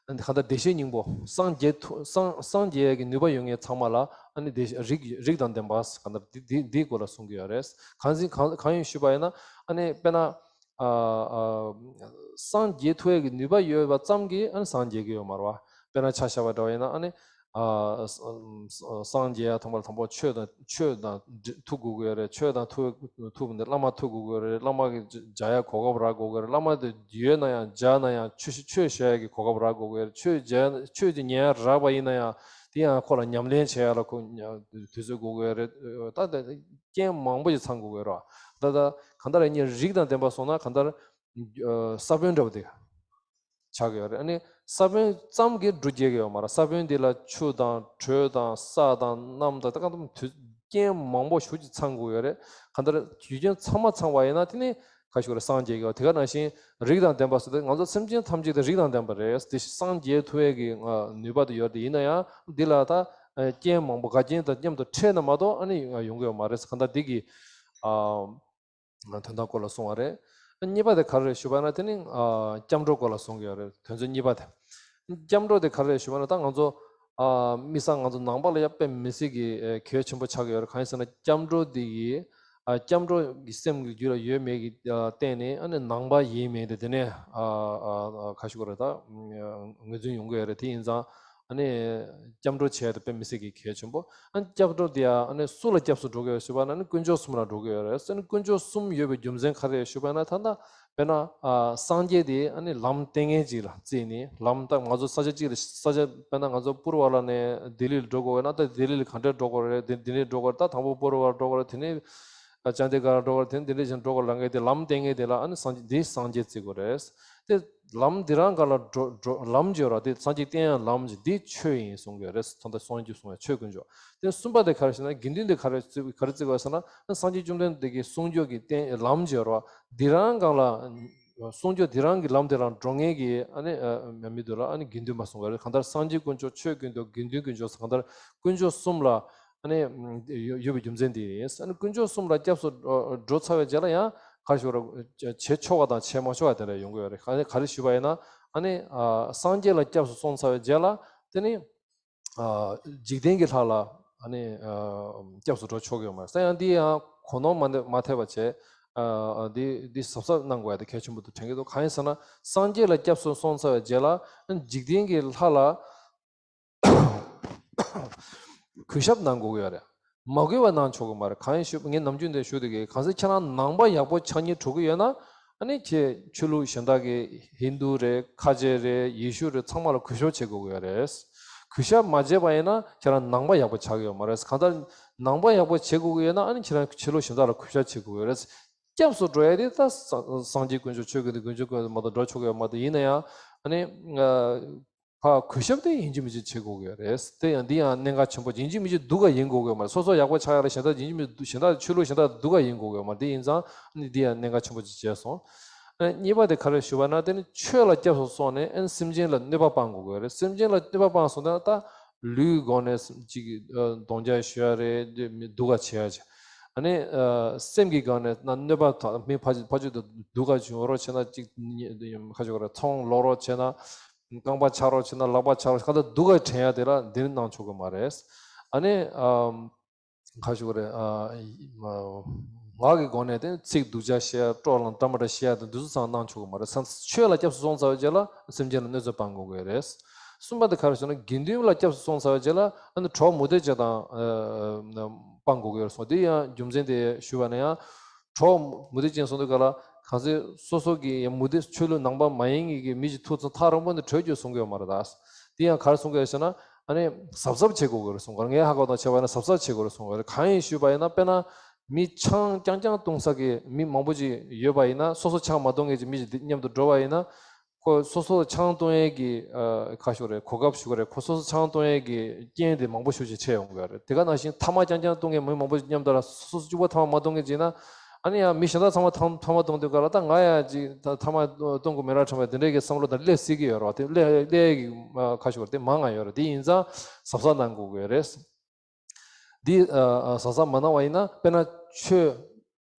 གང་ལྟར་བདེ་གཤེགས་སྙིང་པོ་སངས་རྒྱས་ཐུ་སངས་སངས་རྒྱས་ཡ་གི་ནུས་པ་ཡོད་མཁན་ཚང་མ་ལ་ཨ་ནི་བདེ་རིགས་རིགས་དང་ལྡན་པ། གང་ལྟར་འདི་འདི་འདིའི་སྐོར་ལ་གསུང་གི་ཡོད་རེད། གང་ཟིན་གང་གང་ཡིན་ཞུས་པ་ཡིན་ན། ཨ་ནི་དཔེར་ན་ཨ་ཨ་སངས་རྒྱས་ཐུབ་ཡ་གི་ནུས་པ་ཡོད་པ་ཙམ་གྱིས་ཨ་ནི་སངས་རྒྱས་ཀྱི་ཡོད་མ་རེད་བ། དཔེར་ན་ཆ་བཞག་པ་འདྲ་བ་ཡིན་ན། ཨ་ནི་ཨ་ས་ས་སངས་རྒྱས་ཡ་ཐོག་མར་དང་པོ་ཆོས་དང་ཆོས་དང་ཐུག་དགོས་ཀྱི་ཡོད་རེད། ཆོས་དང་ཐུག་ཐུག་འདི་བླ་མ་ཐུག་དགོས་ཀྱི་ཡོད་རེད། བླ་མ་གི་མཇལ་ཡ་གོ་སྐབས་རག་དགོས་ཀྱི་རེད། བླ་མ་དེ་ཡོད་ན་ཡང་མཇལ་ན་ཡང་ཆོས་ཆོས་བཤད་ཡ་གི་གོ་སྐབས་རག་དགོས་ཀྱི་ཡོད་རེད། ཆོས་མཇལ་ཆོས་དེ་ཉན་ཡ་རག་པ་ཡིན་ན་ཡང་དེ་ཡང་ཁོ་ལ་ཉམས་ལེན་བྱེད་ཡ་ལ་ཁོ་དུས་ཚོད་དགོས་ཀྱི་ཡོད་རེད། ད་དེ་རྐྱེན་མང་པོ་ཞིག་ཚང་དགོས་ཀྱི་ཡོད་རེད། ད་ད་གང་ལྟར་ཡིན་ནའི་རིགས་དང་ལྡན་པ་སོང་ན་གང་ལྟར་ཨ་ས་བོན་འདྲ་བོ་དེ། ཆགས་ཀྱི་ཡོད་རེད། ཨ་ནི་ས་བོན་ཙམ་གྱིས་འབྲུ་སྐྱེ་གི་ཡོད་མ་རེད། ས་བོན་འདི་ལ་ཆུ་དང་དྲོད་དང་ས་དང་གནམ་དང་ད་གང་ལྟར་དུས་རྐྱེན་མང་པོ་ཞེ་པོ་ཅིག་ཚང་དགོས་ཡོད་རེད། གང་ལྟར་དུས་རྐྱེན་ཚང་མ་ཚང་བ་ཡིན་ན་དེ་ནི་ག་ཞུ་རེད། སངས་རྒྱས་ཀྱི་ཡོད། དེ་ག་ནང་བཞིན་རིགས་དང་ལྡན་པ་ཟེར་དུས་ང་ཚོ་སེམས་ཅན་ཐམས་ཅད་དེ་རིགས་དང་ལྡན་པ་རེད། དེ་སངས་རྒྱས་ཐུབ་ཡས་ཀྱི་ནུས་པ་དེ་ཡོད་རེད། ཡིན་ན་ཡང་འདི་ལ་ད་རྐྱེན་མང་པོ་འགལ་རྐྱེན་དང་མཉམ་དུ་འཕྲད་ན་མ་གཏོགས་ཨ་ནི་ཡོང་གི་ཡོད་མ་རེད། གང་ལྟར་འདི་གི་ཨ། དོན་དག་སྐོར་ལ་གསུང་བ་རེད། གཉིས་པ་དེ་ག་རེ་རེད་ཞུ་བ་ན་དེ་ནི་ཨ་སྐྱབས་འགྲོ་སྐོར་ལ་གསུང་གི་ཡོད་རེད། དོན་ཚན་གཉིས་པ་དེ། སྐྱབས་འགྲོ་དེ་ག་རེ་རེད་ཞུ་བ་ན་ད་ང་ཚོ་ཨ་དམིགས་བསལ་ང་ཚོ་ནང་པ་ལ་ཡ་དཔེ་མི་སྲིད་ཀྱི་ཨ་གལ་ཆེན་པོ་ཆགས་ཀྱི་ཡོད་རེད། གང་ཡིན་ཟེར་ན་སྐྱབས་འགྲོ་འདི་ཡིས་ཨ་སྐྱབས་འགྲོ་གི་སེམས་ཀྱི་རྒྱུད་ལ་ཡོད་མེད་ཀྱི་ཨ་སྟེང་ནས་ཨ་ནི་ནང་པ་ཡིན་མིན་དེ་དེ་ནས་ཨ་ཨ་ཨ་ག་ཞུ་དགོས་རེད། ད་ངོས་འཛིན་ཡོང་གི་ཡོད་རེད། དེ་ཡིན་ཙང་། ཨ་ནི་སྐྱབས་འགྲོ་བྱས་ཏེ་དཔེ་མི་སྲིད་ཀྱི་གལ་ཆེན་པོ། ཨ་ནི་སྐྱབས་འགྲོ་དེ་ཡང་ཨ་ནི་སུ་ལ་སྐྱབས་སུ་འགྲོ་གི་ཡོད་ཞུ་བ་ན་ཨ་ནི་དཀོན་མཆོག་གསུམ་ལ་འགྲོ་གི་ཡོད་རེད། ཨ་ནི་དཀོན་མཆོག་གསུམ་ཡོད་པའི་རྒྱུ་མཚན་ག་རེ་རེད་ཞུ་བ་ན། ད་ལྟ་དཔེར་ན་ཨ་སངས་རྒྱས་དེ་ཨ་ནི་ལམ་སྟོན་མཁན་ཅིག་ལ་བརྩིས་ནས། ལམ་ད་ང་ཚོ་ས་ཆ་གཅིག་ལ་ས་ཆ་དཔེར་ན་ང་ཚོ་པུར་བ་ལ་ནས་ལྡི་ལི་ལ་འགྲོ་དགོས་ན། ད་ལྡི་ལི་ལ་ག་འདྲ་འགྲོ་དགོས་རེད། ལྡི་ལི་འགྲོ་དགོས་རེད། ད་དང་པོ་པུར་བ་ལ་འགྲོ་དགོས་རེད། དེ་ནས་ཨ་ཅན་དི་གྷར་འགྲོ་དགོས་རེད། དེ་ནས་འདི་འདྲ་བྱས་འགྲོ་དགོས་རེད་ལབ་མཁན་དེ། ལམ་སྟོན་མཁན་དེ་ལ་ཨ་ནི་སངས་རྒྱས་འདི་སངས་རྒྱས་བརྩི་དགོས་རེད། དེ་ལམ་འདི་རང་སྒང་ལ་འགྲོ་འགྲོ་ལམ་ཅིག་ཡོད་རེད། དེ་སངས་རྒྱས་བསྟན་ཡ་ལམ་ཅིག་འདི་ཆོས་ཡིན་གསུང་གི་རེད། ད་ལྟ་སངས་རྒྱས་གསུང་བའི་ཆོས་དཀོན་མཆོག་དེ་གསུམ་པ་དེ་ག་རེ་ཟེར་ན། དགེ་འདུན་དེ་ག་རེ་བརྩི་ག་རེ་བརྩི་དགོས་ཟེར་ན། སངས་རྒྱས་བཅོམ་ལྡན་འདས་ཀྱི་གསུང་ཆོས་ཀྱི་བསྟན་ལམ་ཅིག་ཡོད་རེད། འདི་རང་སྒང་ལ་གསུང་ཆོས་འདི་རང་གི་ལམ་དེ་རང་འགྲོ་མཁན་གྱི་ཨ་ནི་ཨ་མི་འདུག་ལ་ཨ་ནི་དགེ་འདུན་པ་གསུང་གི་རེད། གང་ལྟར་སངས་རྒྱས་དཀོན་མཆོག་ཆོས་དཀོན་མཆོག་དགེ་འདུན་དཀོན་མཆོག་གང་ལྟར་དཀོན་མཆོག་གསུམ་ལ་ཨ་ནི་ཡོད་ཡོད་པའི་རྒྱུ་མཚན་དེ་ཡིན། ཨ་ནི་དཀོན་མཆོག་གསུམ་ལ་སྐྱབས་སུ་འགྲོ་ཚར་བའི་རྗེས་ལ་ཡང་ག་རེ་ཞུ་ར། བྱེད་ཆོག་པ་དང་བྱེད་མ་ཆོག་པ་དེ་འདྲ་ཡོང་གི་ཡོད་རེད། ག་ནི་ག་རེ་ཞུས་པ་ཡིན་ན། ཨ་ནི་ཨ་སངས་རྒྱས་ལ་སྐྱབས་སུ་སོང་ཚར་བའི་རྗེས་ལ་དེ་ནི་ཨ་འཇིག་རྟེན་གྱི་ལྷ་ལ་ཨ་ནི་ཨ་སྐྱབས་སུ་འགྲོ་ཆོག་གི་ཡོད་མ་རེད། ས་ཡང་འདི་ཡང་གོ་ནོར་མ་མ་ཐེབས་པ་བྱས། ཨ་འདི་འདི་གཟབ་གཟབ་གནང་དགོས་ཡ་དེ་གལ་ཆེན་པོ་འདུག་དྲན་གྱི་འདུག་གང་ཡིན་ཟེར་ན་སངས་རྒྱས་ལ་སྐྱབས་སུ་སོང་ཚར་བའི་རྗེས་ལ་འཇིག་རྟེན་གྱི་ལྷ་ལ་གུས་ཞབས་གནང་དགོས་ཀྱི་ཡོད་རེད། མ་གུས་པ་གནང་ཆོག་གི་མ་རེད། གང་ཡིན་ཞུ་ངས་ནམ་རྒྱུན་དེ་ཞུ་བསྡད་ཀྱི། གང་ཟེར་ཁྱེད་རང་ནང་པ་ཡག་པོ་ཆགས་སྙིང་བྲོ་གི་ཡོད་ན། ཨ་ནི་ཁྱེད་ཆོས་ལུགས་གཞན་དག་གི་ཧིན་དུ་རེད། ཁ་ཆེ་རེད། ཡེ་ཤུ་རེད། ཚང་མ་ལ་གུས་ཞབས་བྱེད་དགོས་ཀྱི་ཡོད་རེད། གུས་ཞབས་མ་བྱས་པ་ཡིན་ན་ཁྱེད་རང་ནང་པ་ཡག་པོ་ཆགས་ཀྱི་ཡོད་མ་རེད། གང་ལྟར་ནང་པ་ཡག་པོ་བྱེད་དགོས་ཀྱི་ཡོད་ན་ཨ་ནི་ཁྱེད་རང་ཆོས་ལུགས་གཞན་དག་ལ་གུས་ཞབས་བྱེད་དགོས་ཀྱི་ཡོད་རེད། སྐྱབས་སུ་འགྲོ་ཡ་དེ་ད་སངས་རྒྱས་དཀོན་མཆོག་ཆོས་ཀྱི་འདི་དཀོན་མཆོག་དཀོན་མཆོག་མ་གཏོགས་འགྲོ་ཆོག་གི་ཡོད་མ་གཏོགས། ཡིན་ན་ཡང་ཨ་ནི། ཕར་གུས་ཞབས་དེ་ཡིན་གཅིག་མིན་གཅིག་བྱེད་དགོས་ཀྱི་རེད། དེ་ཡང་འདི་ཡང་གནད་འགག་ཆེན་པོ། ཡིན་གཅིག་མིན་གཅིག་སྡུག་ག་ཡིན་དགོས་ཀྱི་མ་རེད། སོ་སོ་ཡག་པོ་ཆགས་ཡ་ལ་གཞན་དག་ཡིན་གཅིག་མིན་གཞན་དག་ཆོས་ལུགས་གཞན་དག་སྡུག་ག་ཡིན་དགོས་ཀྱི་མ་རེད། དེ་ཡིན་ཙང་ཨ་ནི་འདི་ཡང་གནད་འགག་ཆེན་པོ་ཅིག་བྱས་སོང་། ཨ་གཉིས་པ་དེ་ག་རེ་ཞུ་བ་ན་དེ་ནི་ཆོས་ལ་སྐྱབས་སུ་སོང་ནས་ཨ་ནི་སེམས་ཅན་ལ་གནོད་པ་སྤང་དགོས་ཀྱི་རེད། སེམས་ཅན་ལ་གནོད་པ་སྤངས་སོང་ན་ད་ལུས་སྒོ་ནས་ཅིག་གདོང་བརྒྱབ་ཞུ་ཡ་རེད། སྡུག་ག་བྱེད་ཡ་ཅིག་ཨ་ནི་སེམས་ཀྱི་སྒང་ནས་ན་གནོད་པ་དང་མི་ཕ་ཕ་ཆོས་དུ་སྡུག་ག་བྱུང་རོགས་བྱས་ན་ཅིག་ཁ་ཆོས་རེད། ཚོང་ལོག་རོགས་བྱས་ན། རྐང་པ་ཆག་རོགས་བྱས་ན། ལག་པ་ཆག་རོགས། གང་ལྟར་སྡུག་ག་དྲན་ཡ་དེ་ལ་འདིར་གནང་ཆོག་གི་མ་རེད། ཨ་ནི་ཨམ། ག་ཞུ་དགོས་རེད། ཨ་ངག་གི་སྒོ་ནས་དེ་ཚིག་སྡུག་ཅག་བཤད་ཡ། སྤྲོ་ལངས་འདྲ་མི་འདྲ་བཤད་ཡ་དེ་འདི་ཚོ་ཚང་གནང་ཆོག་གི་མ་རེད། སེམས་ཆོས་ལ་སྐྱབས་སུ་སོང་ཚར་བའི་རྗེས་ལ་སེམས་ཅན་ལ་གནོད་འཚེ་སྤང་དགོས་ཀྱི་རེད། གསུམ་པ་དེ་ག་རེ་ཞུ་ན་དགེ་འདུན་ལ་སྐྱབས་སུ་སོང་ཚར་བའི་རྗེས་ལ་ཨ་ནི་གྲོགས་མུ་སྟེགས་ཅན་དང་ཨ་སྤང་དགོས་ཀྱི་རེད་གསུངས། དེ་ཡང་རྒྱུ་མཚན་དེ་ཞུ་བ་ན་ཡང་། གྲོགས་མུ་སྟེགས་ཅན་སོང་དུས་ག་ལ་གང་ཚེ་སོ་སོ་གི་ཡང་མུ་སྟེགས་ཆོས་ལུགས་ནང་པ་མ་ཡིན་གྱི་མི་ཞིག་ཐུག་ཚེ་ཐག་རིང་པོ་ནས་བྲོས་རྒྱུ་གསུང་གི་ཡོད་མ་རེད་ད། དེ་ཡང་ག་རེ་གསུང་གི་ཡོད་ཟེར་ན་ཨ་ནི་གཟབ་གཟབ་བྱེད་དགོས་ཀྱི་རེད་གསུང་གི་རེད། ངའི་ཧ་གོ་དང་བྱས་པ་ཡིན་ན་གཟབ་གཟབ་བྱེད་དགོས་རེད་གསུང་གི་རེད། གང་ཡིན་ཞུས་པ་ཡིན་ན་དཔེར་ན་མི་ཆང་རྐྱང་རྐྱང་བཏུང་ས་གི་མི་མང་པོ་ཅིག་ཡོད་པ་ཡིན་ན་སོ་སོ་ཆང་མ་བཏུང་མཁན་ཅིག་མི་ཞིག་འདི་མཉམ་དུ་འགྲོ་བ་ཡིན་ན། ཁོ་སོ་སོ་ཆང་བཏུང་ཡས་ཀྱི་ཨ་ཁ་ཤོར་རེད། གོ་སྐབས་ཤོར་རེད། ཁོ་སོ་སོ་ཆང་བཏུང་ཡས་ཀྱི་རྐྱེན་དེ་མང་པོ་ཤོས་ཅིག་ཆགས་ཡོང་གི་རེད། དེ་ག་ནང་བཞིན་ཐ་མག་རྐྱང་རྐྱང་བཏུང་མཁན་མི་མང་པོ་ཅིག་མཉམ་དུ་ལ་སོ་སོ་གཅིག་པོ་ཐ་མག་མ་བཏུང་མཁན་ཅིག་ན། ཨ་ནི་ཡང་མི་གཞན་དག་ཚང་མ་ཐ་ཐ་མག་བཏུང་དུས་ག་ལ་ད་ང་ཡང་ཅིག་ཐ་ཐ་མག་བཏུང་དགོས་མེད་ར་ཁྲམ་པ་དེ་འདྲའི་གི་བསམ་བློ་དང་སླེབས་སྲིད་ཀྱི་ཡོད་རེད་བ། དེ་སླེབས་སླེབས་ཡས་ཀྱི་ཁ་ཤོར་དེ་མང་ང་ཡོད་རེད། དེ་ཡིན་ཙང་གཟབ་གཟབ་གནང་དགོས་ཀྱི་རེད། འདི་ཨ་ཨ་གཟབ་གཟབ་མ་གནང་བ་ཡིན་ན་དཔེར་ན་ཆོས་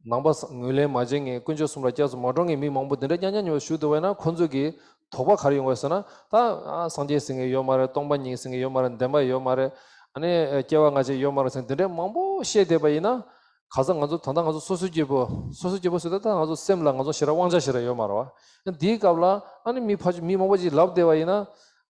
ནང་པ་ས་ངོས་ལེན་མ་བྱེད་མཁན། དཀོན་མཆོག་གསུམ་ལ་སྐྱབས་སུ་མ་འགྲོ་མཁན་མི་མང་པོ་འདི་འདྲ་རྐྱང་རྐྱང་ཉོ་བཞུགས་འདུག་པ་ཡིན་ན་ཁོང་ཚོ་གི་དོགས་པ་ག་རེ་ཡོང་གི་ཟེར་ན། ད་ཨ་སངས་རྒྱས་ཟེར་མཁན་ཡོད་མ་རེད། སྟོང་པ་ཉིད་ཟེར་མཁན་ཡོད་མ་རེད། བདེན་པ་ཡོད་མ་རེད། ཨ་ནི་སྐྱེ་བ་སྔ་ཕྱི་ཡོད་མ་རེད་ཟེར་འདི་འདྲའི་མང་པོ་བཤད་བསྡད་པ་ཡིན་ན། ག་ས་ང་ཚོ་ད་ལྟ་ང་ཚོ་སོ་སོའི་སྐྱེ་བོ་སོ་སོའི་སྐྱེ་བོ་ཟེར་ད་ད་ང་ཚོ་སེམས་ལ་ང་ཚོ་ཞེ་དྲག་དབང་ཆ་ཞེ་དྲག་ཡོད་མ་རེད་བ། འདིའི་སྐབས་ལ་ཨ་ནི་མི་ཕ་མི་མང་པོ་ཅིག་ལབ་བསྡད་པ་ཡིན་ན།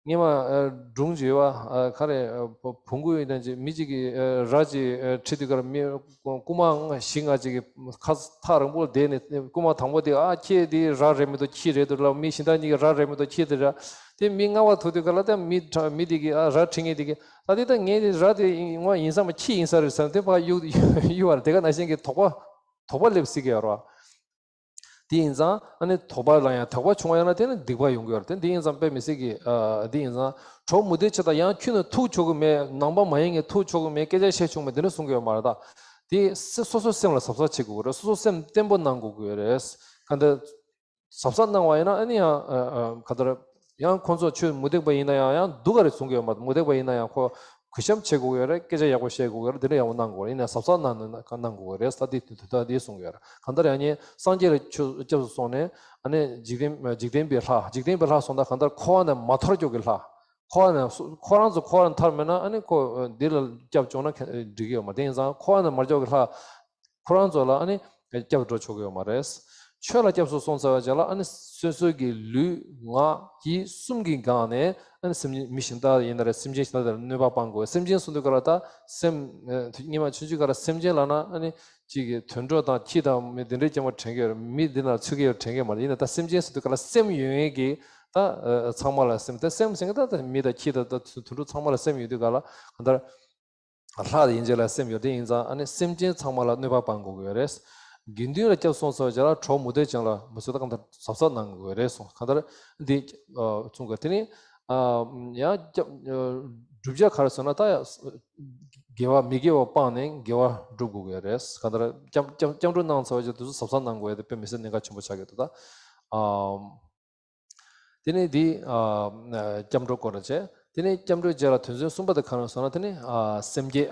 སྔོན་མ་ཨ་སྒྲུང་ཅིག་ཡོད་པ། ཨ་ག་རེ་ཨ་བོ་བོང་གུ་ཡིན་དང་ཅིག་མི་གཅིག་གིས་ཨ་ར་ཅིག་ཨ་ཁྲིད་དུས་ཀར་མི་རྐུ་མ་ལྔ་བཞི་ལྔ་ཅིག་གིས་ཁ་ཐག་རིང་པོ་བསྡད་ནས། རྐུ་མ་དང་པོ་དེ་ཨ་ཁྱེད་དེ་ར་རེད་མི་འདུག་ཁྱི་རེད་འདུག་ལབ། མི་གཞན་དག་གཉིས་ཀྱིས་ར་རེད་མི་འདུག་ཁྱི་དེ་ར། དེ་མི་ལྔ་པ་ཐུག་དུས་ཀ་ལ་ད་མི་ཁྲ་མི་དེ་གིས་ཨ་ར་ཁྲིད་མཁན་དེ་གིས་ད་དེ་ད་ངས་དེ་ར་དེ་ངོ་ཡིན་ས་མ་ཁྱི་ཡིན་ས་རེད་ཟེར་ནས་དེ་ཕར་གཡུག་གཡུག་བ་རེད། དེ་ག་ནང་བཞིན་གྱི་དོགས་པ་དོགས་པ་སླེབས་སྲིད་ཀྱི་ཡོད་རེད་བ། དེ་ཡིན་ཙང་ཨ་ནི་དོགས་པ་ལ་ཡང་དོགས་པ་བྱུང་བ་ཡིན་ན་དེ་ནི་སྡིག་པ་ཡོང་གི་ཡོད་རེད། དེ་འདི་ཡིན་ཙང་དཔེ་མི་སྲིད་ཀྱི་ཨ་འདི་ཡིན་ཙང་གྲོགས་མུ་སྟེགས་ཅན་དང་ཡང་ཁྱོན་ནས་ཐུག་ཆོག་གི་མེད། ནང་པ་མ་ཡིན་མཁན་ཐུག་ཆོག་གི་མེད། སྐད་ཆ་བཤད་ཆོག་གི་མེད། དེ་འདྲ་གསུང་གི་ཡོད་མ་རེད་ད། དེ་སོ་སོ་སེམས་ལ་གཟབ་གཟབ་བྱེད་དགོས་ཀྱི་རེད། སོ་སོ་སེམས་བརྟན་པོ་གནང་དགོས་ཀྱི་རེད། ག་འདྲ་གཟབ་གཟབ་གནང་བ་ཡིན་ན་ཨ་ནི་ཡང་ཨ་ཨ་ག་འདྲ་ཡང་ཁོང་ཚོ་ཆོས་མུ་སྟེགས་པ་ཡིན་ན་ཡང་ཡང་སྡུག་ག་རེ་གསུང་གི་ཡོད་མ་རེད། མུ་སྟེགས་པ་ཡིན་ན་ཡང་ཁོ་གུས་ཞབས་བྱེད་དགོས་ཀྱི་རེད། སྐད་ཆ་ཡག་པོ་བཤད་དགོས་ཀྱི་རེད། དེ་འདྲ་ཡག་པོ་གནང་དགོས་རེད། ཡིན་ན་གཟབ་གཟབ་གནང་ན་གནང་དགོས་ཀྱི་རེད། ས་དེ་དེ་དེ་དེ་གསུང་གི་ཡོད་རེད། གང་ལྟར་ཡང་ཉིན་སངས་རྒྱས་ལ་ཆོས་སྐྱབས་སུ་སོང་ནས་ཨ་ནི་འཇིག་རྟེན་འཇིག་རྟེན་པའི་ལྷ། འཇིག་རྟེན་པའི་ལྷ་སོང་ད་གང་ལྟར་འཁོར་བ་ནས་མ་ཐར་ཀྱོག་གི་ལྷ། འཁོར་བ་ནས་སུ་ཁོ་རང་ཚོ་འཁོར་བ་ནས་ཐར་མེད་ན་ཨ་ནི་ཁོ་འདི་ལ་སྐྱབས་བཅོལ་ན་འགྲིག་གི་ཡོད་མ་རེད། དེ་ཡིན་ཙང་འཁོར་བ་ནས་མ་ཀྱོག་གི་ལྷ། ཁོ་རང་ཚོ་ལ་ཨ་ནི་སྐྱབས་འགྲོ་ཆོག་གི་ཡོད་མ་རེད། ཆོས་ལ་སྐྱབས་སུ་སོང་ཚར་བའི་རྗེས་ལ་ཨ་ནི་སོ་སོ་གི་ལུས་ངག་ཡིད་གསུམ་གྱི་སྒང་ནས་ཨ་ནི་སེམས་ཅན་མི་གཞན་དག་ཡིན་ན་རེད། སེམས་ཅན་གཞན་དག་ལ་གནོད་པ་སྤང་དགོས། སེམས་ཅན་གསུང་དུས་ག་ལ་ད་སེམས་སྔོན་མ་ཆུང་ཆུང་ག་ལ་སེམས་ཅན་ལབ་ན་ཨ་ནི་གཅིག་གི་དུད་འགྲོ་དང་ཁྱི་དང་མི་དེ་འདྲའི་སྐྱེ་བོ་དྲན་གྱི་ཡོད་རེད། མི་འདི་ན་ཚུད་ཀྱི་ཡོད་དྲན་གྱི་མ་རེད། ཡིན་ན་ད་སེམས་ཅན་ཟེར་དུས་ག་ལ་སེམས་ཡོད་མཁན་གྱི་ད་ཚང་མ་ལ་སེམས། ད་སེམས་ཟེར་མཁན་ད་མི་དང་ཁྱི་དང་ད་དུད་འགྲོ་ཚང་མ་ལ་སེམས་ཡོད་དུས་ག་ལ་གང་ལྟར། ལྷ་དང་ཡན་ཆད་ལ་སེམས་ཡོད་དེ་ཡིན་ཙང་ཨ་ནི་སེམས་ཅན་ཚང་མ་ལ་གནོད་པ་སྤང་དགོས་ཀྱི་ཡོད་རེད། དགེ་འདུན་ལ་སྐྱབས་སོང་ཟེར་བ་ཅིག་ལ་གྲོགས་མུ་སྟེགས་ཅན་ལ་མི་ཚོ་ད་གང་ལྟར་གཟབ་གཟབ་གནང་དགོས་ཀྱི་རེད་གསུངས། གང་ལྟར་འདི་གསུང་དགོས། དེ་ནི་ཡང་སྐྱབས་བསྒྲུབ་བྱ་ག་རེ་ཟེར་ན་ད་དགེ་བ་མི་དགེ་བ་སྤངས་ནས་དགེ་བ་བསྒྲུབ་དགོས་ཀྱི་རེད། གང་ལྟར་སྐྱབས་སྐྱབས་སྐྱབས་འགྲོ་གནང་ཟེར་བ་ཅིག་དེ་ཚོ་གཟབ་གཟབ་གནང་དགོས་ཡ་དེ་དཔེ་མི་སྲིད་གནད་འགག་ཆེན་པོ་ཆགས་ཀྱི་འདུག་ད། དེ་ནས་འདི་ཨ་སྐྱབས་འགྲོ་སྐོར་ལ་བྱས། དེ་ནས་སྐྱབས་འགྲོའི་རྗེས་ལ་དོན་ཚན་གསུམ་པ་དེ་ག་རེ་གསུངས་ན། དེ་ནས་ཨ་སེམས་བསྐྱེད།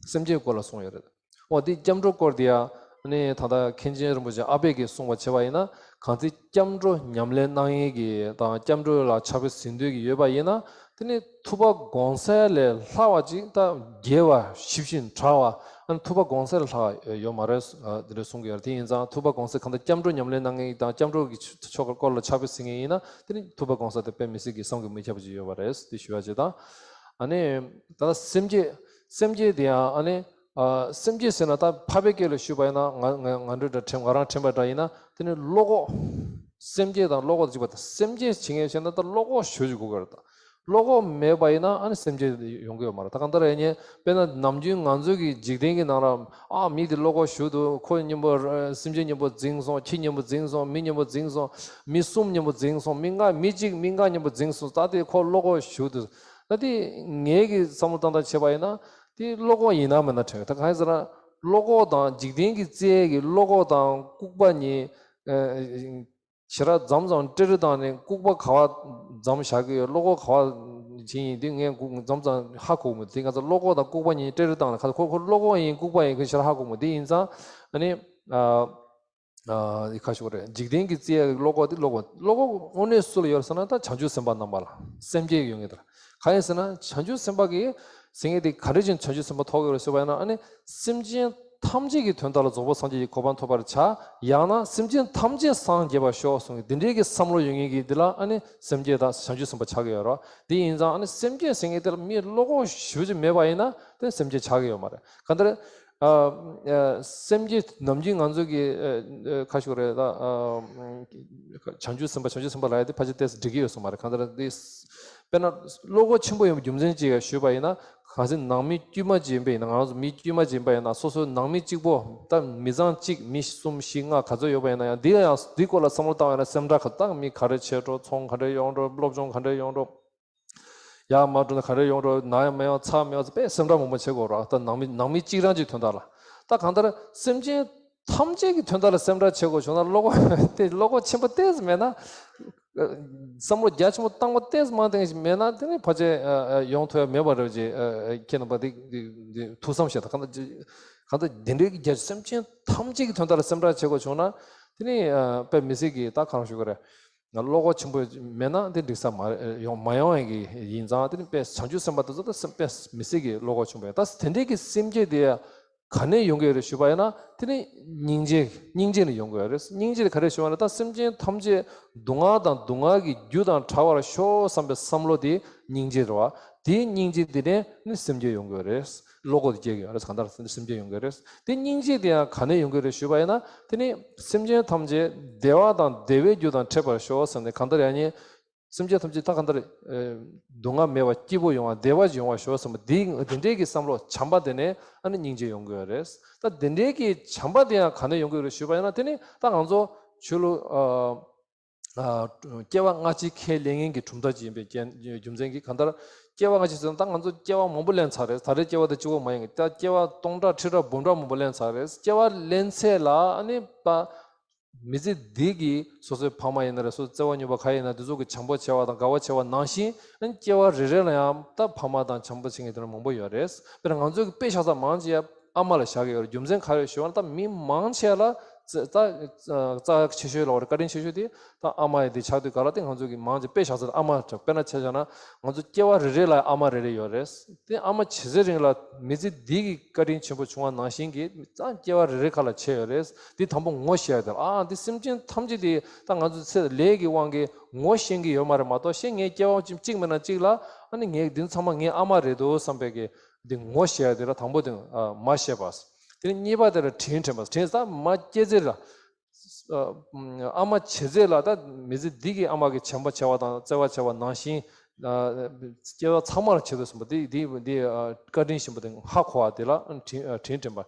སེམས་བསྐྱེད་སྐོར་ལ་གསུངས་ཡོད་རེད། འོ་འདི་སྐྱབས་འགྲོ་སྐོར་འདི་ཡང་ནི་ད་ལྟ་མཁན་ཆེན་རིན་པོ་ཆེ་ཨ་པད་ཀྱིས་གསུངས་པ་བྱས་པ་ཡིན་ན། གང་ཚེ་སྐྱབས་འགྲོ་ཉམས་ལེན་གནང་ཡས་ཀྱི་དང་སྐྱབས་འགྲོ་ལ་ཕྱག་དཔེ་གཟིགས་འདོད་ཀྱི་ཡོད་པ་ཡིན་ན། དེ་ནས་ཐུབ་པ་དགོངས་གསལ་ལས་ལྷག་པ་ཅིག་ད་རྒྱས་པ་ཞིབ་ཅིང་ཕྲ་བ། ཨ་ནི་ཐུབ་པ་དགོངས་གསལ་ལས་ལྷག་པ་ཡོད་མ་རེད། ཨ་འདི་འདྲ་གསུང་གི་ཡོད་རེད། དེ་ཡིན་ཙང་ཐུབ་པ་དགོངས་གསལ་གང་ལྟར་སྐྱབས་འགྲོ་ཉམས་ལེན་གནང་མཁན་དང་སྐྱབས་འགྲོ་གི་ཆོ་ག་སྐོར་ལ་ཕྱག་དཔེ་གཟིགས་མཁན་ཡིན་ན་དེ་ནི་ཐུབ་པ་དགོངས་གསལ་དེ་དཔེ་མི་སྲིད་ཀྱི་བསམ་གྱིས་མི་ཁྱབ་པ་ཅིག་ཡོད་པ་རེད། དེ་ཞུ་བ་ཅིག་དང་། ཨ་ནི་ད་སེམས་བསྐྱེད། སེམས་བསྐྱེད་དེ་ཡང་ཨ་ནི་ཨ་སེམས་བསྐྱེད་ཟེར་ན་ད་ཕ་བའི་སྐད་ལ་ཞུས་པ་ཡིན་ན་ང་ང་ང་འདྲ་འདྲ་དྲན་ང་རང་དྲན་པ་འདྲ་ཡིན་ན་དེ་ནི་བློ་ཁོག་སེམས་བསྐྱེད་དང་བློ་ཁོག་ཅིག་པ་དང་། སེམས་བསྐྱེད་བྱེད་མཁན་བྱས་ན་ད་བློ་ཁོག་ཞེ་པོ་ཅིག་དགོས་ཀྱི་རེད་ད། བློ་ཁོག་མེད་པ་ཡིན་ན་ཨ་ནི་སེམས་བསྐྱེད་ཡོང་གི་ཡོད་མ་རེད། ད་གང་ལྟར་ཡིན་ནའི་དཔེར་ན་ནམ་རྒྱུན་ང་ཚོའི་གི་འཇིག་རྟེན་གྱི་ནང་ལ་ཨ་མི་དེ་བློ་ཁོག་ཞུགས་འདུག་ཁོ་མཉམ་པོ་སེམས་ཅན་མཉམ་པོ་འཛིང་སོང་། ཁྱི་མཉམ་པོ་འཛིང་སོང་། མི་མཉམ་པོ་འཛིང་སོང་། མི་གསུམ་མཉམ་པོ་འཛིང་སོང་། མི་ལྔ་མི་གཅིག་མི་ལྔ་མཉམ་པོ་འཛིང་སོང་། ད་དེ་ཁོ་བློ་ཁོག་ཞུགས་འདུག་ད་དེ་ངའི་གི་བསམ་བློ་བཏང་སྟངས་བྱས་པ་ཡིན་ན་དེ་བློ་ཁོག་ཡིན་ན་མིན་ན་དྲན་གི། ད་གང་ཡིན་ཟེར་ན་བློ་ཁོག་དང་འཇིག་རྟེན་གྱི་རྩལ་གྱི་བློ་ཁོག་དང་ལྐུགས་པ་གཉིས། ཞེ་དྲག་མཚམས་མཚམས་སྤྲེལ་རེ་བཏང་ནས་ལྐུགས་པ་ག་བ་མཚམས་བཞག་གི་ཡོད། བློ་ཁོག་ག་བ་ཅིག་ཡིན་དེ་ངས་མཚམས་མཚམས་ཧ་གོ་གི་མི་འདུག་དེ་ང་ཚོ་བློ་ཁོག་དང་ལྐུགས་པ་གཉིས་སྤྲེལ་རེ་བཏང་ནས་ཁ་ཁོ་ཁོ་བློ་ཁོག་ཡིན་ལྐུགས་པ་ཡིན་ཁོ་ཞེ་དྲག་ཧ་གོ་གི་མི་འདུག་དེ་ཡིན་ཙང་ཨ་ནི་ཨ་ཨ་ཁ་ཤོག་རེད། འཇིག་རྟེན་གྱི་རྩལ་ཡག་གི་བློ་ཁོག་དེ་བློ་ཁོག་བློ་ཁོག་དངོས་གནས་སུ་ལ་ཡོད་ཟེར་ན་ད་བྱང་ཆུབ་སེམས་དཔའ་རྣམ་པ་ལ་སེམས་བསྐྱེད་ཡོད་ངེས་དེ་ལ་གང་ཡིན་ཟེར་ན་བྱང་ཆུབ་སེམས་དཔའ་གི་ཟེར་མཁན་དེ་ག་འདྲ་བྱས་ནས་བྱང་ཆུབ་སེམས་དཔའ་ཐོབ་ཀྱི་རེད་ཟེར་བ་ཡིན་ན་ཨ་ནི་སེམས་ཅན་ཐམས་ཅད་ཀྱི་དོན་དག་ལ་རྫོགས་པ་སངས་རྒྱས་ཀྱི་གོ་འཕང་ཐོབ་པར་བྱ། ཡང་ན་སེམས་ཅན་ཐམས་ཅད་སངས་རྒྱས་པར་ཤོག་གསུངས་ཀྱི་འདི་འདྲའི་གི་བསམ་བློ་ཡོད་མཁན་གྱི་འདི་ལ་ཨ་ནི་སེམས་བསྐྱེད་དང་བྱང་ཆུབ་སེམས་དཔའ་ཆགས་ཀྱི་ཡོད་རེད། དེ་ཡིན་ཙང་ཨ་ནི་སེམས་བསྐྱེད་ཟེར་མཁན་དེ་ལ་མི་བློ་ཁོག་ཞེ་པོ་ཅིག་མེད་པ་ཡིན་ན་དེ་སེམས་བསྐྱེད་ཆགས་ཀྱི་ཡོད་མ་རེད། གང་ལྟར་ཨ་ཨ་སེམས་བསྐྱེད་ནམ་རྒྱུན་ང་ཚོ་གི་ཨ་ཨ་ཁ་ཤོག་རེད་ད་ཨ་བྱང་ཆུབ་སེམས་དཔའ་བྱང་ཆུབ་སེམས་དཔའ་ལབ་ཡ་དེ་ཕལ་ཆེར་ཏོག་ཙམ་འགྲིག་གི་ཡོད་སོང་མ་རེད། གང་ལྟར་འདི་དཔེར་ན་བློ་ཁོག་ཆེན་པོ་ཡོད་པའི་རྒྱུ་མཚན་ཅིག་ཞུས་པ་ཡིན་ན། གལ་སྲིད་ནང་མི་དཀྱུས་མ་ཅིག་ཡིན་པ་ཡིན་ན། ང་ཚོ་མི་དཀྱུས་མ་ཅིག་ཡིན་པ་ཡིན་ན་སོ་སོའི་ནང་མི་གཅིག་པོ་ད་མི་ཚང་གཅིག་མི་གསུམ་བཞི་ལྔ་ག་ཚོད་ཡོད་པ་ཡིན་ན་ཡང་འདི་ལ་ཡང་འདི་སྐོར་ལ་བསམ་བློ་བཏང་བ་ཡིན་ན་སེམས་ཁྲལ་ག་ད་མི་ག་རེ་བྱེད་འགྲོ། ཚོང་ག་འདྲ་ཡོང་འགྲོ། སློབ་སྦྱོང་ག་འདྲ་ཡོང་འགྲོ། ཡར་མར་འགྲོ་ན་ག་འདྲ་ཡོང་འགྲོ། ན་ཡང་མི་ཡོང་ཚ་མི་ཡོང་ཚ་དཔེ་སེམས་ཁྲལ་མང་པོ་བྱེད་དགོས་ར། ད་ནང་མི་ནང་མི་གཅིག་རང་གཅིག་དོན་དག་ལ་ད་གང་ལྟར་སེམས་ཅན་ཐམས་ཅད་ཀྱི་དོན་དག་ལ་སེམས་ཁྲལ་བྱེད་དགོས་བྱུང་ན་བློ་ཁོག་དེ་བློ་ཁོག་ཆེན་པོ་ཏོག་ཙམ་མེད་ན། བསམ་བློ་རྒྱ་ཆེན་པོ་བཏང་བ་ཏོག་ཙམ་མ་བཏང་ཞིག་མེད་ན་དེ་ནི་ཕལ་ཆེར་ཡོང་ཐུབ་ཡ་མེད་པ་རེད་ཅེས་ཁྱེད་རྣམ་པ་དེ་ཐུགས་བསམ་བཞེས་དང་། གང་ལྟར་གང་ལྟར་དེ་འདྲའི་རྒྱ་སེམས་ཅན་ཐམས་ཅད་ཀྱི་དོན་དག་ལ་སེམས་ཁྲལ་བྱེད་དགོས་བྱུང་ན་དེ་ནི་དཔེ་མི་སྲིད་ཀྱི་ད་གང་ཞུ་གི་རེད། བློ་ཁོག་ཆེན་པོ་མེད་ན་དེ་འགྲིག་ས་མ་ཡོང་མ་ཡོང་ཡ་གི་ཡིན་ཙང་དེ་ནི་དཔེ་བྱང་ཆུབ་སེམས་དཔའ་དེ་ཚོ་ད་སེམས་དཔེ་མི་སྲིད་ཀྱི་བློ་ཁོག་ཆེན་པོ་ཡོད། ད་དེ་འདྲའི་གི་སེམས་བསྐྱེད་དེ་ག་ནས་ཡོང་གི་ཡོད་རེད་ཞུས་པ་ཡིན་ན་དེ་ནི་སྙིང་རྗེ་སྙིང་རྗེ་ནས་ཡོང་གི་ཡོད་རེད། སྙིང་རྗེ་དེ་ག་རེ་ཞུས་པ་ཡིན་ན་ད་སེམས་ཅན་ཐམས་ཅད་སྡུག་བསྔལ་དང་སྡུག་བསྔལ་གྱི་རྒྱུ་དང་བྲལ་བར་ཤོག་བསམ་པའི་བསམ་བློ་དེ་སྙིང་རྗེ་རེད་བ། དེའི་སྙིང་རྗེ་དེ་ནས་ནི་སེམས་བསྐྱེད་ཡོང་གི་ཡོད་རེད། བློ་ཁོག་དེ་སྐྱེ་གི་ཡོད་རེད། གང་ལྟར་སེམས་བསྐྱེད་ཡོང་གི་ཡོད་རེད། དེ་སྙིང་རྗེ་དེ་ཡང་ག་ནས་ཡོང་གི་རེད་ཞུས་པ་ཡིན་ན་དེ་ནི་སེམས་ཅན་ཐམས་ཅད་བདེ་བ་དང་བདེ་བའི་རྒྱུ་དང་འཕྲད་པར་ཤོག་ཟེར་ནས་གང་ལྟར་ཡང་ཉིད་སེམས་ཅན་ཐམས་ཅད་ད་གང་ལྟར་སྡུག་བསྔལ་མེད་པ་སྐྱིད་པོ་ཡོང་བ་བདེ་བ་ཡོང་བ་ཤོག་ཟེར་བ་འདི་འདི་འདྲའི་གི་བསམ་བློ་བྱམས་པ་དེ་ནས་ཨ་ནི་སྙིང་རྗེ་ཡོང་གི་ཡོད་རེད། ད་འདི་འདྲའི་གི་བྱམས་པ་དེ་ཡང་ག་ནས་ཡོང་གི་ཡོད་རེད་ཞུས་པ་ཡིན་ན་དེ་ནི་ད་ང་ཚོ་ཆོས་ལུགས་ཨ། ཨ། སྐྱེ་བ་སྔ་ཕྱི་ཁས་ལེན་མཁན་གྱི་གྲུབ་མཐའ་ཅིག་ཡིན་པའི་རྐྱེན་རྒྱུ་མཚན་གྱིས་གང་ལྟར་སྐྱེ་བ་སྔ་ཕྱི་ཟེར་ན་ད་ང་ཚོ་སྐྱེ་བ་མང་པོ་ལེན་ཚར་རེད། ད་རེས་སྐྱེ་བ་དེ་གཅིག་པོ་མ་ཡིན། ད་སྐྱེ་བ་སྟོང་ཕྲག་ཁྲི་ཕྲག་འབུམ་ཕྲག་མང་པོ་ལེན་ཚར་རེད། སྐྱེ་བ་ལེན་ཚད་ལ་ཨ་ནི་པ་མི་ཚེ་འདི་གི་སོ་སོའི་ཕ་མ་ཡིན་ན་རེད། སོ་སོའི་བརྩེ་བ་ཉོབ་པ་ག་ཡིན་ན་དེ་ཚོ་གི་བྱམས་པོ་བྱས་པ་དང་དགའ་བ་བྱས་པ་ནང་བཞིན་ཨ་ནི་སྐྱེ་བ་རེ་རེ་ལ་ཡང་ད་ཕ་མ་དང་བྱམས་པོ་བྱེད་མཁན་དེ་འདྲ་མང་པོ་ཡོད་རེད། དཔེར་ན་ང་ཚོ་གི་དཔེ་བཞག་ས་མང་ཆེ་ཨ་མ་ལ་བཞག་གི་ཡོད་རེད། རྒྱུ་མཚན་ག་རེ་ཞུ་བ་ན་ད་མི་མང་ཆེ་ལ་རྩ་རྩ་རྩ་ཆེ་ཤོས་ལ་བར་བཀའ་དྲིན་ཆེ་ཤོས་དེ་ད་ཨ་མ་ཡི་དེ་ཆགས་དུས་ག་ལ་དེ་ང་ཚོ་གི་མང་ཆེ་དཔེ་བཞག་ས་ཨ་མ་དཔེར་ན་ཆ་བཞག་ན་ང་ཚོ་སྐྱེ་བ་རེ་རེ་ལ་ཨ་མ་རེ་རེ་ཡོད་རེད། དེ་ཨ་མ་བྱེད་ཚེ་རིང་ལ་མི་ཚེ་འདི་གི་བཀའ་དྲིན་ཆེན་པོ་བྱུང་བ་ནང་བཞིན་གྱི་རྩ་སྐྱེ་བ་རེ་རེ་ཁ་ལ་ཆེ་ཡོད་རེད། དེ་དང་པོ་ངོ་ཤེས་ཡ་དེ་ཨ་འདི་སེམས་ཅན་ཐམས་ཅད་དེ་ད་ང་ཚོ་ཚེ་ལས་ཀྱི་དབང་གིས་ངོ་ཤེས་ཀྱི་ཡོད་མ་རེད་མ་གཏོགས་ཤེས་ངའི་སྐྱེ་བ་གཅིག་མིན་ན་གཅིག་ལ་ཨ་ནི་ངས་འདི་ཚང་མ་ངའི་ཨ་མ་རེད་འདུག་བསམ་པའི་གི་འདི་ངོ་ཤེས་ཡ་དེ་ལ་དང་པོ་དེ་མ་ཤེས་པ། དེ་ནས་གཉིས་པ་དེ་ལ་དྲིན་དྲན་པ། དྲིན་ཟེར་མ་སྐྱེས་ཚེ་ལ་ཨ་མ་བྱེད་ཚེ་ལ་ད་མི་ཚེ་འདི་གི་ཨ་མ་གི་བྱམས་པ་བྱ་བ་དང་བརྩེ་བ་བྱ་བ་ནང་བཞིན་སྐྱེ་བ་ཚང་མ་ལ་བྱེད་དགོས་བསམ་པ་འདི་འདི་འདི་བཀའ་དྲིན་ཆེན་པོ་དེ་ཧ་གོ་བ་དེ་ལ་དྲིན་དྲིན་དྲན་པ།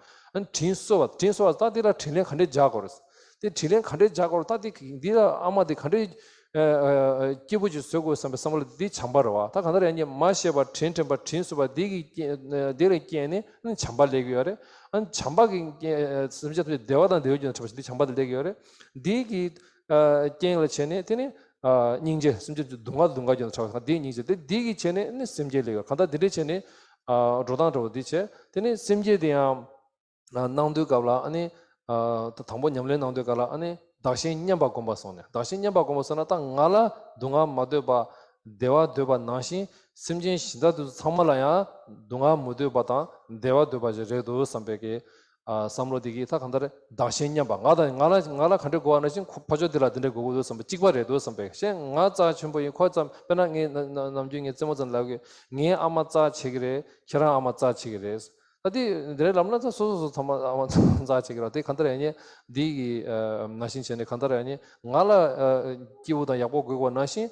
དྲིན་གསོ་བ། དྲིན་གསོ་བ་ད་འདི་ལ་དྲིན་ལན་ག་འདྲས་འཇགས་དགོས་རེད། དེ་དྲིན་ལན་ག་འདྲས་འཇགས་དགོས་རེད། ད་དེ་འདི་ལ་ཨ་མ་དེ་ག་འདྲས་སྐྱིད་པོ་ཅིག་བཟོ་དགོས་བསམ་པའི་བསམ་བློ་འདི་བྱམས་པ་རེད་བ། ད་གང་ལྟར་ཡང་མ་ཤེས་པ་དྲིན་དྲན་པ་དྲིན་གསོ་བ་འདི་གི་རྐྱེན་འདི་ལ་རྐྱེན་ནས་བྱམས་པ་སླེབས་ཀྱི་ཡོད་རེད། བྱམས་པ་གི་སེམས་ཅན་ཐམས་ཅད་བདེ་བ་དང་བདེ་བའི་རྒྱུ་ནས་འཕྲད་པ་ཞིག་འདི་བྱམས་པ་དེ་སླེབས་ཀྱི་ཡོད་རེད། འདི་གི་རྐྱེན་ལ་བྱས་ནས་དེ་ནི་སྙིང་རྗེ། སེམས་ཅན་སྡུག་བསྔལ་སྡུག་བསྔལ་རྒྱུ་ནས་འཕྲད་པ་འདིའི་སྙིང་རྗེ། དེ་འདི་གི་བྱས་ནས་ནི་སེམས་བསྐྱེད་སླེབས་ཀྱི་ཡོད། གང་ལྟར་འདི་འདྲས་བྱས་ནས་འགྲོ་སྟངས་འདྲ་བོ་འདི་བྱས། དེ་ནི་སེམས་བསྐྱེད་དེ་ཡང་གནང་དུས་སྐབས་ལ་ཨ་ནི་ད་དང་པོ་ཉམས་ལེན་གནང་དུས་སྐབས་ལ་ཨ་ནི་བདག་གཞན་མཉམ་པ་སྒོམ་པ་སོང་ནས། བདག་གཞན་མཉམ་པ་སྒོམ་པ་སོང་ན་ད་ང་ལ་སྡུག་བསྔལ་མ་འདོད་པ་བདེ་བ་འདོད་པ་ནང་བཞིན་སེམས་ཅན་གཞན་དག་དེ་ཚོ་ཚང་མ་ལ་ཡང་སྡུག་བསྔལ་མི་འདོད་པ་དང་བདེ་བ་འདོད་པ་ཞིག་རེད་འདུག་བསམ་པའི་གི་བསམ་བློ་དེ་གིས་ད་གང་ལྟར་བདག་གཞན་མཉམ་པ། ང་དང་ང་ལ་ང་ལ་ག་འདྲ་དགོས་པ་ནང་བཞིན་ཁོ་ཕར་ཕྱོགས་དེ་ལ་དེ་འདྲ་དགོས་ཀྱི་འདུག་བསམ་པ་གཅིག་པ་རེད་འདུག་བསམ་པའི་གཞན་ང་རྩ་ཆེན་པོ་ཡིན། ཁོ་རྩ་དཔེར་ན་ངས་ནམ་རྒྱུན་ངའི་རྩེད་མོ་རྩེ་ལབ་གི་ངའི་ཨ་མ་རྩ་ཆེ་གི་རེད། ཁྱེད་རང་ཨ་མ་རྩ་ཆེ་གི་རེད། ད་དེ་འདིར་ལབ་ན་ད་སོ་སོ་སོ་ཚང་མ་ཨ་མ་རྩ་ཆེ་གི་རེད། དེ་གང་ལྟར་ཡང་ཉེ་འདི་གི་ནང་བཞིན་བྱས་ནས་གང་ལྟར་ཡང་ཉེ་ང་ལ་སྐྱིད་པོ་དང་ཡག་པོ་དགོས་པ་ནང་བཞིན་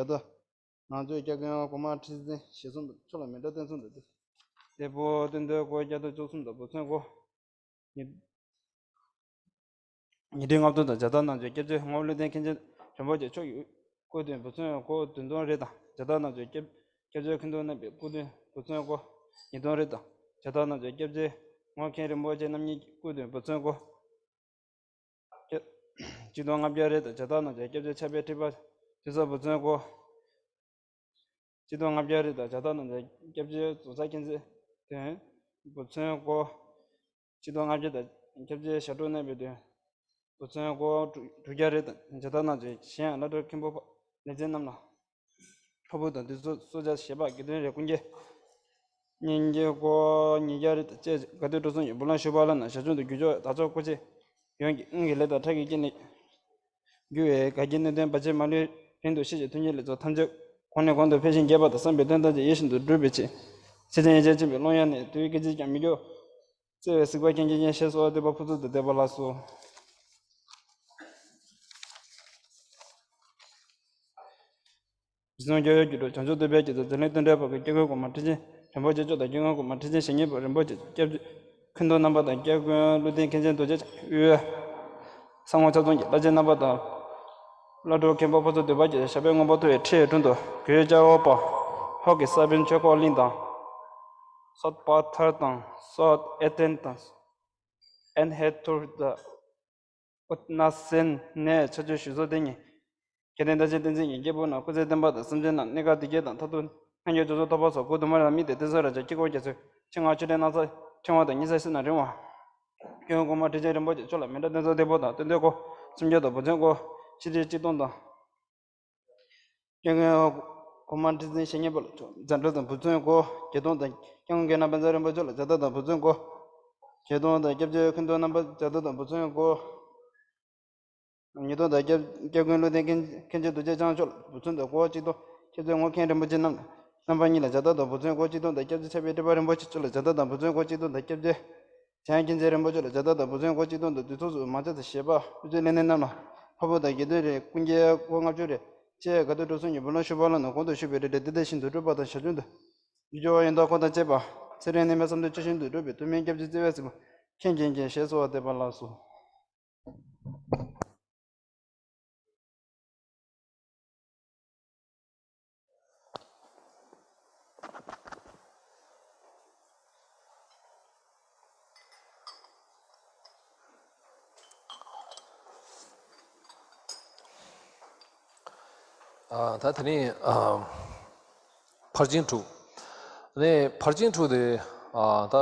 བརྒྱ་དང་། ནང་ཆོས་སྐྱབས་མགོན་གོང་མ་ཁྲི་འཛིན་ཞེ་གསུམ་དང་། ཆོས་ལ་མི་འགྲོ་བསྟན་སྲུང་དང་། དེ་ཕུ་བསྟན་འཛིན་སྐུ་བརྒྱ་དང་བཅུ་གསུམ་དང་བུ་ཚན་སྐུ། ཉི་ཉི་ཁྲི་ལྔ་བདུན་དང་བརྒྱ་དང་ལྔ་བཅུ་སྐྱབས་རྗེ་ངོར་བློ་ལྡན་མཁན་ཆེན་རིན་པོ་ཆེ་མཆོག་གི་སྐུ་མདུན་བུ་ཚན་སྐུ་བདུན་སྟོང་རེ་དང་བརྒྱ་དང་ལྔ་བཅུ་སྐྱབས་སྐྱབས་རྗེ་མཁན་དུ་གནང་བའི་སྐུ་མདུན་བུ་ཚན་སྐུ་ཉིས་སྟོང་རེ་དང་བརྒྱ་དང་ལྔ་བཅུ་སྐྱབས་རྗེ་ངོར་མཁན་རིན་པོ་ཆེ་རྣམ་གཉིས་སྐུ་མདུན་བུ་ཚན་སྐུ། སྐྱ་གཅིག་སྟོང་ལྔ་བརྒྱ་རེ་དང་བརྒྱ་དང་ལྔ་བཅུ་སྐྱབས་རྗེ་ཕྱག་དཔེ་ཁྲི་པ་ཐོས་བསམ་བུ་ཚན་སྐུ། གཅིག་སྟོང་ལྔ་བརྒྱ་རེ་དང་བརྒྱ་དང་ལྔ་བཅུ་སྐྱབས་རྗེ་རྫོང་སར་མཁྱེན་བརྩེ་དོན་བུ་ཚན་སྐུ། གཅིག་སྟོང་ལྔ་བརྒྱ་དང་སྐྱབས་རྗེ་ཞབས་དྲུང་གནང་བའི་དོན་བུ་ཚན་སྐུ། དྲུག་བརྒྱ་རེ་དང་བརྒྱ་དང་ལྔ་བཅུ་གཞན་ཡང་བླ་སྤྲུལ་མཁན་པོ་ལས་ཚན་རྣམས་ལ། ལྷ་བུ་དང་བདུད་ཚོགས་སྲོག་ཆགས་ཞེས་པ་དགེ་འདུན་རེ་ཀུན་གྱི་སྙན་གྱི་སྐོར་ཉིས་བརྒྱ་རེ་དང་བཅས་དགའ་སྟོན་གྲོགས་ཚོགས་ཀྱི་འབུམ་ལམ་ཞུ་བ་ལ་ན་ཞབས་ཞུ་དང་རྒྱུ་ཕྱོགས་དར་ལྕོག་སྐུ་ཆེ་ཡོངས་ཀྱི་དབང་གི་ལས་དང་ཁྲག་གི་རྐྱེན་ལས་རྒྱུ་བའི་དགའ་སྐྱིད་སྣོད་ལྡན་བར་ཆད་མ་ལུས་ཕན་དུ་ཤེས་ཀྱི་ཐུགས་ཉིད་ལེགས་ཚོགས་ཐམས་ཅད་གོང་ནས་གོང་དུ་འཕེལ་ཞིང་རྒྱས་པ་དང་བསམ་པའི་དོན་ཐམས་ཅད་ཡིད་བཞིན་དུ་འགྲུབ་པའི་ཕྱིར། ཚེ་ཆེན་ཡེ་ཤེས་མཁྱེན་པའི་ཀློང་ཡངས་ནས་དུས་སྐད་ཅིག་ཀྱང་མི་སྐྱོ། བརྩེ་བའི་གཟིགས་པ་མཁན་ཆེན་ཞེས་གསོལ་བ་འདེབས་པ་ཕུན་སུམ་ཚོགས་པ་བདེ་བ་ལགས་སོ། རྗེ་བཙུན་རྒྱལ་བའི་རྒྱུད་དྲུག་བྱང་ཆུབ་ཐོབ་པའི་རྒྱུད་དང་འཛམ་གླིང་དོན་འགྲེལ་བར་གྱི་སྐྱབས་མགོན་གོང་མ་ཁྲི་ཆེན་རིན་པོ་ཆེ་མཆོག་དང་། སྐྱབས་མགོན་གོང་མ་ཁྲི་ཆེན་ཞེ་གཉེན་པ་རིན་པོ་ཆེ་མཆོག་སྐྱབས་རྗེ་མཁན་ཐོག་རྣམ་པ་དང་། སྐྱབས་མགོན་ཀླུ་ལྡིང་མཁན་ཆེན་རྡོ་རྗེ་འཆང་དབུས། ས་སྔོ་ཆ་ཚང་གི་བླ་ཆེན་རྣམ་པ་དང་། བླ་སྤྲུལ་མཁན་པོ་ཕུན་ཚོགས་འདུས་པ་བཅས་ཞབས་པད་མངོན་པར་མཐོ་བའི་ཁྲི་ཡི་དྲུང་དུ་གུས་སྦྱར་བ། ཧོར་གྱི་ས་བོན་ཆོས་འཁོར་གླིང་དང་། སོག་པ་ཐར་དང་། སོག་ཨེ་ཐན་དང་། ཨན་ཧེ་ཐུར་དང་། ཨུ་ན་སེན་ནས་ཕྱག་མཆོད་ཞུ་གསོལ་དེ་ཉིད། མཁན་ཆེན་རྡོ་རྗེ་བསྟན་འཛིན་གྱི་སྐྱེས་བུ་རྣམས་སྐུ་ཚེ་བརྟན་པ་དང་། སེམས་ཅན་རྣམས་གནས་སྐབས་བདེ་སྐྱིད་དང་། མཐར་ཐུག་སངས་རྒྱས་རྒྱ་མཚོ་ཐོབ་པ་སོགས་སྒོ་དུ་མར་དམིགས་ཏེ་བསྟན་སྲུང་རབ་བྱུང་དཀྱིལ་འཁོར་རྒྱ་མཚོའི་ཆེ་མངའ་མཆོད་རྟེན་སྣ་ཚོགས་ཕྱོགས་མང་དུ་ཉི་ཤུ་རྩ་གསུམ་ན་རིམ་པར། སྐྱབས་མགོན་གོང་མ་ཁྲི་ཆེན་རིན་པོ་ཆེ་མཆོག་ལ་མཎྜལ་སྟོན་ཚུལ་དེ་པོ་དང་། སྟོན་འདོན་སྐོར་སུམ་བརྒྱ་དང་བུ་མཚོན་སྐོར་ཆིག་ཁྲི་གཅིག་སྟོང་དང་། སྐྱབས་མགོན་གོང་མ་ཁྲི་ཆེན་ཞེ་གཉེན་པ་ལ་མཛད་འཕྲིན་དང་བུ་མཚོན་སྐོར་བརྒྱད་སྟོང་དང་། སྐྱབས་མགོན་རྒན་ལགས་དཔལ་མཛངས་རིན་པོ་ཆེ་ལ་མཛད་རྟགས་དང་བུ་མཚོན་སྐོར་བརྒྱད་སྟོང་དང་། སྐྱབས་རྗེ་མཁན་ཐོག་རྣམ་པ་མཛད་རྟགས་དང་བུ་མཚོན་སྐོར་ཉིས་སྟོང་དང་། སྐྱབས་སྐྱབས་མགོན་ཀླུ་ལྡིང་མཁན་མཁན་ཆེན་རྡོ་རྗེ་འཆང་མཆོག་ལ་བུ་མཚོན་དང་སྐོར་གཅིག་སྟོང་། སྐྱབས་རྗེ་རྔོག་མཁན་རིན་པོ་ཆེ་རྣམ་རྣམ་པ་གཉིས་ལ་མཛད་རྟགས་དང་བུ་མཚོན་སྐོར་གཅིག་སྟོང་དང་། སྐྱབས་རྗེ་ཕྱག་དཔེ་ཊཱིཀ་པ་རིན་པོ་ཆེ་མཆོག་ལ་མཛད་རྟགས་དང་བུ་མཚོན་སྐོར་གཅིག་སྟོང་དང་། སྐྱབས་རྗེ་འཇམ་དབྱངས་མཁྱེན་བརྩེ་རིན་པོ་ཆེ་ལ་མཛད་རྟགས་དང་བུ་མཚོན་སྐོར་གཅིག་སྟོང་དང་། དུས་ཚོད་སུ་མ་ཆགས་ཏེ་བཞེས་པ་དབུ་མཛད་ལས་སྣེ་རྣམས་ལ་འཕགས་བོད་དང་དགེ་འདུན་རེ་སྐུ་འགྱེད་སྐོར་ལྔ་བཅུ་རེ་བཅས་དགའ་སྟོན་གྲོལ་གསུམ་གྱི་འབུལ་ལམ་ཞུ་བ་ལ་ནི་གོང་དུ་ཞུས་པའི་རེ་འབྲས་འདི་དང་ཤིན་ཏུ་འགྲུབ་པ་དང་། ཞབས་ཀྱི་འདུན་འཇུག་པ་ཡོན་བདག་འཁོར་དང་བཅས་པ་ཚེ་རིང་ནད་མེད་བསམ་དོན་ཆོས་བཞིན་དུ་འགྲུབ་པའི་ཐུགས་སྨོན་སྐྱབས་རྗེ་བརྩེ་བའི་སྲས་པོ་མཁན་ཆེན་གྱིས་ཞེས་གསོལ་བ་འདེབས་པ་ལགས་སོ། ཨ། ད་དེ་ནས་ཨ་ཕར་ཕྱིན་དྲུག་ནས་ཕར་ཕྱིན་དྲུག་དེ་ཨ་ད་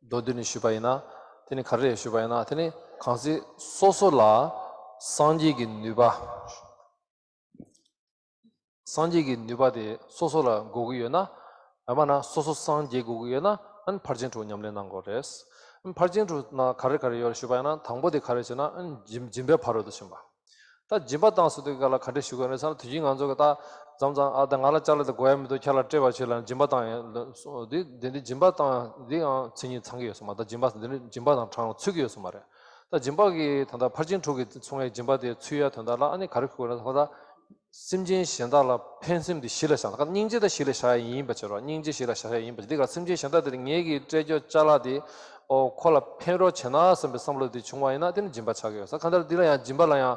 མདོར་བསྡུས་ནས་ཞུས་པ་ཡིན་ན། དེ་ནི་ག་རེ་ཞུས་པ་ཡིན་ན། དེ་ནི་གང་ཚེ་སོ་སོ་ལ་སངས་རྒྱས་ཀྱི་ནུས་པ། སངས་རྒྱས་ཀྱི་ནུས་པ་དེ་སོ་སོ་ལ་དགོས་ཀྱི་ཡོད་ན། ཡང་མིན་ན་སོ་སོ་སངས་རྒྱས་དགོས་ཀྱི་ཡོད་ན། ཨ་ནི་ཕར་ཕྱིན་དྲུག་ཉམས་ལེན་གནང་དགོས་རེད། ཕར་ཕྱིན་དྲུག་ན་ག་རེ་ག་རེ་ཡོད་རེད་ཞུས་པ་ཡིན་ན། དང་པོ་དེ་ག་རེ་ཟེར་ན། ཨ་ནི་སྦྱིན་སྦྱིན་པའི་ཕ་རོལ་ཏུ་ཕྱིན་པ། ད་སྦྱིན་པ་བཏང་ཟེར་དུས་སྒང་ལ་ག་འདྲ་ཞུ་དགོས་རེད་ཟེར་ན། དུས་རྒྱུན་ང་ཚོ་གི་ད་མཚམས་མཚམས་ཨ་ད་ང་ལ་ཅ་ལག་དེ་དགོས་ཡ་མི་འདུག་ཁྱེད་ལ་སྤྲད་པ་བྱེད་ལབ་ནས་སྦྱིན་པ་བཏང་ཡ་འདི་འདི་སྦྱིན་པ་བཏང་འདི་ཡང་མཚན་ཉིད་ཚང་གི་ཡོད་ས་མ། ད་སྦྱིན་པ་འདི་ནི་སྦྱིན་པ་དང་གྲངས་ཚུད་ཀྱི་ཡོད་ས་མ་རེད། ད་སྦྱིན་པ་གི་ད་ལྟ་ཕར་ཕྱིན་དྲུག་གི་མཚུངས་ཡ་སྦྱིན་པ་དེ་ཚུད་ཡ་དོན་དག་ལ་ཨ་ནི་ག་རེ་དགོས་རེད་ཟེར་ན། ད་སེམས་ཅན་གཞན་དག་ལ་ཕན་སེམས་དེ་གཞི་ལ་བཞག་ན། སྙིང་རྗེ་ད་གཞི་ལ་བཞག་ཡ་ཡིན་པ་བྱས་རོགས། སྙིང་རྗེ་གཞི་ལ་བཞག་ཡ་ཡིན་པ་བྱས། འདི་ག་སེམས་ཅན་གཞན་དག་དེ་ངེད་ཀྱིས་སྤྲད་རྒྱུ་ཅ་ལག་དེ་ཨོ་ཁོ་ལ་ཕན་རོགས་བྱེད་ན་བསམ་པའི་བསམ་བློ་དེ་བྱུང་བ་ཡིན་ན། དེ་ནི་སྦྱིན་པ་ཆགས་ཀྱི་ཡོད་ས། གང་ལྟར་འདི་ལ་ཡང་སྦྱིན་པ་ལ་ཡང་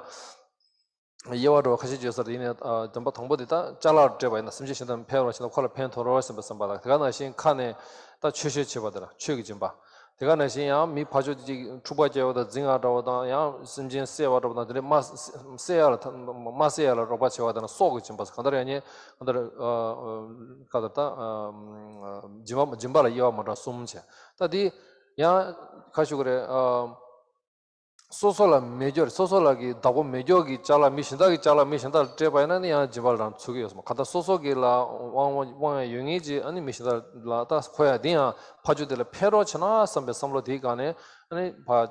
དབྱེ་བ་འགྲོ་བ་ཁ་ཤས་ཡོད་ས་རེད། ཡིན་ནའི་ཨ་དང་པོ་དང་པོ་དེ་ད་ཅ་ལག་སྤྲད་པ་ཡིན་ན་སེམས་ཅན་གཞན་དག་ཕན་རོགས་བྱེད་ན་ཁོ་ལ་ཕན་ཐོགས་རོགས་བསམ་པའི་བསམ་པ་དང་། དེ་ག་ནང་བཞིན་ཁ་ནས་ད་ཆོས་སྤྱོད་བྱེད་པ་དེ་ལ་ཆོས་ཀྱི་སྦྱིན་པ། དེ་ག་ནང་བཞིན་ཡང་མི་ཕར་ཕྱོགས་ཅིག་འཁྲུག་པ་སྐྱེལ་བ་དང་འཛིང་ཡག་འདྲ་བོ་དང་། ཡང་སེམས་ཅན་བསད་པ་འདྲ་བོ་དང་། དེ་འདྲའི་མ་བསད་ཡག་ལ་མ་བསད་ཡག་ལ་རོགས་པ་བྱེད་པ་དེ་ལ་སྲོག་གི་སྦྱིན་པ་ཟེར། གང་ལྟར་ཡང་ནི་གང་ལྟར་ཨ་ཨ་གང་ལྟར་ད་ཨ་སྦྱིན་པ་སྦྱིན་པ་ལ་དབྱེ་བ་མ་འདྲ་གསུམ་བྱས། ད་དེ་ཡང་ག་ཞུ་གི་རེད། ཨ། སོ་སོ་ལ་མེད་རྒྱུ་རེད། སོ་སོ་ལ་གི་བདག་པོ་མེད་རྒྱུ་གི་ཅ་ལག་མི་གཞན་དག་གི་ཅ་ལག་མི་གཞན་དག་ལ་སྤྲད་པ་ཡིན་ན་ནི་ཡང་སྦྱིན་པ་ལ་རང་ཚུད་ཀྱི་ཡོད་ས་མ། གང་ལྟར་སོ་སོ་གི་ལ་དབང་དབང་ཡ་ཡོད་ངེས་ཀྱི་ཨ་ནི་མི་གཞན་དག་ལ་ད་འཁོར་ཡ་དེ་ཡང་ཕར་ཕྱོགས་དེ་ལ་ཕན་རོགས་བྱེད་ན་བསམ་པའི་བསམ་བློ་དེའི་སྒང་ནས་ཨ་ནི་ཕར་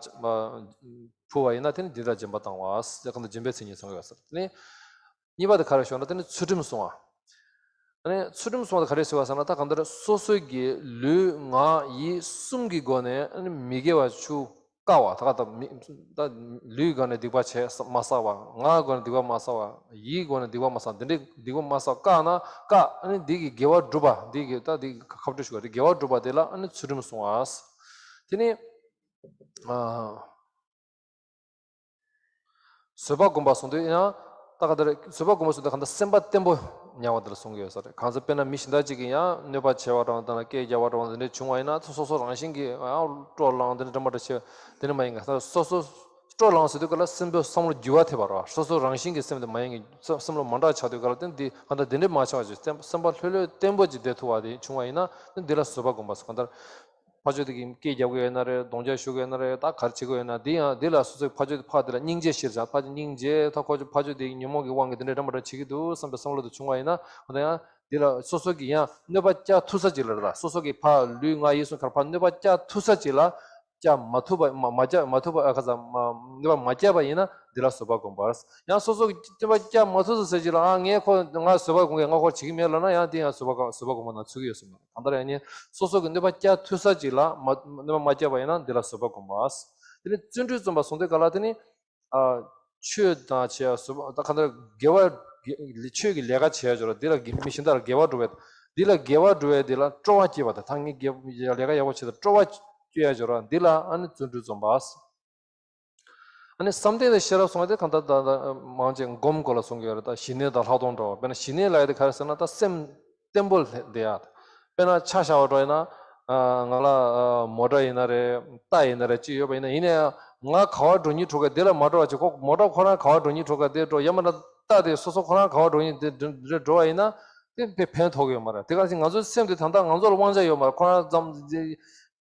ཕུལ་བ་ཡིན་ན། དེ་ནི་འདི་འདྲ་སྦྱིན་པ་བཏང་བ། གང་ལྟར་སྦྱིན་པའི་མཚན་ཉིད་ཚང་གི་ཡོད་ས་རེད། དེ་ནི་གཉིས་པ་དེ་ག་རེ་ཞུ་ན། དེ་ནི་ཚུལ་ཁྲིམས་སྲུང་བ། ཨ་ནི་ཚུལ་ཁྲིམས་སྲུང་བ་དེ་ག་རེ་ཟེར་བ་ཟེར་ན། ད་གང་ལྟར་སོ་སོ་གི་ལུས་ངག་ཡིད་གསུམ་གྱི་སྒོ་ནས་ཨ་ནི་མི་དགེ་བ་བཅུ་བཀག་པ། ད་ག་ད་མི་ད་ལུས་སྒོ་ནས་སྡིག་པ་བྱས་མ་བསགས་པ། ངག་སྒོ་ནས་སྡིག་པ་མ་བསགས་པ། ཡིད་སྒོ་ནས་སྡིག་པ་མ་བསགས། འདི་འདྲའི་སྡིག་པ་མ་བསགས་བཀག་ན་བཀག་ཨ་ནི་འདི་གི་དགེ་བ་སྒྲུབ་པ། འདི་གི་ད་འདི་གི་ཁ་ཕྲལ་ཞུ་བ་རེད། དགེ་བ་སྒྲུབ་པ་དེ་ལ་ཨ་ནི་ཚུལ་ཁྲིམས་སྲུང་བ། དེ་ནི་ཨ། བཟོད་པ་སྒོམ་པ་གསུངས་དུས་ཡང་ད་ག་དེར་བཟོད་པ་སྒོམ་པ་གསུངས་དུས་གང་ལྟར་སེམས་པ་བརྟན་པོ་ཉར་བ་དེ་ལ་གསུང་གི་ཡོད་ས་རེད། གང་ཚེ་དཔེར་ན་མི་གཞན་དག་ཅིག་གིས་ཡང་གནོད་པ་བྱས་པ་དང་། དང་སྐད་རྒྱབ་པ་དང་། དེ་འདྲ་བྱུང་བ་ཡིན་ན་སོ་སོ་རང་བཞིན་གྱིས་ཡང་སྤྲོ་ལངས། དེ་འདྲ་འདྲ་མ་འདྲ་བྱེད། དེ་འདྲ་མ་ཡིན་ག་སོ་སོ་སྤྲོ་ལངས་ཟེར་དུས་ག་ལ་སེམས་པའི་བསམ་བློ་འགྱུར་བ་ཐེབས་པ་རེད་བ། སོ་སོ་རང་བཞིན་གྱི་སེམས་དེ་མ་ཡིན་གྱི་བསམ་བློ་མ་འདྲ་ཆགས་དུས་ག་ལ་དེ་འདི་གང་ལྟར་དེ་འདྲ་མ་ཆགས་པ་ཅིག་སེམས་པ་ལྷོད་ལྷོད་བརྟན་པོ་ཅིག་བསྡད་ཐུབ་པ་དེ་བྱུང་བ་ཡིན་ན་དེ་འདི་ལ་བཟོད་པ་སྒོམ་པ་ཟེར། གང་ལྟར་ཕར་ཕྱོགས་དེ་གིས་སྐད་རྒྱབ་ཀྱི་ཡོད་ན་རེད། རྡུང་རྡེག་གཞུ་གི་ཡོད་ན་རེད། ད་ག་རེ་བྱེད་ཀྱི་ཡོད་ན། དེ་ཡང་དེ་ལ་སོ་སོའི་ཕར་ཕྱོགས་དེ་ཕར་དེ་ལ་སྙིང་རྗེ་གཞིར་བཞག་ཕར་ཕྱོགས་སྙིང་རྗེ་ད་ཁོ་ཕར་ཕྱོགས་དེ་ཉོན་མོངས་ཀྱི་དབང་གིས་དེ་འདྲ་འདྲ་མ་འདྲ་བྱེད་ཀྱི་འདུག་བསམ་པའི་བསམ་བློ་དེ་བྱུང་བ་ཡིན་ན། ད་ཡང་དེ་ལ་སོ་སོ་གིས་ཡང་གནོད་པ་བསྐྱལ་ཐུབ་ས་ཅིག་ལ་རེད། ད་སོ་སོ་གིས་ཕར་ལུས་ངག་ཡིད་གསུམ་ག་རེ་ཕར་གནོད་པ་བསྐྱལ་ཐུབ་ས་ཅིག་ལ་བསྐྱལ་མ་ཐུབ་པ་མ་མ་བསྐྱལ་མ་ཐུབ་པ་ཨ་ཁ་ས་མ་གནོད་པ་མ་བསྐྱལ་བ་ཡིན་ན་དེ་ལ་བཟོད་པ་སྒོམ་པ། ཡང་སོ་སོ་གིས་གནོད་པ་བསྐྱལ་མ་ཐུབ་ས་ཅིག་ལ་ཨ་ངས་ཁོ་ང་བཟོད་པ་སྒོམ་གི་ང་ཁོར་བྱེད་ཀྱི་མེད་ལབ་ན་ཡང་དེ་ཡང་བཟོད་པ་བཟོད་པ་སྒོམ་པ་ནང་ཚུད་ཀྱི་ཡོད་ས་མ་རེད། གང་ལྟར་ཡང་ནི་སོ་སོ་གི་གནོད་པ་བསྐྱལ་ཐུབ་ས་ཅིག་ལ་མ་གནོད་པ་མ་བསྐྱལ་བ་ཡིན་ན་འདི་ལ་བཟོད་པ་སྒོམ་པ། དེ་ནི་བརྩོན་འགྲུས་རྩོམ་པ་གསུངས་དུས་ག་ལ་དེ་ནི་ཨ་ཆོས་དང་བྱས་བཟོད་པ་ད་གང་ལྟར་དགེ་བ་ དགེ་ཆོས་ཀྱི་ལས་ཀ་བྱེད་ཡ་འབྱོར་བ་འདི་ལ་དགེ་མི་གཞན་དག་ལ་དགེ་བ་སྒྲུབ་པའི་འདི་ལ་དགེ་བ་སྒྲུབ་པའི་འདི་ལ་སྤྲོ་བ་སྐྱེས་པ་དང་། ད་ངས་དགེ་ལས་ཀ་ཡག་པོ་བྱེད་དང་སྤྲོ་བ་སྐྱེ་ཡ་འབྱོར་བ་འདི་ལ་ཨ་ནི་བརྩོན་འགྲུས་འཛོམས་པ། ཨ་ནི་བསམ་གཏན་དང་ཤེས་རབ་གསུངས་པ་དེ་གང་ལྟར་ད་ད་མང་ཆེ་སྒོམ་སྐོར་ལ་གསུང་གི་ཡོད་རེད། ད་ཞི་གནས་དང་ལྷག་མཐོང་འགྲོ་བ། དཔེར་ན་ཞི་གནས་ལབ་ཡ་དེ་ག་རེ་ཟེར་ན་ད་སེམས་བརྟན་པོ་བསྡད་ཡ། དཔེར་ན་ཆ་བཞག་པ་འགྲོ་ཡིན་ན་ང་ལ་མོ་ཊ་ཡིན་ན་རེད། རྟ་ཡིན་ན་རེད། ཅི་ཡོད་པ་ཡིན་ན། ཡིན་ནའང་ང་ག་པར་འགྲོ་སྙིང་བྲོ་ག་དེ་ལ་མ་འགྲོ་བ་བྱེད། ཁོ་མོ་ཊ་ཁོ་རང་ག་པར་འགྲོ་སྙིང་བྲོ་ག་དེ་འགྲོ། ཡང་མིན་ན་རྟ་དེ་སོ་སོ་ཁོ་རང་ག་པར་འགྲོ་སྙིང་དེ་འགྲོ་བ་ཡིན་ན་དེ་ཕན་ཐོགས་ཀྱི་ཡོད་མ་རེད། དེ་ག་ཅིག་ང་ཚོའི་སེམས་དེ་ད་ལྟ་ང་ཚོ་ལ་དབང་ཆ་ཡོད་མ་རེད། ཁོ་རང་ཙམ་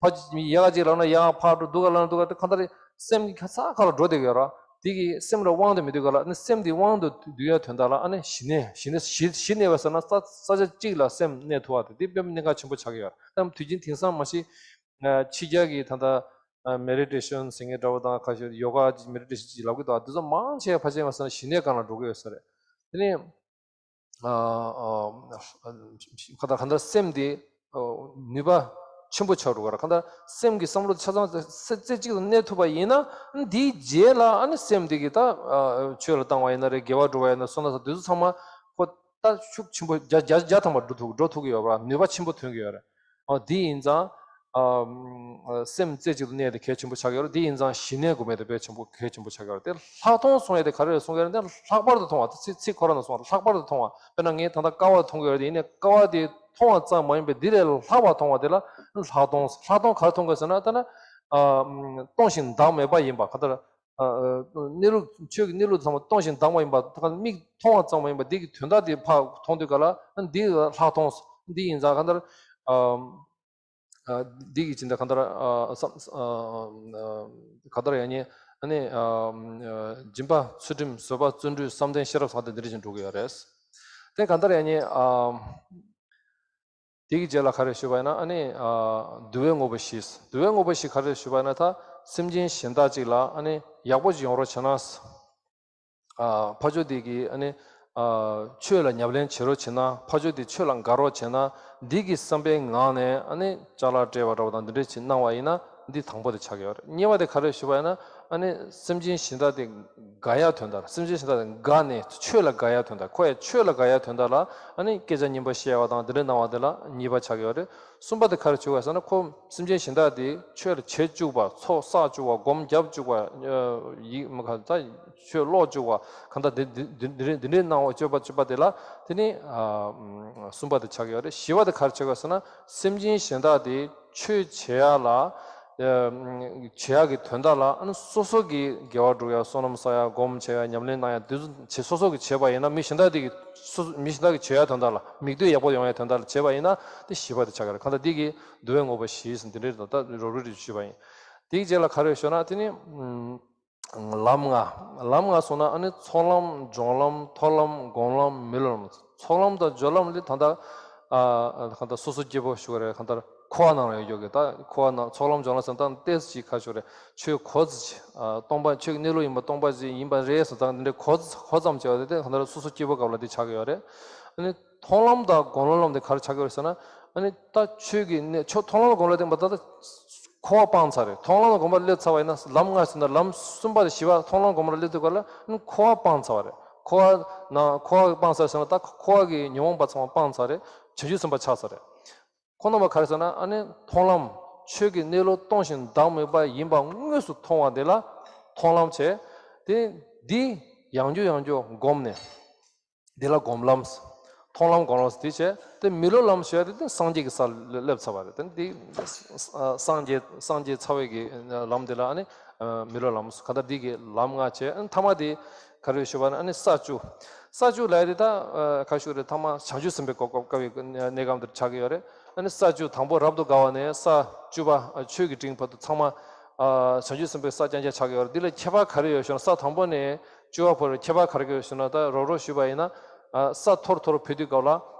ཕ་ཡ་ག་ཅིག་ལབ་ན་ཡ་ཕར་འགྲོ། འདུག་ག་ལབ་ན་འདུག་ག་དེ་གང་ལྟར་སེམས་ཀྱི་ཁ་ས་ཁ་ལ་འགྲོ་བསྡད་ཀྱི་ཡོད་ར། དེ་གི་སེམས་ལ་དབང་དུ་མི་འདུག་ག་ལ། ཨ་ནི་སེམས་དེ་དབང་དུ་འདུ་ཡ་དོན་དག་ལ་ཨ་ནི་ཞི་གནས། ཞི་གནས་ཞི་ཞི་གནས་པ་ཟེར་ན་ས་ས་ཆ་གཅིག་ལ་སེམས་གནས་ཐུབ་པ་དེ་དེ་དཔེ་གནད་འགག་ཆེན་པོ་ཆགས་ཀྱི་ཡོད་ར། ད་དུས་རྒྱུན་དེང་སང་མ་གཞི་ཕྱི་རྒྱལ་གྱི་ད་ལྟ་མེ་ཌི་ཊེ་ཤན་ཟེར་མཁན་འདྲ་བོ་དང་ཁ་ཤས་ཡོ་ག་མེ་ཌི་ཊེ་ཤན་ཅིག་ལབ་ཀྱི་འདུག་དེ་ཚོ་མང་ཆེ་བ་ཕལ་ཆེར་ཡིན་པ་ཟེར་ན་ཞི་གནས་སྒང་ལ་འགྲོ་གི་ཡོད་ས་རེད། དེ་ནས་ཨ་ཨ་ཁ་ད་གང་ལྟར་སེམས་དེ་ཨ་ནུས་པ་ཆེན་པོ་ཆགས་འགྲོ་གི་ར། གང་ལྟར་སེམས་ཀྱི་བསམ་བློ་ཆ་ཚང་ས་རྩེ་གཅིག་ཏུ་གནས་ཐུབ་པ་ཡིན་ན། འདིའི་རྗེས་ལ་ཨ་ནི་སེམས་དེ་གིས་ད་ཨ་ཆོས་ལ་བཏང་བ་ཡིན་ན་རེད། དགེ་བ་སྒྲུབ་པ་ཡིན་ན་སོ་ན་ས་དེ་ཚོ་ཚང་མ་ཁོ་ད་ཤུགས་ཆེན་པོ་བརྒྱ་བརྒྱ་བརྒྱ་ཐམ་པ་འགྲོ་ཐུབ་འགྲོ་ཐུབ་ཀྱི་ཡོད་པ། ནུས་པ་ཆེན་པོ་ཐོན་གྱི་ཡོད་རེད། ཨ་དེ་ཡིན་ཙང་ཨ་སེམས་རྩེ་གཅིག་ཏུ་གནས་དེ་གལ་ཆེན་པོ་ཆགས་ཀྱི་ཡོད་རེད། དེ་ཡིན་ཙང་ཞི་གནས་དགོས་མེད་དེ་དཔེ་ཆེན་པོ་གལ་ཆེན་པོ་ཆགས་ཀྱི་ཡོད་རེད། དེ་ལྷག་མཐོང་གསུང་ཡས་དེ་ག་རེ་རེད་གསུང་གི་རེད། དེ་ལྷག་པར་དུ་མཐོང་བ། དེ་ཚིག་ཚིག་ཁོ་རང་ནང་གསུངས་པ་དེ་ལྷག་པར་དུ་མཐོང་བ། དཔེར་ན་ངས་ད་ལྟ་ཀ་བ་མཐོང་གི་ཡོད་རེད། ཡིན་ནའི་ཀ་བ་དེ་མཐོང་བ་ཙམ་མ་ཡིན་པའི་དེ་ལས་ལྷག་པ་མཐོང་བ་དེ་ལ་ལྷག་མཐོང་། ལྷག་མཐོང་ག་རེ་མཐོང་གི་ཟེར་ན་ད་ནི་ཨ་སྟོང་ཞིང་བདག་མེད་པ་ཡིན་པ། ག་ད་ཨ་ཨ་གནས་ལུགས་ཆོས་ཀྱི་གནས་ལུགས་ཚང་མ་སྟོང་ཞིང་བདག་མེད་ཡིན་པ། ད་མིག་མཐོང་བ་ཙམ་མ་ཡིན་པ་འདི་གི་དོན་དག་དེ་ཕར་མཐོང་དུས་ག་ལ་འདི་ལྷག་མཐོང་། འདི་ཡིན་ཙང་གང་ལྟར་ཨ་ཨ་འདི་གི་སྦྱིན་བདག་གང་ལྟར་ཨ་བསམ་ཨ་ཨ་གང་ལྟར་ཡང་ཉེ་ཨ་ནི་ཨ་ཨ་སྦྱིན་པ་ཚུལ་ཁྲིམས་བཟོད་པ་བརྩོན་འགྲུས་བསམ་གཏན་ཤེས་རབ་ཟེར་དེ་འདི་འདྲ་ཞིག་འགྲོ་གི་ཡོད་རེད། དེ་གང་ལྟར་ཡང་ཉེ་ཨ། དེ་གི་རྗེས་ལ་ག་རེ་ཞུས་པ་ཡིན་ན་ཨ་ནི་ཨ་བསྡུ་བའི་དངོས་པོ་བཞི། བསྡུ་བའི་དངོས་པོ་བཞི་ག་རེ་ཞུས་པ་ཡིན་ན་ད་སེམས་ཅན་གཞན་དག་ཅིག་ལ་ཨ་ནི་ཡག་པོ་ཅིག་ཡོང་རོགས་བྱེད་ན། ཨ་ཕར་ཕྱོགས་དེ་གི་ཨ་ནི་ཨ་ཆོས་ལ་ཉམས་ལེན་བྱེད་རོགས་བྱེད་ན། ཕར་ཕྱོགས་དེ་ཆོས་ལ་དགའ་རོགས་བྱེད་ན། འདི་གི་བསམ་པའི་ངང་ནས་ཨ་ནི་ཅ་ལག་སྤྲད་པ་འདྲ་བོ་དང་འདི་འདྲ་ཅིག་གནང་བ་ཡིན་ན་འདི་དང་པོ་དེ་ཆགས་ཀྱི་ཡོད་རེད། གཉིས་པ་དེ་ག་རེ་ཞུས་པ་ཡིན་ན་ཨ་ནི་སེམས་ཅན་གཞན་དག་དེ་དགའ་ཡ་དོན་དག་སེམས་ཅན་གཞན་དག་དེ་དགའ་ནས་ཆོས་ལ་དགའ་ཡ་དོན་དག་ཁོ་ཡ་ཆོས་ལ་དགའ་ཡ་དོན་དག་ལ་ཨ་ནི་སྐད་ཆ་སྙན་པོ་བཤད་པ་དང་འདི་འདྲ་གནང་བ་དེ་ལ་གཉིས་པ་ཆགས་ཀྱི་ཡོད་རེད། གསུམ་པ་དེ་ག་རེ་བྱུང་བ་ཟེར་ན་ཁོ་སེམས་ཅན་གཞན་དག་དེ་ཆོས་ལ་བྱེད་བཅུག་པ་ཚོགས་བསགས་བཅུག་པ་སྒོམ་རྒྱབ་བཅུག་པ་ཡིག་མ་ག་ད་ཆོས་ཀློག་བཅུག་པ་གང་ལྟར་འདི་འདི་འདི་འདི་འདྲའི་གནང་བ་སྤྱོད་པ་སྤྱོད་པ་དེ་ལ་དེ་ནི་གསུམ་པ་དེ་ཆགས་ཀྱི་ཡོད་རེད། བཞི་པ་དེ་ག་རེ་ཆགས་ཀྱི་ཡོད་ཟེར་ན་སེམས་ཅན་གཞན་དག་དེ་ཆོས་བྱེད་ཡ་ལ་བྱེད་ཡ་གི་དོན་དག་ལ་ཨ་ནི་སོ་སོ་གི་དགེ་བ་སྒྲུབ་ཡ་བསོད་ནམས་བསགས་ཡ་སྒོམ་བྱེད་ཡ་ཉམས་ལེན་གནང་ཡ་དེ་ཚོ་བྱེད་སོ་སོ་གི་བྱེད་པ་ཡིན་ན་མི་གཞན་དག་དེ་གི་སོ་སོ་མི་གཞན་དག་གི་བྱེད་ཡ་དོན་དག་ལ་མིག་ལྟོས་ཡག་པོ་ཡོང་ཡ་དོན་དག་ལ་བྱེད་པ་ཡིན་ན་དེ་བཞི་པ་དེ་ཆགས་ཀྱི་རེད། གང་ལྟར་འདི་གི་བསྡུ་བའི་དངོས་པོ་བཞི་ཟེར་འདི་འདྲའི་དོན་དག་རོབ་རོབ་རེ་ཞུས་པ་ཡིན། དེའི་རྗེས་ལ་ག་རེ་ཞུ་ན་དེ་ནི། ལམ་ལྔ། ལམ་ལྔ་སོང་ན་ཨ་ནི་ཚོགས་ལམ་སྦྱོར་ལམ་མཐོང་ལམ་སྒོམ་ལམ་མི་སློབ་ལམ། ཚོགས་ལམ་དང་སྦྱོར་ལམ་ལས་ད་ལྟ་ཨ་གང་ལྟར་སོ་སོ་སྐྱེ་བོ་ཞུ་བ་རེད། གང་ལྟར་འཁོར་བ་ནང་ལ་ཡོད་ཀྱི་ད་འཁོར་བ་ནང་ཚོགས་ལམ་སྦྱོར་ལམ་ཟེར་ད་ཏོག་ཙམ་ཅིག་ཁ་ཤོར་རེད། ཆོས་གོ་ཙམ་ཅིག་ཨ་སྟོང་པ་ཆོས་ཀྱི་གནས་ལུགས་ཡིན་པ་སྟོང་པ་ཅིག་ཡིན་པ་རེད་ཟེར་ད་འདི་འདྲའི་གོ་གོ་ཙམ་བྱས་པ་དེ་གང་ལྟར་སོ་སོ་སྐྱེ་བོ་སྐབས་ལ་དེ་ཆགས་ཀྱི་ཡོད་རེད། ཨ་ནི། མཐོང་ལམ་དང་སྒོམ་ལམ་དེ་ག་རེ་ཆགས་ཀྱི་ཡོད་ཟེར་ན། ཨ་ནི་ད་ཆོས་ཀྱི་གནས་ཆོས་མཐོང་ལམ་སྒོམ་ལམ་སྟེང་པ་ད་ལྟ་འཁོར་བ་སྤངས་ཚར་རེད། མཐོང་ལམ་སྒོམ་པ་སླེབས་ཚར་བ་ཡིན་ན་ལམ་ལྔ་ཟེར་ན་ལམ་གསུམ་པ་དེ་བཞི་པ་མཐོང་ལམ་སྒོམ་ལམ་སླེབས་དུས་ག་ལ་ཨ་ནི་འཁོར་བ་སྤངས་ཚར་བ་རེད། འཁོར་བ་ན་འཁོར་བ་སྤངས་ཚར་ཟེར་ན་ད་འཁོར་བ་གི་ཉོན་མོངས་པ་ཚང་མ་སྤངས་ཚར་རེད། བྱང་ཆུབ་སེམས་དཔའ་ཆགས་ཚར་རེད། ཁོ་རྣམ་པ་ག་རེ་ཟེར་ན་ཨ་ནི་མཐོང་ལམ་ཆོས་ཀྱི་གནས་ལུགས་སྟོང་ཞིང་བདག་མེད་པ་ཡིན་པ་དངོས་སུ་མཐོང་བ་དེ་ལ་མཐོང་ལམ་བྱས། དེ་འདི་ཡང་བསྐྱར་ཡང་བསྐྱར་བསྒོམས་ནས། འདི་ལ་སྒོམ་ལམ། མཐོང་ལམ་སྒོམ་ལམ་དེ་བྱས་ཏེ་མི་སློབ་ལམ་ཞེས་པ་དེ་སངས་རྒྱས་ཀྱི་སར་སླེབས་ཚར་བ་རེད། དེ་འདི་སངས་རྒྱས་སངས་རྒྱས་ཚར་བའི་གི་ལམ་དེ་ལ་ཨ་ནི་མི་སློབ་ལམ་གང་ལྟར་འདི་གི་ལམ་ལྔ་བྱས། ཨ་ནི་ཐ་མ་དེ་ག་རེ་ཞུ་བ་ན་ཨ་ནི་ས་བཅུ། ས་བཅུ་ལབ་ཡ་དེ་ད་ག་ཞུ་རེད། ཐ་མ་བྱང་ཆུབ་སེམས་དཔའི་གོ་སྐབས་བཀའ་བའི་གནས་སྐབས་འདིར་ཆགས་ཀྱི་ཡོད་རེད། ཨ་ནི་ས་བཅུ་དང་པོ་རབ་ཏུ་དགའ་བ་ནས་ས་བཅུ་པ་ཆོས་ཀྱི་སྤྲིན་བར་དུ་ཚང་མ་བྱང་ཆུབ་སེམས་དཔའི་ས་རྐྱང་རྐྱང་ཆགས་ཀྱི་ཡོད་རེད། འདི་ལ་ཁྱད་པར་ག་རེ་ཡོད་ཞུ་ན་ས་དང་པོ་ནས། བཅུ་པ་བར་ཁྱད་པར་ག་རེ་ཡོད་ཞུ་ན་ད་རོབ་རོབ་ཞུས་པ་ཡིན་ན། ས་མཐོར་མཐོར་འཕེལ་དུས་སྐབས་ལ་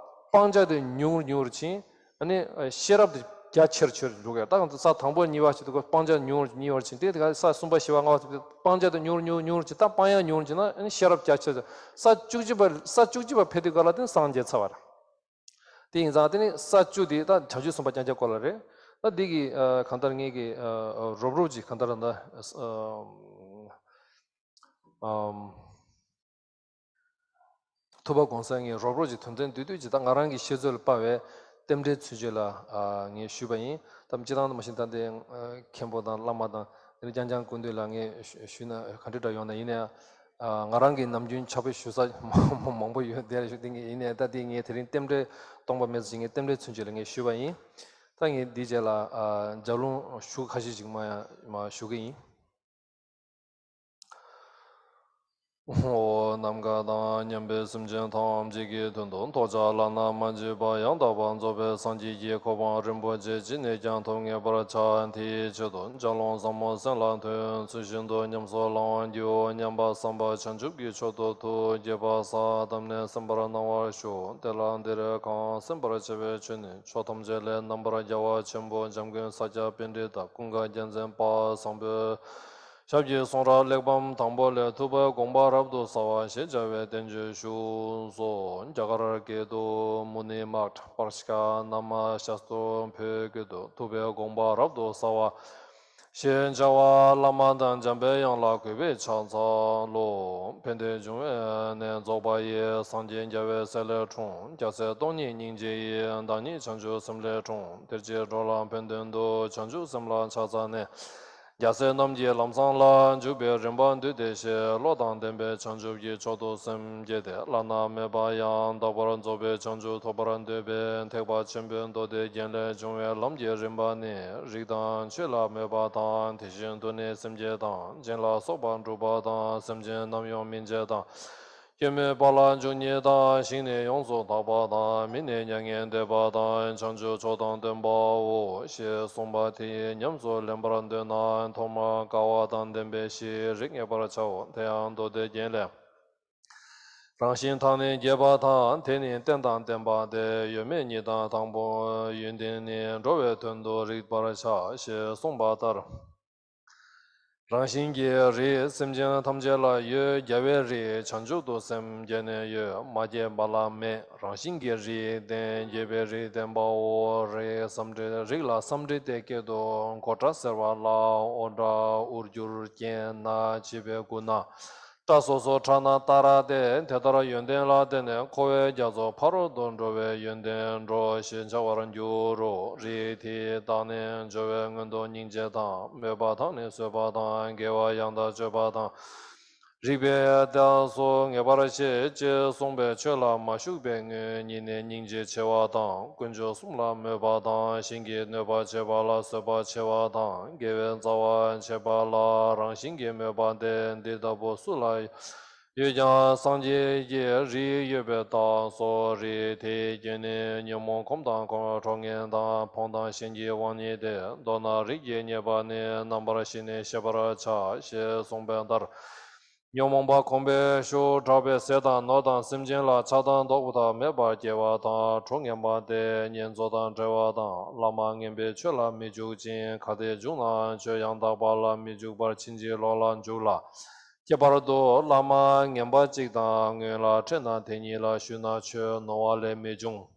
སྤང་བྱ་དེ་ཉུང་རུ་ཉུང་རུ་ཕྱིན། ཨ་ནི་ཤེས་རབ་དེ་རྒྱ་ཆེར་ཆེར་འགྲོ་གི་ཡོད། ད་ང་ཚོ་ས་དང་པོ་གཉིས་པ་ཞིག་ཏུ་སྤང་བྱ་ཉུང་རུ་ཉུང་རུ་ཕྱིན་ཏེ་དེ་ག་ས་གསུམ་པ་བཞི་པ་ལྔ་པ་ཞིག་ཏུ་སྤང་བྱ་དེ་ཉུང་རུ་ཉུང་རུ་ཉུང་རུ་ཕྱིན། ད་སྤང་ཡ་ཉུང་རུ་ཕྱིན་ན་ཨ་ནི་ཤེས་རབ་རྒྱ་ཆེར་ཆེར་ས་བཅུ་གཅིག་པ་ས་བཅུ་གཅིག་པ་འཕེལ་དུས་སྐབས་ལ་དེ་ནི་སངས་རྒྱས་ཚར་བ་རེད། དེ་ཡིན་ཙང་དེ་ནི་ས་བཅུ་དེ་ད་བྱང་ཆུབ་སེམས་དཔའ་རྐྱང་རྐྱང་སྐོར་ལ་རེད། ད་འདི་གི་གང་ལྟར་ངེད་ཀྱི་རོབ་རོབ་ཅིག་གང་ལྟར་ད། ཨམ། ཐུབ་པ་གོང་ས་ངས་རོབ་རོབ་ཀྱི་དོན་ཚན་བསྡུས་བསྡུས་ཀྱི་ད་ང་རང་གི་ཤེས་ཚོད་ལ་དཔག་པའི་རྟེན་འབྲེལ་ཚུན་ཆད་ལ་ཨ་ངས་ཞུས་པ་ཡིན། ད་སྤྱིར་བཏང་དུ་མ་གཞི་ད་ལྟའི་ཨ་མཁན་པོ་དང་བླ་མ་དང་དེ་ནས་རྐྱང་རྐྱང་སྐུ་མདུན་ལ་ངས་ཞུ་ཞུས་ན་ག་འདྲ་འདྲ་ཡོང་ན། ཡིན་ནའི་ཨ་ང་རང་གིས་ནམ་རྒྱུན་ཕྱག་དཔེ་ཞུ་ས་མང་པོ་ཡོད་དེ་ལ་ཞུ་དེ་ངས་ཡིན་ནའི་ད་དེ་ངས་དེ་རིང་རྟེན་འབྲེལ་སྟོང་པ་མེད་ཟེར་ངས་རྟེན་འབྲེལ་ཚུན་ཆད་ལ་ངས་ཞུས་པ་ཡིན། ད་ངས་འདིའི་རྗེས་ལ་ཨ་ལྗགས་ལུང་ཞུ་ཁ་ཤས་ཤིག་མ་མ་ཞུ་གི་ཡིན། ཨོ། ནམ་མཁའ་དང་མཉམ་པའི་སེམས་ཅན་ཐམས་ཅད་ཀྱི་དོན་དུ་ཐོགས་ཆགས་བླ་ན་མ་མཆིས་པ་ཡང་དག་པར་རྫོགས་པའི་སངས་རྒྱས་ཀྱི་གོ་འཕང་རིན་པོ་ཆེ་ཅི་ནས་ཀྱང་ཐོབ་ངེས་པར་བྱ། དེའི་ཆེད་དུ་ལྗགས་ལུང་ཟབ་མོ་སེམས་ལ་ཐོན། ཚུལ་བཞིན་དུ་ཉམས་སུ་བླང་བར་བགྱིའོ་སྙམ་པ་བསམ་པ་བྱང་ཆུབ་ཀྱི་མཆོག་ཏུ་ཐུགས་བསྐྱེད་པ་ས་བཏབ་ནས་གསན་པར་གནང་བར་ཞུ། དེ་ལ་འདིར་གང་གསན་པར་བྱ་བའི་ཆོས་ནི་ཕྱོགས་ཐམས་ཅད་ལས་རྣམ་པར་རྒྱལ་བ་ཆེན་པོ་འཇམ་མགོན་ས་སྐྱ་པཎྜི་ཏ་ཀུན་དགའ་རྒྱལ་མཚན་དཔལ་བཟང་པོའི་ཞབས་ཀྱི་གསུང་རབ་གླེགས་བམ་དང་པོ་ལས་ཐུབ་པའི་དགོངས་པ་རབ་ཏུ་གསལ་བ་ཞེས་བྱ་བའི་བསྟན་བཅོས་ཞུས་སོ། རྒྱ་གར་སྐད་དུ། མུ་ནི་མཐ་པར་ཤི་ཀ་ནཱ་མ་ཤཱསྟྲ། བོད་སྐད་དུ། ཐུབ་པའི་དགོངས་པ་རབ་ཏུ་གསལ་བ་ཞེས་བྱ་བ་བླ་མ་དང་འཇམ་པའི་དབྱངས་ལ་གུས་པས་ཕྱག་འཚལ་ལོ། ཕན་བདེ་འབྱུང་བའི་གནས་རྫོགས་པ་ཡི། སངས་རྒྱས་རྒྱལ་བའི་སྲས་ལས་འཁྲུངས། རྒྱལ་སྲས་སྟོང་ཉིད་སྙིང་རྗེ་ཡི། བདག་ཉིད་བྱང་ཆུབ་སེམས་ལས་འཁྲུངས། དེ་ཕྱིར་འགྲོ་ལ་ཕན་དོན་དུ། བྱང་ཆུབ་སེམས་ལ་ཕྱག་འཚལ་ནས། རྒྱལ་སྲས་རྣམས་ཀྱི་ལམ་བཟང་ལ། འཇུག་པའི་རིམ་པ་འདུས་ཏེ་ཞེས། བློ་དང་ལྡན་པས་བྱང་ཆུབ་ཀྱི་མཆོག་ཏུ་སེམས་བསྐྱེད་དེ། བླ་ན་མེད་པ་ཡང་དག་པར་རྫོགས་པའི་བྱང་ཆུབ་ཐོབ་པར་འདོད་པའི་ཐེག་པ་ཆེན་པོའི་མདོ་སྡེ་རྒྱན་ལས་འབྱུང་བའི་ལམ་གྱི་རིམ་པ་ནི། རིགས་དང་ཆོས་ལ་མོས་པ་དང་། དེ་བཞིན་དུ་ནི་སེམས་བསྐྱེད་དང་། སྦྱིན་ལ་སོགས་པ་སྒྲུབ་པ་དང་། སེམས་ཅན་རྣམས་ཡོངས་སྨིན་བྱེད་དང་། སྐྱེད་མོས་པ་ལ་འཇུག་ཉིད་དང་། ཞིང་ནི་ཡོངས་སུ་དག་པ་དང་། མི་ནི་མྱ་ངན་འདས་པ་དང་། བྱང་ཆུབ་མཆོག་དང་ལྡན་པའོ། ཞེས་གསུངས་པ་དེ་ཉམས་སུ་ལེན་པར་འདོད་ན། ཐོག་མར་དགའ་བ་དང་ལྡན་པའི་གཞིའི་རིགས་ངེས་པར་བྱའོ། དེ་ཡང་མདོ་སྡེ་རྒྱན་ལས། རང་བཞིན་དག་ནི་རྒྱས་པ་དང་། དེ་ནི་རྟེན་དང་བརྟེན་པ་སྟེ། ཡོད་མེད་གཉིས་དང་དང་པོ། ཡོན་ཏན་ནི་འགྲོ་བའི་དོན་དུ་རིག་པར་བྱ། ཞེས་གསུངས་པ་ལྟར། རང་བཞིན་གྱི་རིགས་སེམས་ཅན་ཐམས་ཅད་ལ་ཡོད། རྒྱལ་བའི་རིགས་བྱང་ཆུབ་ཏུ་སེམས་བསྐྱེད་ནས་ཡོད། མ་སྐྱེས་པ་ལ་མེད། རང་བཞིན་གྱི་རིགས་ལྡན། རྒྱལ་བའི་རིགས་ལྡན་པའོ། རིགས་སམ་འབྲེལ། རིགས་ལ་སམ་འབྲེལ་ཏེ་སྐད་དོད། མགོ་སྐྲ་སེར་བ་ལ་འོ་སྐྲ་དབུར་འགྱུར་ཅན་ན། བྱིས་པའི་སྐུ་ན་སྐྲ་སོ་སོར་ཕྲ་ན་ཏཱ་ར་སྟེ། དེ་ལྟར་ཡོན་ཏན་ལ་བརྟེན་ནས་འཁོར་བའི་རྒྱ་མཚོ་ཕ་རོལ་ཏུ་འགྲོ་བའི་ཡོན་ཏན་འགྲོ་ཞེས་བྱ་བར་འགྱུར་རོ། རིགས་དེའི་བདག་ནི་འབྱོར་བའི་སྔོན་དུ་སྙིང་རྗེ་དང་། མོས་པ་དང་ནི་བཟོད་པ་དང་། དགེ་བ་ཡང་དག་སྤྱོད་པ་དང་། རིགས་པའི་རྟགས་སུ་ངེས་པར་བྱེད། ཅེས་གསུངས་པས་ཆོས་ལ་མ་ཞུགས་པའི་སྔོན་ཉིད་ནས་སྙིང་རྗེ་ཆེ་བ་དང་། དཀོན་མཆོག་གསུམ་ལ་མོས་པ་དང་། གཞན་གྱིས་གནོད་པ་བྱེད་པ་ལ་བཟོད་པ་ཆེ་བ་དང་། དགེ་བའི་རྩ་བ་བྱེད་པ་ལ་རང་བཞིན་གྱིས་མོས་པ་སྟེ། འདི་ལྟ་བུ་སུ་ལ་ཡོད་ཀྱང་སངས་རྒྱས་ཀྱི་རིགས་ཡོད་པའི་རྟགས་སོ། རིགས་དེའི་རྒྱན་ནི་ཉོན་མོངས་གོམས་དང་ཁྲོ་ངན་དང་། ཕོངས་དང་ཞེན་གྱི་དབང་ཉིད་དེ། མདོར་ན་རིགས་ཀྱི་ངེས་པ་ནི། རྣམ་པར་ཤེས་ནས་ཤེས་པར་བྱ། ཞེས་གསུངས་པའི་མཐར། ཉོན་མོངས་པ་གོམས་པའི་ཤུགས་དྲག་པས་ཟས་དང་ནོར་དང་སེམས་ཅན་ལ་ཆགས་སྡང་ལྡོག་པ་མེད་པར་སྐྱེ་བ་དང་། ཁྲོ་ངན་པ་སྟེ་ཉེས་འཛུགས་དང་བྲལ་བ་དང་། བླ་མ་ངན་པའི་ཆོས་ལ་མི་འཇུག་ཅིང་། གལ་ཏེ་འཇུག་ན་ཆོས་ཡང་དག་པ་ལ་མི་འཇུག་པར་ཕྱིན་ཅི་ལོག་ལ་འཇུག་ལ། ཁྱད་པར་དུ་བླ་མ་ངན་པ་གཅིག་དང་སྔོན་ལ་ཕྲད་ན་དེ་ཉིད་ལ་ཞུས་ན་ཆོས་ནོར་བ་ལས་མི་འབྱུང་།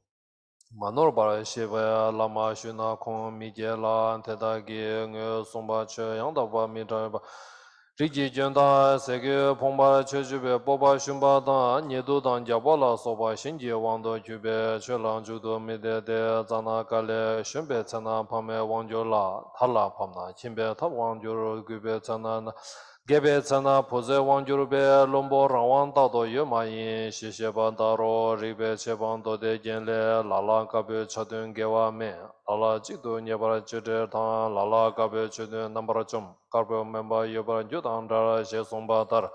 མ་ནོར་བར་ཤེས་པས་བླ་མ་ཞུས་ན་ཁུངས་མི་སྐྱེལ་ལ། དེ་དག་གིས་ངོས་བཟུང་བ་ཆོས་ཡང་དག་པ་མི་འདྲ་བ། རིགས་ཀྱི་སྐྱོན་དང་ཟས་གོས་ཕོངས་པར་ཆོས་སྤྱོད་པའི་སྤོབས་པ་ཞུམ་པ་དང་། ཉེ་དུ་དང་རྒྱལ་པོ་ལ་སོགས་པ་གཞན་གྱི་དབང་དུ་གྱུར་པའི་ཆོས་ལ་འཇུག་ཏུ་མི་གཏད་དེ། རྩ་ན་དཀའ་ལས་གཞོན་པའི་ཚེ་ན་ཕ་མའི་དབང་གྱུར་ལ། དར་ལ་བབས་ན་ཁྱིམ་པའི་ཐབས་དབང་གྱུར། རྒུད་པའི་ཚེ་ན་རྒས་པའི་ཚེ་ན་བུ་ཚའི་དབང་གྱུར་པས། བླུན་པོ་རང་དབང་རྟག་ཏུ་ཡོད་མ་ཡིན། ཞེས་བཤད་པ་ལྟར་རོ། རིགས་པས་ཕྱེ་བ་མདོ་སྡེ་རྒྱན་ལས། ལ་ལ་དཀར་པོའི་ཆ་མཐུན་དགེ་བ་དམན། ལ་ལ་གཅིག་ཏུ་ཉེ་བར་སྤྱོད་བྲལ་དང་། ལ་ལ་དཀར་པོའི་ཆ་མཐུན་རྣམ་པར་འཇོམས། དཀར་པོ་དམན་པ་ཡོད་པར་རྒྱུ་དང་འབྲེལ། ཞེས་གསུངས་པ་ལྟར།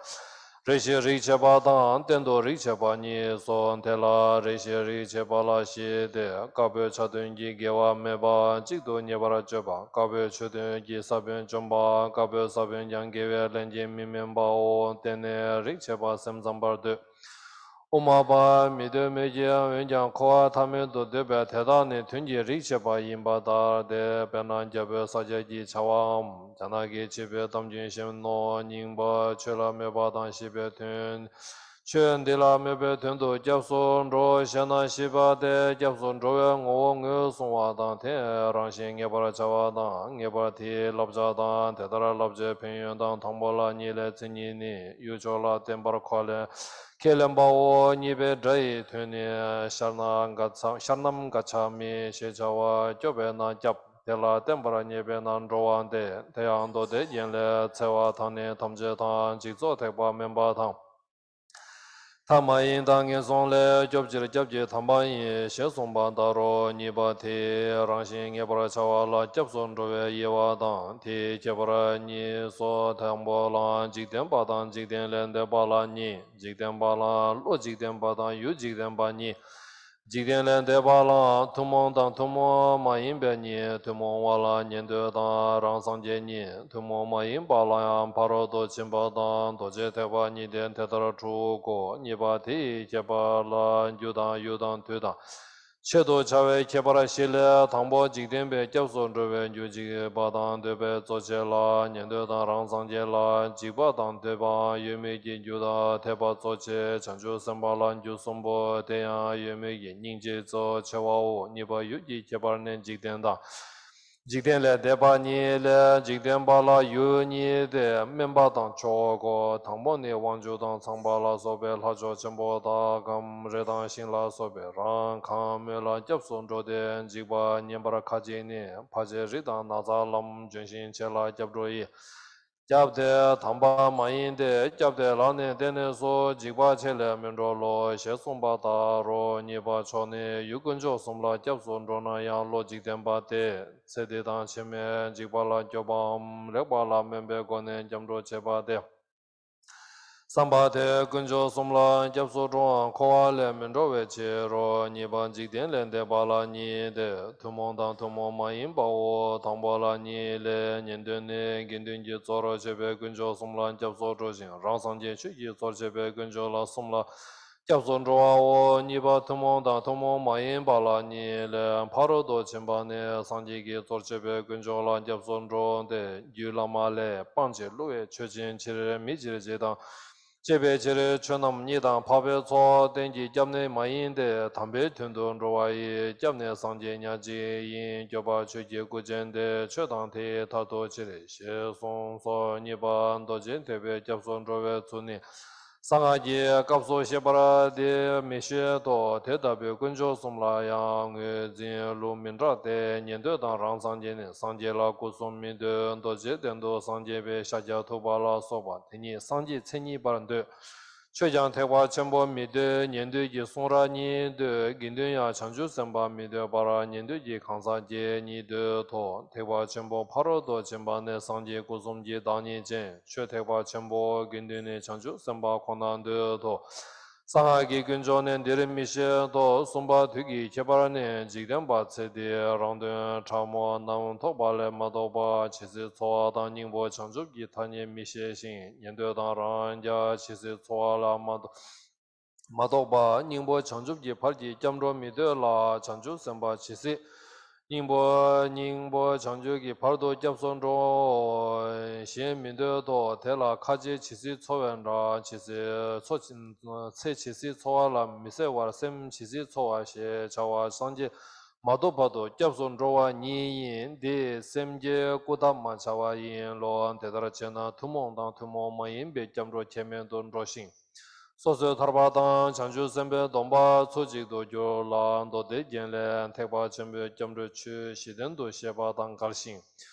རེ་ཞིག་རིགས་ཕྱེ་བ་དང་གཏན་དུ་རིགས་ཕྱེ་བ་གཉིས་སོ། དེ་ལ་རེ་ཞིག་རིགས་ཕྱེ་བ་ལ་བཞི་སྟེ། དཀར་པོའི་ཆ་མཐུན་གྱི་དགེ་བ་དམན་པ་གཅིག་ཏུ་ཉེ་བར་སྤྱོད་པ། དཀར་པོའི་ཆ་མཐུན་གྱི་ས་བོན་འཇོམས་པ། དཀར་པོའི་ས་བོན་ཀྱང་དགེ་བའི་ལྷན་སྐྱེས་མི་དམན་པའོ། བརྟེན་ནས་རིགས་ཕྱེ་བ་སེམས་ཙམ་པར་འདོད། དབུ་མ་པ་མི་འདོད་མོད་ཀྱི། འོན་ཀྱང་འཁོར་བ་མཐའ་མེད་དུ་འདོད་པས། དེ་དག་ནི་དོན་གྱི་རིགས་ཕྱེ་བ་ཡིན་པ་ལྟར་ཏེ། དཔེར་ན་རྒྱལ་པོས་ས་སྐྱ་གི་བྱ་བའམ། རྒྱ་ནག་གི་བྱིས་པའི་གཏམ་རྒྱུད་བཤད་ནོ། རྙིང་པ་ཆོས་ལ་མོས་པ་དང་ཞེས་པའི་དོན། ཆོས་འདི་ལ་མོས་པའི་དོན་དུ་སྐྱབས་སུ་འགྲོ་ཞེ་ན། ཞེས་པ་སྟེ་སྐྱབས་སུ་འགྲོ་བའི་ངོ་བོ་ངོས་བཟུང་བ་དང་། དེའི་རང་བཞིན་ངེས་པར་བྱ་བ་དང་། ངེས་པར་དེའི་བསླབ་བྱ་དང་། དེ་ལྟར་བསླབ་བྱའི་ཕན་ཡོན་དང་། དང་པོ་ལ་གཉིས་ལས། མཚན་ཉིད་ནི་ཡུལ་ཕྱོགས་ལ་བརྟེན་པར་ཁས་ལེན་ཁས་ལེན་པའོ། གཉིས་པའི་སྒྲ་ཡི་དོན་ནི། ཤར་ན་ག་ཚ་ཤར་ནམ་ག་ཆ་མི་ཞེས་བྱ་བ། སྐྱོབ་པས་ན་སྐྱབས། དེ་ལ་བརྟེན་པར་ངེས་པས་ན་འགྲོ་བ་སྟེ། དེ་ཡང་མདོ་སྡེ་རྒྱན་ལས། འཚེ་བ་དང་ནི་ཐམས་ཅད་དང་། འཇིག་ཚོགས་ཐེག་པ་དམན་པ་དང་། ཐ་མ་ཡིན་དང་ངན་སོང་ལས་སྐྱོབ་ཕྱིར་སྐྱབས་ཀྱི་དམ་པ་ཡིན་ཞེས་གསུངས་པ་ལྟར་རོ། གཉིས་པ་དེའི་རང་བཞིན་ངེས་པར་བྱ་བ་ལ་སྐྱབས་སུ་འགྲོ་བའི་དབྱེ་བ་དང་། དེའི་ཁྱད་པར་གཉིས་སོ། དང་པོ་ལ་འཇིག་རྟེན་པ་དང་འཇིག་རྟེན་ལས་འདས་པ་ལ་གཉིས། འཇིག་རྟེན་པ་ལ་བློ་འཇིག་རྟེན་པ་དང་ཡུལ་འཇིག་རྟེན་པ་གཉིས། འཇིག་རྟེན་ལས་འདས་པ་ལ་ཐུན་མོང་དང་ཐུན་མོང་མ་ཡིན་པ་གཉིས། ཐུན་མོང་བ་ལ་ཉན་ཐོས་དང་རང་སངས་རྒྱས་གཉིས། ཐུན་མོང་མ་ཡིན་པ་ལ་ཡང་ཕ་རོལ་ཏུ་ཕྱིན་པ་དང་རྡོ་རྗེ་ཐེག་པ་གཉིས་ཏེ། དེ་ལྟར་དྲུག་གོ། གཉིས་པ་དེ་ཡི་ཁྱད་པར་ལ་རྒྱུ་དང་ཡུལ་དང་དུས་དང་། ཆེད་དུ་བྱ་བའི་ཁྱད་པར་བཞི་ལས། དང་པོ་འཇིག་རྟེན་པའི་སྐྱབས་སུ་འགྲོ་བའི་རྒྱུ་འཇིགས་པ་དང་འདོད་པའི་གཙོ་ཆེ་ལ། ཉན་ཐོས་དང་རང་སངས་རྒྱས་ལ་འཇིགས་པ་དང་འདོད་པའང་ཡོད་མོད་ཀྱི་རྒྱུ་དང་དད་པ་གཙོ་ཆེ། བྱང་ཆུབ་སེམས་དཔའ་ལ་རྒྱུ་གསུམ་པོ་དེ་ཡང་ཡོད་མོད་ཀྱི་སྙིང་རྗེ་གཙོ་ཆེ་བའོ། གཉིས་པ་ཡུལ་གྱི་ཁྱད་པར་ནི། འཇིག་རྟེན་དང་འཇིག་རྟེན་ལས་འདས་པ་གཉིས་ལས། འཇིག་རྟེན་པ་ལ་ཡུལ་གཉིས་ཏེ། དམན་པ་དང་མཆོག་གོ། དང་པོ་ནི་དབང་ཕྱུག་དང་ཚངས་པ་ལ་སོགས་པའི་ལྷ་ཕྱོགས་ཆེན་པོ་དག་གམ། རི་དང་ཤིང་ལ་སོགས་པའི་རང་གང་མོས་ལ་སྐྱབས་སུ་འགྲོ་སྟེ། འཇིགས་པ་ཉེན་པར་ཁ་ཅིག་ནི། ཕར་ཕྱིན་རི་དང་ནགས་ཚལ་ལམ། ལྗོན་ཤིང་བྱེ་ལ་སྐྱབས་འགྲོ་ཡི། སྐྱབས་དེ་དམ་པ་མ་ཡིན་ཏེ། སྐྱབས་དེ་ལ་ནི་བརྟེན་ནས་སུ། འཇིགས་པ་ཆེ་ལས་མི་འགྲོ་ལོ། ཞེས་གསུངས་པ་ལྟར་རོ། གཉིས་པ་མཆོག་ནི་ཡུལ་དཀོན་མཆོག་གསུམ་ལ་སྐྱབས་སུ་འགྲོ་ན་ཡང་བློ་འཇིག་རྟེན་པ་སྟེ། ཚེ་འདི་དང་ཕྱི་མའི་འཇིགས་པ་ལ་སྐྱོབ་པའམ་ལེགས་པ་ལ་སྨོན་པའི་སྒོ་ནས་སྐྱབས་འགྲོ་བྱེད་པ་སྟེ། བསམ་པ་དེ་དཀོན་མཆོག་གསུམ་ལ་སྐྱབས་སུ་འགྲོའང་འཁོར་བ་ལས་མི་འགྲོ་བའི་ཕྱིར་རོ། གཉིས་པ་འཇིག་རྟེན་ལས་འདས་པ་ལ་གཉིས་ཏེ། ཐུན་མོང་དང་ཐུན་མོང་མ་ཡིན་པའོ། དང་པོ་ལ་གཉིས་ལས། ཉན་ཐོས་ནི་དགེ་འདུན་གྱི་གཙོར་བྱེད་པའི་དཀོན་མཆོག་གསུམ་ལ་སྐྱབས་སུ་འགྲོ་ཞིང་། རང་སངས་རྒྱས་ཆོས་ཀྱི་གཙོར་བྱེད་པའི་དཀོན་མཆོག་ལ་གསུམ་ལ་སྐྱབས་སུ་འགྲོ་བའོ། གཉིས་པ་ཐུན་མོང་དང་ཐུན་མོང་མ་ཡིན་པ་ལ་གཉིས་ལས། ཕ་རོལ་ཏུ་ཕྱིན་པ་ནི་སངས་རྒྱས་ཀྱི་གཙོར་བྱེད་པའི་དཀོན་མཆོག་ལ་སྐྱབས་སུ་འགྲོ་སྟེ། རྒྱུད་བླ་མ་ལས། སྤང་བྱ་བསླུ་བའི་ཆོས་ཅན་ཕྱིར། མི་ཕྱིར་བྱེད་དང་བཅས་པའི་ཕྱིར། ཆོས་རྣམས་གཉིད་དང་འཕགས་པའི་ཚོགས། རྟེན་གྱི་སྐྱབས་ནི་མ་ཡིན་ཏེ། དམ་པའི་དོན་དུ་འགྲོ་བ་ཡི། སྐྱབས་ནི་སངས་རྒྱས་ཉག་གཅིག་ཡིན། སྐྱོབ་པ་ཆོས་ཀྱི་སྐུ་ཅན་ཏེ། ཆོས་དང་དེའི་མཐར་ཐུག་ཕྱིར། ཞེས་གསུངས་སོ། གཉིས་པ་རྡོ་རྗེ་ཐེག་པའི་སྐྱབས་སུ་འགྲོ་བའི་ཚུལ་ནི། གསང་སྔགས་ཀྱི་སྐབས་སུ་བཤད་པ་འདི་མི་བཤད་དོ། དེ་ལྟ་བུའི་དཀོན་མཆོག་གསུམ་ལ་ཡང་ངོས་འཛིན་ལུགས་མི་འདྲ་སྟེ། ཉན་ཐོས་དང་རང་སངས་རྒྱས་ནི་སངས་རྒྱས་ལ་སྐུ་གསུམ་མི་འདོད། རྡོ་རྗེ་གདན་དུ་སངས་རྒྱས་པའི་ཤཱཀྱ་ཐུབ་པ་ལ་སོགས་པ་དེ་ཉིད་སངས་རྒྱས་མཚན་ཉིད་པར་འདོད། ཆོས་ཀྱང་ཐེག་པ་ཆེན་པོ་མི་འདོད། ཉན་ཐོས་ཀྱི་གསུང་རབ་ཉིད་འདོད། དགེ་འདུན་ཡང་བྱང་ཆུབ་སེམས་དཔའ་མི་འདོད་པར་ཉན་ཐོས་ཀྱི་གང་ཟག་བརྒྱད་ཉིད་འདོད་དོ། ཐེག་པ་ཆེན་པོ་ཕ་རོལ་ཏུ་ཕྱིན་པ་ནི་སངས་རྒྱས་སྐུ་གསུམ་གྱི་བདག་ཉིད་ཅན། ཆོས་ཐེག་པ་ཆེན་པོ་དགེ་འདུན་ནི་བྱང་ཆུབ་སེམས་དཔའ་ཁོ་ན་འདོད་དོ། གསང་སྔགས་ཀྱི་དཀོན་མཆོག་ནི་འདིར་མི་བཤད་དོ། གསུམ་པ་དུས་ཀྱི་ཁྱད་པར་ནི། འཇིག་རྟེན་པ་ཚེ་འདིའི་རང་དོན་ཕྲ་མོ་རྣམས་ཐོབ་པ་ལས་མ་གཏོགས་པ་ཇི་སྲིད་འཚོ་བ་དང་སྙིང་པོ་བྱང་ཆུབ་ཀྱི་ཐ་སྙད་མི་ཤེས་ཤིང་། ཉན་ཐོས་དང་རང་རྒྱལ་ཇི་སྲིད་འཚོ་བ་ལ་མ་གཏོགས་མ་གཏོགས་པ་སྙིང་པོ་བྱང་ཆུབ་ཀྱི་བར་གྱི་སྐྱབས་འགྲོ་མི་འདོད་ལ། བྱང་ཆུབ་སེམས་དཔའ་ཇི་སྲིད་སྙིང་པོ་སྙིང་པོ་བྱང་ཆུབ་ཀྱི་བར་དུ་སྐྱབས་སུ་འགྲོ་ཞེས་མི་འདོད་དོ། དེ་ལ་ཁ་ཅིག་ཇི་སྲིད་འཚོ་བའི་འདྲ། ཇི་སྲིད་འཚོ་ཚེ་ཇི་སྲིད་འཚོ་བ་ལ་མི་ཟད་པར་སེམས་ཇི་སྲིད་འཚོ་བ་ཞེས་བྱ་བ་སངས་རྒྱས་མ་ཐོབ་བར་དུ་སྐྱབས་སུ་འགྲོ་བ་ཉིད་ཡིན། འདིས་སེམས་བསྐྱེད་བཀུག་ཐབས་མ་བྱ་བ་ཡིན་ལོ། དེ་ལྟར་བྱས་ན་ཐུན་མོང་དང་ཐུན་མོང་མ་ཡིན་པའི་སྐྱབས་འགྲོ་ཁྱད་མེད་དུ་འགྲོ་ཞིང་། སོ་སོའི་ཐར་པ་དང་བྱང་ཆུབ་སེམས་དཔའི་སྡོམ་པ་ཚུལ་གཅིག་ཏུ་འགྱུར་ལ། མདོ་སྡེ་རྒྱན་ལས། ཐེག་པ་ཆེན་པོའི་སྐྱབས་འགྲོའི་ཆོས་བཞི་དོན་དུ་བཤད་པ་དང་འགལ་ཞིང་།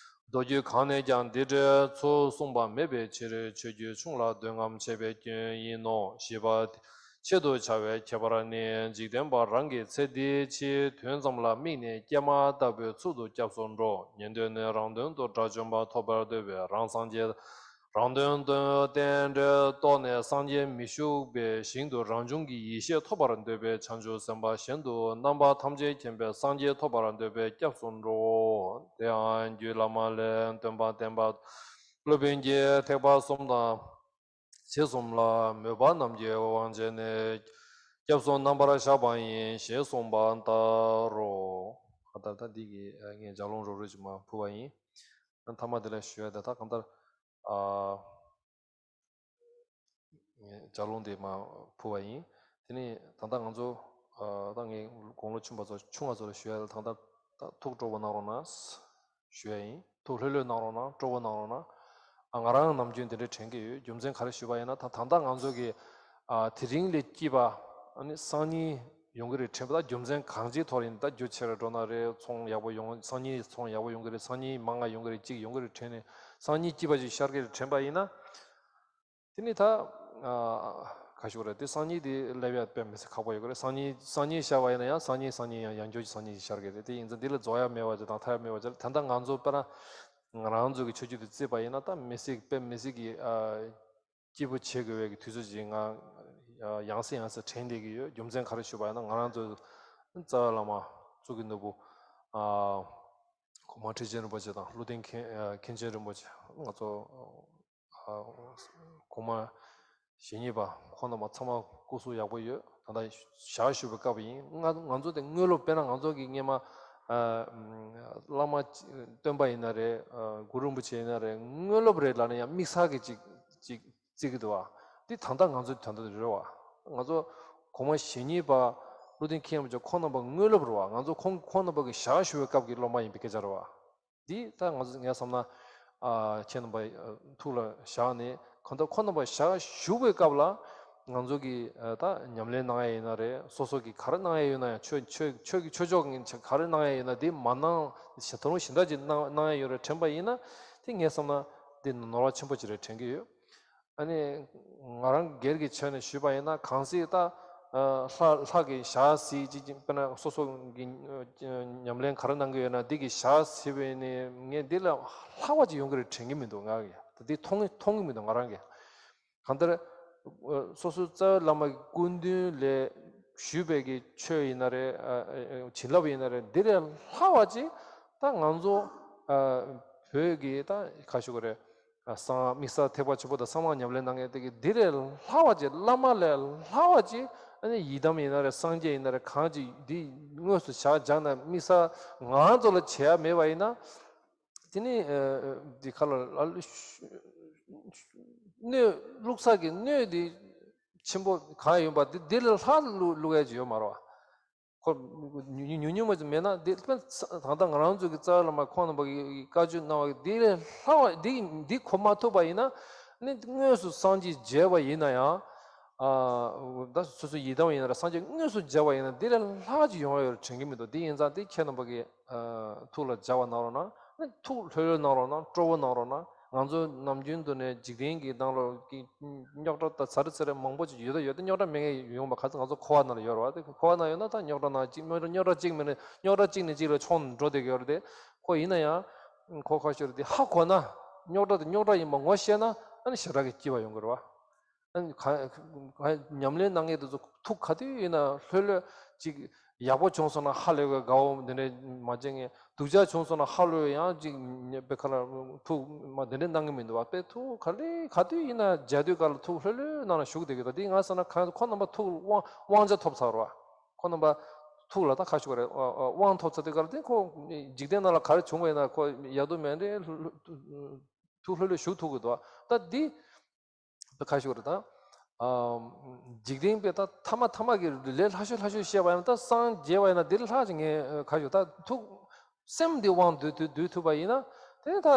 མདོ་རྒྱུད་གང་ནས་ཀྱང་འདི་འདྲའི་ཚུལ་གསུངས་པ་མེད་པའི་ཕྱིར། ཆོས་བརྒྱུད་ཆུང་ལ་འདོད་རྔམ་ཆེ་བའི་སྐྱོན་ཡིན་ནོ། ཞེས་པ། ཆེད་དུ་བྱ་བའི་ཁྱད་པར་ནི། འཇིག་རྟེན་པ་རང་གི་ཚེ་འདིའི་ཕྱིའི་དོན་ཙམ་ལ་དམིགས་ནས་ཀྱེ་མ་ལྟ་བུའི་ཚུལ་དུ་སྐྱབས་སུ་འགྲོ། ཉན་ཐོས་ནི་རང་དོན་དུ་དགྲ་བཅོམ་པ་ཐོབ་པར་འདོད་པའི་རང་སངས་རྒྱས། རང་དོན་དུ་རྟེན་འབྲེལ་རྟོགས་ནས་སངས་རྒྱས་མི་བཞུགས་པའི་ཞིང་དུ་རང་བྱུང་གི་ཡེ་ཤེས་ཐོབ་པར་འདོད་པའི་བྱང་ཆུབ་སེམས་དཔའ་གཞན་དུ་རྣམ་པ་ཐམས་ཅད་མཁྱེན་པའི་སངས་རྒྱས་ཐོབ་པར་འདོད་པའི་སྐྱབས་སུ་འགྲོའོ། དེའང་རྒྱུད་བླ་མ་ལས། སྟོན་པ་བསྟན་པ་སློབ་དཔོན་གྱིས་ཐེག་པ་གསུམ་དང་། ཆོས་གསུམ་ལ་མོས་པ་རྣམས་ཀྱི་དབང་བྱས་ནས་སྐྱབས་སུ་རྣམ་པར་བཞག་པ་ཡིན་ཞེས་གསུངས་པ་ལྟར་རོ། ད་ལྟ་འདི་གི་ངས་ལྗགས་ལུང་རོབ་རོབ་ཅིག་མར་ཕུལ་བ་ཡིན། ཐ་མ་དེ་ལ་ཞུ་ཡ་དེ་དག་གང་ལྟར། ཨ། ལྗགས་ལུང་དེ་མར་ཕུལ་བ་ཡིན། དེ་ནས་ད་ལྟ་ང་ཚོ་ཨ་ད་ངས་དགུང་ལོ་ཆུང་བ་ཚོ་ཆུང་བ་ཚོ་ལ་ཞུ་ཡ་ལ། ད་ལྟ་ད་ཐུགས་སྤྲོ་པོ་གནང་རོགས་གནང་ཞུ་ཡ་ཡིན། ཐུགས་ལྷོད་ལྷོད་གནང་རོགས་གནང་། སྤྲོ་པོ་གནང་རོགས་གནང་། ཨ་ང་རང་ནམ་རྒྱུན་དེ་འདྲ་དྲན་གྱི་ཡོད། རྒྱུ་མཚན་ག་རེ་ཞུས་པ་ཡིན་ན། ད་ད་ལྟ་ང་ཚོ་གི་ཨ་དེ་རིང་ལས་སྐྱིད་པ་ཨ་ནི་སང་ཉིན་ཡོང་གི་རེད་དྲན་པ། ད་རྒྱུ་མཚན་གང་ཅིའི་ཐོག་ཡིན། ད་རྒྱུ་ཆེ་རུ་འགྲོ་ན་རེད། ཚོང་ཡག་པོ་ཡོང་། སང་ཉིན་ཚོང་ཡག་པོ་ཡོང་གི་རེད། སང་ཉིན་མང་ང་ཡོང་གི་རེད། གཅིག་ཡོང་གི་རེད་དྲན་ནས། སང་ཉིན་སྐྱིད་པ་ཞིག་ཤར་གི་རེད་དྲན་པ་ཡིན་ན། དེ་ནི་ད་ཨ་ག་ཞུ་རེད། དེ་སང་ཉིན་དེ་སླེབས་ཡ་དཔེ་མི་སྲིད་ཁག་པོ་ཡོད་གི་རེད། སང་ཉིན་སང་ཉིན་ཤར་བ་ཡིན་ན་ཡང་སང་ཉིན་སང་ཉིན་ཡང་ཡང་འགྱོ་ཞིག་སང་ཉིན་ཞིག་ཤར་གི་རེད། དེ་ཡིན་ཙང་འདི་ལ་རྫོགས་ཡ་མེད་པ་ཅིག་དང་མཐའ་ཡ་མེད་པ་ཅིག་ལ། ད་ལྟ་ང་ཚོ་དཔེར་ན་ང་རང་ཚོ་གི་ཆོས་བརྒྱུད་དེ་བརྩིས་པ་ཡིན་ན། ད་མི་སྲིད་དཔེ་མི་སྲིད་ཀྱི་ཨ་སྐྱིད་པོ་བྱེད་དགོས་པའི་གི་དུས་ཚོད་ཅིག་ང་ཡང་སེ་ཡང་སེ་དྲན་བསྡད་ཀྱི་ཡོད། རྒྱུ་མཚན་ག་རེ་ཞུས་པ་ཡིན་ན། ང་རང་ཚོ་རྩ་བའི་བླ་མ་གཙུག་གི་ནོར་བུ་ཨ་གོང་མ་ཁྲི་ཆེན་རིན་པོ་ཆེ་དང་བློ་ལྡན་མཁན་ཨ་མཁན་ཆེན་རིན་པོ་ཆེ། ང་ཚོ་ཨ་གོང་མ་ཞེ་གཉིས་པ་ཁོང་རྣམ་པ་ཚང་མ་སྐུ་གཟུགས་ཡག་པོ་ཡོད། ད་ལྟ་ཞག་བཞུགས་པའི་སྐབས་ཡིན། ང་ང་ཚོ་དེ་དངོས་སློབ་དཔེར་ན་ང་ཚོ་གི་སྔས་མ་ཨ་བླ་མ་སྟོན་པ་ཡིན་ན་རེད། ཨ་གུ་རུ་རིན་པོ་ཆེ་ཡིན་ན་རེད། དངོས་སློབ་རེད་ལབ་ན་ཡང་དམིགས་བསལ་གྱི་ཅིག་ཅིག་བརྩི་གི་འདུག་བ། འདི་ད་ལྟ་ང་ཚོ་དོན་དག་རེད་བ། ང་ཚོ་གོང་མ་ཞེ་གཉིས་པ་བློ་ལྡན་མཁན་རིན་པོ་ཆེ་ཁོང་རྣམ་པ་དངོས་སློབ་རེད་བ། ང་ཚོ་ཁོང་ཁོང་རྣམ་པ་གི་ཞག་བཞུགས་པའི་སྐབས་ཀྱི་སློབ་མ་ཡིན་པའི་སྐད་ཆ་རེད་བ། འདི་ད་ང་ཚོ་ངས་བསམ་ན་ཨ་ཁྱེད་རྣམ་པ་ཨ་ཐུགས་ལ་བཞག་ནས། གང་ལྟར་ཁོང་རྣམ་པ་ཞག་བཞུགས་པའི་སྐབས་ལ་ང་ཚོ་གི་ཨ་ད་ཉམས་ལེན་གནང་ཡ་ཡིན་ན་རེད། སོ་སོ་གི་ག་རེ་གནང་ཡ་ཡོད་ན་ཡང་། ཆོས་ཆོས་ཆོས་ཀྱི་ཆོས་ཕྱོགས་ཀྱི་ག་རེ་གནང་ཡ་ཡོད་ན་དེ་མ་གནང་ཞེ་ད་རུང་ཞེ་དྲག་ཅིག་གནང་གནང་ཡ་ཡོད་རེད་དྲན་པ་ཡིན་ན། དེ་ངས་བསམ་ན་འདི་ནོར་བ་ཆེན་པོ་ཅིག་རེད་དྲན་གྱི་ཡོད། ཨ་ནི་ང་རང་སྒེར་གྱི་ཆ་ནས་ཞུས་པ་ཡིན་ན། གང་ཟག་ད་ཨ་ལྷ་ལྷ་གི་ཞག་གཟིགས་ཅིག་ཅིག་དཔེར་ན་སོ་སོ་གི་ཨ་ཉམས་ལེན་ག་རེ་གནང་གི་ཡོད་ན་འདི་གི་ཞག་གཟིགས་པ་ཡིན་ནའི་ངས་འདི་ལས་ལྷག་པ་ཅིག་ཡོང་གི་རེད་དྲན་གྱི་མི་འདུག་ང་གིས། ད་འདི་མཐོང་གི་མཐོང་གི་མི་འདུག་ང་རང་གིས། གང་ལྟར་ཨ་སོ་སོའི་རྩ་བའི་བླ་མ་གི་སྐུ་མདུན་ལས་ཞུས་པའི་གི་ཆོས་ཡིན་ན་རེད། ཨ་ཨ་བྱིན་རླབས་ཡིན་ན་རེད། འདི་ལས་ལྷག་པ་ཅིག་ད་ང་ཚོ་ཨ་བོད་ཀྱི་ད་ག་ཞུ་གི་རེད། ཨ་གསང་དམིགས་བསལ་ཐེག་པ་ཆེན་པོ་དང་གསང་སྔགས་ཉམས་ལེན་གནང་མཁན་དེ་གི་འདི་ལས་ལྷག་པ་ཅིག་བླ་མ་ལས་ལྷག་པ་ཅིག་ཨ་ནི་ཡི་དམ་ཡིན་ན་རེད། སངས་རྒྱས་ཡིན་ན་རེད། གང་ཅིག་འདི་དངོས་སུ་ཞག་སྦྱངས་ན་དམིགས་བསལ་ང་ཚོ་ལ་བྱེད་ཡ་མེད་པ་ཡིན་ན། དེ་ནི་ཨ་འདི་ག་ལ་ལ་སྣོད་བླུགས་ས་གི་སྣོད་འདི་ཆེན་པོ་གང་ཡོད་པ་འདི་འདི་ལས་ལྷག་བླུགས་བླུགས་ཡ་ཅིག་ཡོད་མ་རེད་བ། ཁོ་ཉུང་ཉུང་ཉུང་ཉུང་མ་ཅིག་མེད་ན་འདི་དཔེ་ད་ལྟ་ང་རང་ཚོ་གི་རྩ་བའི་བླ་མ་ཁོང་རྣམ་པ་གི་བཀའ་ཆོས་གནང་བ་འདི་ལས་ལྷག་པ་འདི་འདི་གོ་མ་ཐུབ་པ་ཡིན་ན། ནི་དངོས་སུ་སངས་རྒྱས་མཇལ་བ་ཡིན་ན་ཡང་། ཨ་ད་སོ་སོ་ཡི་དམ་ཡིན་ན་རེད། སངས་རྒྱས་དངོས་སུ་མཇལ་བ་ཡིན་ན་འདི་ལས་ལྷག་ཅིག་ཡོང་བ་ཡོད་རེད་དྲན་གྱི་མི་འདུག་འདི་ཡིན་ཙང་འདི་ཁྱེད་རྣམ་པ་གི་ཨ་ཐུགས་ལ་འཇགས་པ་གནང་རོགས་གནང་། ནི་ཐུགས་ལྷོད་ལྷོད་གནང་རོགས་གནང་། སྤྲོ་བོ་གནང་རོགས་གནང་། ང་ཚོ་ནམ་རྒྱུན་དུ་ནས་འཇིག་རྟེན་གྱི་ནང་ལོགས་ཀྱི་རྙོག་དྲ་དང་ཚ་རེ་ཚ་རེ་མང་པོ་ཅིག་ཡོད་ད་ཡོད་ད། རྙོག་དྲ་མེད་མཁན་ཡོང་བ་ག་ཚོད་ང་ཚོ་འཁོར་བ་ནང་ལ་ཡོད་རེད་བ། དེ་འཁོར་བ་ནང་ཡོད་ན་ད་རྙོག་དྲ་ནང་གཅིག་མི་རྙོག་དྲ་གཅིག་མིན་ན་རྙོག་དྲ་གཅིག་ནས་གཅིག་ལ་མཆོང་འགྲོ་བསྡད་ཀྱི་ཡོད་རེད་དེ། ཁོ་ཡིན་ན་ཡང་ཁོ་ཁ་ཤོར་དེ་ཧ་གོ་ན། རྙོག་དྲ་དེ་རྙོག་དྲ་ཡིན་པ་ངོ་ཤེས་ན། ཨ་ནི་ཞེ་དྲག་གི་སྐྱིད་པ་ཡོང་གི་རེད་བ། ཨ་ནི་ག་ག་ཉམས་ལེན་གནང་མཁན་དེ་ཚོ་ཐུགས་ག་དུས་ཡིན་ན་ལྷོད་ལྷོད་ཅིག་ཡག་པོ་བྱུང་སོང་ན་ཧ་ལས་པའི་དགའ་བོ་འདི་འདྲ་མ་བྱེད་མཁན། སྡུག་ཅག་བྱུང་སོང་ན་ཧ་ལས་ཡང་ཅིག་ཉེ་པའི་ཁ་ལ་ཐུགས་མ་འདི་འདྲ་གནང་གི་མི་འདུག་བ། དཔེ་ཐུགས་ག་ལེ་ག་དུས་ཡིན་ན་མཇལ་དུས་ག་ལ་ཐུགས་ལྷོད་ལྷོད་ནང་ལ་བཞུགས་བསྡད་ཀྱི་འདུག་དེ་ང་ཟེར་ན་གང་ཁོ་རྣམ་པ་ཐུགས་དབང་དབང་ཆ་ཐོབ་ཚར་བ། ཁོ་རྣམ་པ་ཐུགས་ལ་ད་ཁ་ཤོར་རེད། དབང་ཐོབ་ཚར་དུས་ག་ལ་དེ་ཁོ་འཇིག་རྟེན་ནང་ལ་ག་རེ་བྱུང་བ་ཡིན་ན་ཁོ་ཡག་སྡུག་མེད་འདྲ་ཐུགས་ལྷོད་ལྷོད་བཞུགས་ཐུབ་ཀྱི་འདུག་ད་འདི་ཁ་ཤོར་རེད་ད། ཨ་འཇིག་རྟེན་པས་ད་ཐ་མ་ཐ་མ་གི་ལས་སླ་ཤོས་སླ་ཤོས་བཤད་པ་ཡིན་ན། ད་སངས་རྒྱས་པ་ཡིན་ན་འདི་ལས་ལྷག་ཅིག་ངས་ཁ་ཤོར་ད་ཐུགས། སེམས་འདི་དབང་འདུས་འདུས་འདུས་ཐུབ་པ་ཡིན་ན། དེ་ནི་ད་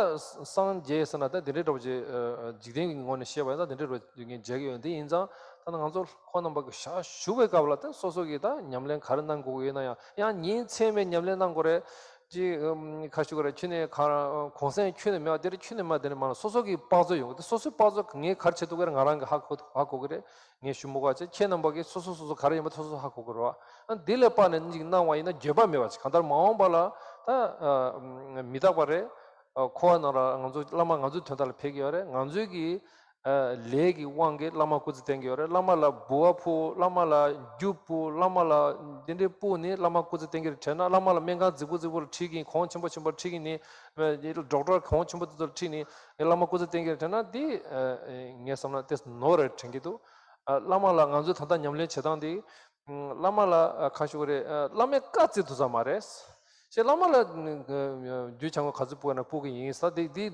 སངས་རྒྱས་ཟེར་ན་ད་འདི་འདྲའི་འདྲ་པོ་ཅིག་ཨ་འཇིག་རྟེན་གྱི་ངོས་ནས་བཤད་པ་ཡིན་ན་འདི་འདྲའི་འདྲ་པོ་ངས་མཇལ་གྱི་ཡོད། འདི་ཡིན་ཙང་ད་ང་ཚོ་ཁོང་རྣམ་པ་གི་ཞག་བཞུགས་པའི་སྐབས་ལ་ད་སོ་སོ་གི་ད་ཉམས་ལེན་ག་རེ་གནང་དགོས་ཀྱི་ཡོད་ན་ཡང་། ཡང་ཉིན་མཚན་མེད་ཉམས་ལེན་གནང་དགོས་རེད། ཅིག་ཨམ་ཁ་ཤོར་རེད། ཁྱོད་ནས་ག་གུང་སེང་ཁྱོད་ནས་མེད་པ་དེ་རེད། ཁྱོད་ནས་མ་དེ་རེད་མ་ལ་སོ་སོ་གི་དཔག་ཚོད་ཡོང་གི། དེ་སོ་སོའི་དཔག་ཚོད་ངས་ག་རེ་བྱེད་ཐུབ་ཀྱི་རེད། ང་རང་གི་ཧ་གོ་ཧ་གོ་གི་རེད། ངས་ཞུ་མི་དགོས་པ་བྱས། ཁྱེད་རྣམ་པ་གིས་སོ་སོ་སོ་སོ་ག་རེ་ཡིན་པ་སོ་སོ་ཧ་གོ་གི་རེད་བ། ཨ་འདི་ལས་དཔག་ནས་ཅིག་གནང་བ་ཡིན་ན་འགྱོད་པ་མེད་པ་ཅིག་གང་ལྟར་མ་འོངས་པ་ལ་ད་ཨ་མི་རྟག་པ་རེད། ཨ་འཁོར་བ་ནང་ལ་ང་ཚོ་བླ་མ་ང་ཚོའི་དོན་དག་ལ་ཕེབས་ཀྱི་ཡོད་རེད། ང་ཚོའི་གི་ཨ་ལས་ཀྱི་དབང་གིས་བླ་མ་སྐུ་ཚེ་བརྟན་གྱི་ཡོད་རེད། བླ་མ་ལ་འབུལ་བ་ཕུལ། བླ་མ་ལ་རྒྱུ་ཕུལ། བླ་མ་ལ་འདི་འདྲའི་ཕུལ་ནས་བླ་མ་སྐུ་ཚེ་བརྟན་གྱི་རེད་དྲན་ན། བླ་མ་ལ་སྨན་ཁང་རྫིག་པོ་རྫིག་པོ་ལ་ཁྲིད་ཀྱིན་གོང་ཆེན་པོ་ཆེན་པོ་ཁྲིད་ཀྱིན་ནི། ཌོག་ཊར་གོང་ཆེན་པོ་དེ་ཚོ་ལ་ཁྲིད་ནས་བླ་མ་སྐུ་ཚེ་བརྟན་གྱི་རེད་དྲན་ན། འདི་ཨ་ངས་བསམ་ན་དེ་ནོར་རེད་དྲན་གྱི་འདུག་ཨ་བླ་མ་ལ་ང་ཚོས་ད་ལྟ་ཉམས་ལེན་བྱེད་སྟངས་འདི། ཨ་བླ་མ་ལ་ཨ་ཁ་ཤོར་རེད། ཨ་བླ་མས་བཀའ་བརྩི་ཐུབ་ས་མ་རེད། ཞེས་བླ་མ་ལ་ཨ་རྒྱུ་ཆ་ངོ་ག་ཚོད་ཕུལ་ན་ཕུལ་གི་ཡིན་ས། འདི་འདི་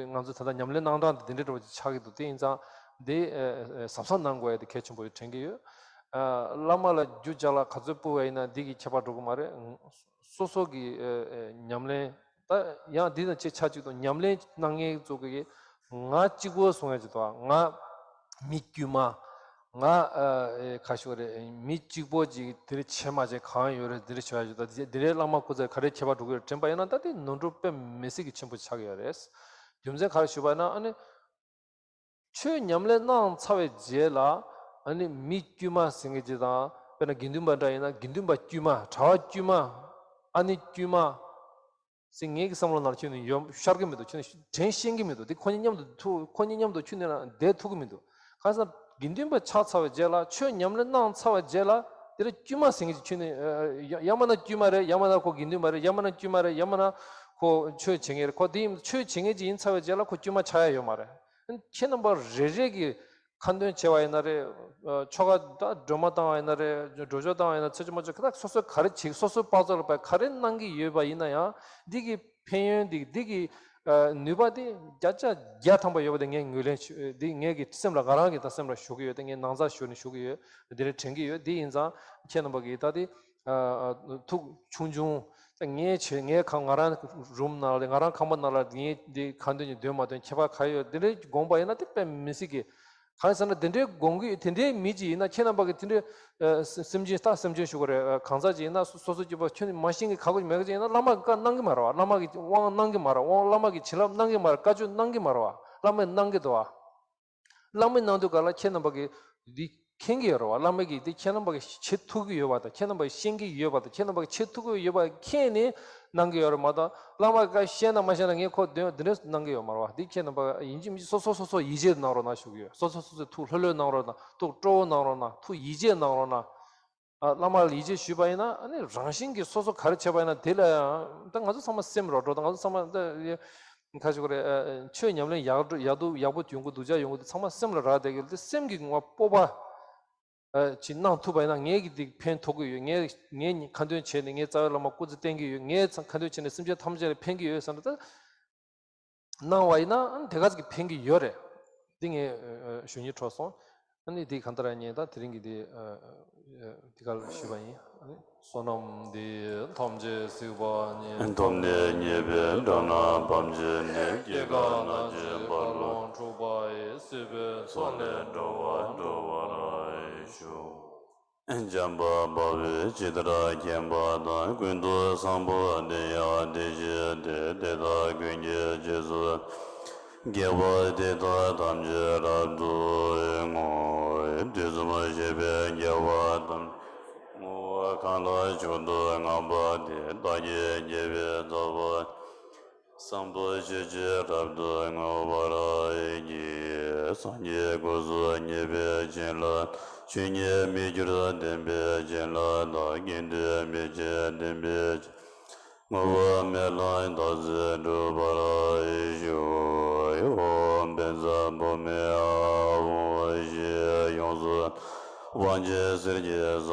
ང་ཚོས་ད་ལྟ་ཉམས་ལེན་གནང་སྟངས་འདི་འདི་འདྲ་འདྲ་བོ་ཅིག་ཆགས་ཀྱི་འདུག་དེ་ཡིན་ཙང་ འདི་ཨ་ཨ་གཟབ་གཟབ་གནང་དགོས་ཡ་དེ་གལ་ཆེན་པོ་དྲན་གྱི་ཡོད། ཨ་བླ་མ་ལ་རྒྱུ་ཅ་ལག་ག་ཚོད་ཕུལ་བ་ཡིན་ན་འདི་གི་ཁྱད་པར་འགྲོ་གི་མ་རེད། སོ་སོ་གི་ཨ་ཨ་ཉམས་ལེན། ད་ཡང་འདི་དང་ཆེས་ཆ་གཅིག་ཏུ་ཉམས་ལེན་གནང་མཁན་ཚོ་གི་ང་གཅིག་པོ་གསུང་ཡ་ཅིག་འདུག་ང་མི་དཀྱུས་མ། ང་ཨ་ཨེ་ཁ་ཤོར་རེད། མི་གཅིག་པོ་ཅིག་དེ་རེ་བྱེད་མ་བྱེད་གང་ཡོད་རེད། དེ་རེ་བྱེད་ཡ་ཅིག་ད་དེ་རེ་བླ་མ་སྐུ་ཚེ་ག་རེ་ཁྱད་པར་འགྲོ་གི་རེད་དྲན་པ་ཡིན་ན། ད་དེ་ནོར་འཁྲུལ་དཔེ་མི་སྲིད་ཀྱི་ཆེན་པོ་ཆགས་ཀྱི་ཡོད་རེད། རྒྱུ་མཚན་ག་རེ་ཞུས་པ་ཡིན་ན། ཨ་ནི་ཆོས་ཉམས་ལེན་གནང་ཚར་བའི་རྗེས་ལ་ཨ་ནི་མི་དཀྱུས་མ་ཟེར་མཁན་ཅིག་དང་། དཔེར་ན་དགེ་འདུན་པ་འདྲ་ཡིན་ན་དགེ་འདུན་པ་དཀྱུས་མ། གྲྭ་པ་དཀྱུས་མ། ཨ་ནི་དཀྱུས་མ་ཟེར་ངའི་བསམ་བློ་ནང་ཁྱོན་ནས་ཡོད་ཤར་གྱི་མི་འདུག་ཁྱོན་ནས་དྲན་ཤེས་ཀྱི་མི་འདུག་དེ་ཁོ་གཉིས་མཉམ་དུ་ཐུག་ཁོ་གཉིས་མཉམ་དུ་ཁྱོན་ནས་བསྡད་ཐུབ་ཀྱི་མི་འདུག་གང་ཟེར་ན་དགེ་འདུན་པ་ཆགས་ཚར་བའི་རྗེས་ལ། ཆོས་ཉམས་ལེན་གནང་ཚར་བའི་རྗེས་ལ་དེ་ལ་དཀྱུས་མ་ཟེར་མཁན་ཅིག་ཁྱོན་ནས་ཡ་ཡ་མ་ན་དཀྱུས་མ་རེད། ཡ་མ་ན་ཁོ་དགེ་འདུན་པ་རེད། ཡ་མ་ན་དཀྱུས་མ་རེད། ཡ་མ་ན་ཁོ་ཆོས་བྱེད་མཁན་རེད། ཁོ་དེ་ཡིན་ཆོས་བྱེད་མཁན་ཅིག་ཡིན་ཚར་བའི་རྗེས་ལ་ཁོ་དཀྱུས་མ་ཆགས་ཡ་ཡོད་མ་རེད། ཁྱེད་རྣམ་པ་རེ་རེ་གི་ཁ་འདོན་བྱས་པ་ཡིན་ན་རེད། ཆོ་ག་ད་སྒྲོལ་མ་བཏང་བ་ཡིན་ན་རེད། སྒྲོལ་ཆོག་བཏང་བ་ཡིན་ན། ཚེས་བཅུ་མ་བཅུ་ཁ་ཐག་སོ་སོས་ག་རེ་བྱེད། སོ་སོའི་དཔག་ཚོད་ལ་བབ་ག་རེ་གནང་གི་ཡོད་པ་ཡིན་ན་ཡང་། འདི་གི་ཕན་ཡོན་འདི་འདི་གི་ནུས་པ་འདི་བརྒྱ་ཆ་བརྒྱ་ཐམ་པ་ཡོད་པ་དེ་ངས་ངོས་ལེན་ཞུ། འདི་ངས་ཀྱི་སེམས་ལ་ང་རང་གི་ད་སེམས་ལ་ཞུ་གི་ཡོད། དེ་ངས་ནང་རྩ་ཞུ་ནས་ཞུ་གི་ཡོད། འདི་རེད་དྲན་གྱི་ཡོད། འདི་ཡིན་ཙང་ཁྱེད་རྣམ་པ་གིས་ད་འདི་ཐུགས་ཆུང་ཆུང་། ད་ངས་བྱས། ངས་ཁང་ང་རང་རུམ་ནང་ལ། ང་རང་ཁང་པ་ནང་ལ་ངས་འདི་ཁ་འདོན་གྱི་འདོན་མ་འདོན་ཁྱད་པར་ག་ཡོད། འདི་འདྲའི་དགོངས་པ་ཡིན་ན་དེ་དཔེ་མི་སྲིད་ཀྱི། གང་ཟེར་ན་དེ་འདྲའི་དགོངས་ཀྱི། དེ་འདྲའི་མི་ཅིག་ཡིན་ན་ཁྱེད་རྣམ་པ་གིས་དེ་འདྲའི་ཨ་སེམས་ཅན་ད་སེམས་ཅན་ཞུ་དགོས་རེད། གང་ཟག་ཅིག་ཡིན་ན་སོ་སོ་སྐྱེ་བོ་ཁྱོད་ནི་མ་ཤེས་མཁན་ག་གོ་མེད་མཁན་ཅིག་ཡིན་ན་བླ་མ་གིས་བཀའ་གནང་གི་མ་རེད་བ། བླ་མ་གིས་དབང་གནང་གི་མ་རེད། དབང་བླ་མ་གིས་བྱིན་རླབས་གནང་གི་མ་རེད། བཀའ་ཆོས་གནང་གི་མ་རེད་བ། བླ་མས་གནང་གི་འདུག་བ། བླ་མས་གནང་དུས་ག་ལ་ཁྱེད་རྣམ་པ་གིས་འདི་མཁྱེན་གྱི་ཡོད་རེད་བ། བླ་མ་གིས་འདི་ཁྱེད་རྣམ་པ་གིས་བྱེད་ཐུབ་ཀྱི་ཡོད་པ་དང་། ཁྱེད་རྣམ་པ་གིས་ཤེས་ཀྱི་ཡོད་པ་དང་། ཁྱེད་རྣམ་པ་གིས་བྱེད་ཐུབ་ཀྱི་ཡོད་པ་མཁྱེན་ནས་གནང་གི་ཡོད་རེད་མ་གཏོགས། བླ་མ་གིས་བཤད་ན་མ་བཤད་ན་ངས་ཁོ་འདོན་འདི་འདྲས་གནང་གི་ཡོད་མ་རེད་བ། འདི་ཁྱེད་རྣམ་པ་ཡིན་གཅིག་མིན་གཅིག་སོ་སོ་སོ་སོ་ཡིད་ཆེས་གནང་རོགས་གནང་ཞུ་གི་ཡོད། སོ་སོ་སོ་སོའི་ཐུགས་ལྷོད་ལྷོད་གནང་རོགས་གནང་། ཐུགས་སྤྲོ་བོ་གནང་རོགས་གནང་། ཐུགས་ཡིད་ཆེས་གནང་རོགས་གནང་། ཨ་བླ་མ་ལ་ཡིད་ཆེས་ཞུས་པ་ཡིན་ན། ཨ་ནི་རང་བཞིན་གྱིས་སོ་སོ་ག་རེ་བྱས་པ་ཡིན་ན་དེ་ལ་ཡང་། ད་ང་ཚོ་ཚང་མ་སེམས་རོ་འགྲོ། ད་ང་ཚོ་ཚང་མ་ད་ཁ་ཤོ་རེ་ཆོས་ཉམས་ལེན་ཡག་འགྲོ་ཡག་འདུག་ཡག་པོ་ཡོང་གི་འདུག་ཅག་ཡོང་གི་འདུག་ཚང་མ་སེམས་ལ་རག་བསྡད་ཀྱི་ཡོད་དེ། སེམས་ཀྱི་ངོ་སྤོབས་པ་ཅིག་གནང་ཐུབ་པ་ཡིན་ན། ངས་ཀྱི་འདི་ཕན་ཐོགས་ཀྱི་ཡོད། ངས་ངས་ཁ་འདོན་བྱས་ནས་ངའི་རྩ་བའི་བླ་མ་སྐུ་ཚེ་བརྟན་གྱི་ཡོད། ངས་ཁ་འདོན་བྱས་ནས་སེམས་ཅན་ཐམས་ཅད་ལ་ཕན་གྱི་ཡོད་ཟེར་ན། ད་གནང་བ་ཡིན་ན་དེ་ག་ཙམ་གྱིས་ཕན་གྱི་ཡོད་རེད། འདི་ངས་ཞུ་སྙིང་བྲོ་སོང་། ཨ་ནི་འདི་གང་ལྟར་ཡང་ངས་ད་དེ་རིང་གི་འདི་འདི་ག་ལ་ཞུས་པ་ཡིན། ཨ་ནི་བསོད་ནམས་འདི་ཐམས་ཅད་གཟིགས་པ་ཉིད། ཐོབ་ནས་ཉེས་པའི་དགྲ་རྣམས་ཕམ་བྱས་ནས། སྐྱེ་རྒ་ན་འཆིའི་རྦ་ཀློང་འཁྲུགས་པ་ཡི། སྲིད་པའི་མཚོ་ལས་འགྲོ་བ་སྒྲོལ་བར་ཤོག། འཇམ་དཔལ་དཔའ་བོས་ཇི་ལྟར་མཁྱེན་པ་དང་། ཀུན་ཏུ་བཟང་པོ་དེ་ཡང་དེ་བཞིན་ཏེ། དེ་དག་ཀུན་གྱི་རྗེས་སུ་དགེ་བ་འདི་དག་ཐམས་ཅད་རབ་ཏུ་བསྔོ། དུས་གསུམ་གཤེགས་པའི་རྒྱལ་བ་དམ་པས་བསྔོ་བ་གང་ལ་མཆོག་ཏུ་བསྔགས་པ་དེས། བདག་གིས་དགེ་བའི་རྩ་བ་བཟང་པོ་ཇི་བཞིན་རབ་ཏུ་བསྔོ་བར་བགྱི། སངས་རྒྱས་སྐུ་གསུམ་བརྙེས་པའི་བྱིན་རླབས། ཆོས་ཉིད་མི་འགྱུར་བདེན་པའི་བྱིན་རླབས་དང་། དགེ་འདུན་མི་ཕྱེད་བདེན་པའི་བྱིན་རླབས། བསྔོ་བ་སྨོན་ལམ་དག་ཚིག་འགྲུབ་པར་ཤོག། ཨོཾ་བཛྲ་བྷཱུ་མི་ཨཱཿཧཱུྃ། ཞེས་ཡོངས་སུ་དབང་ཆེན་གསེར་གྱི་ས་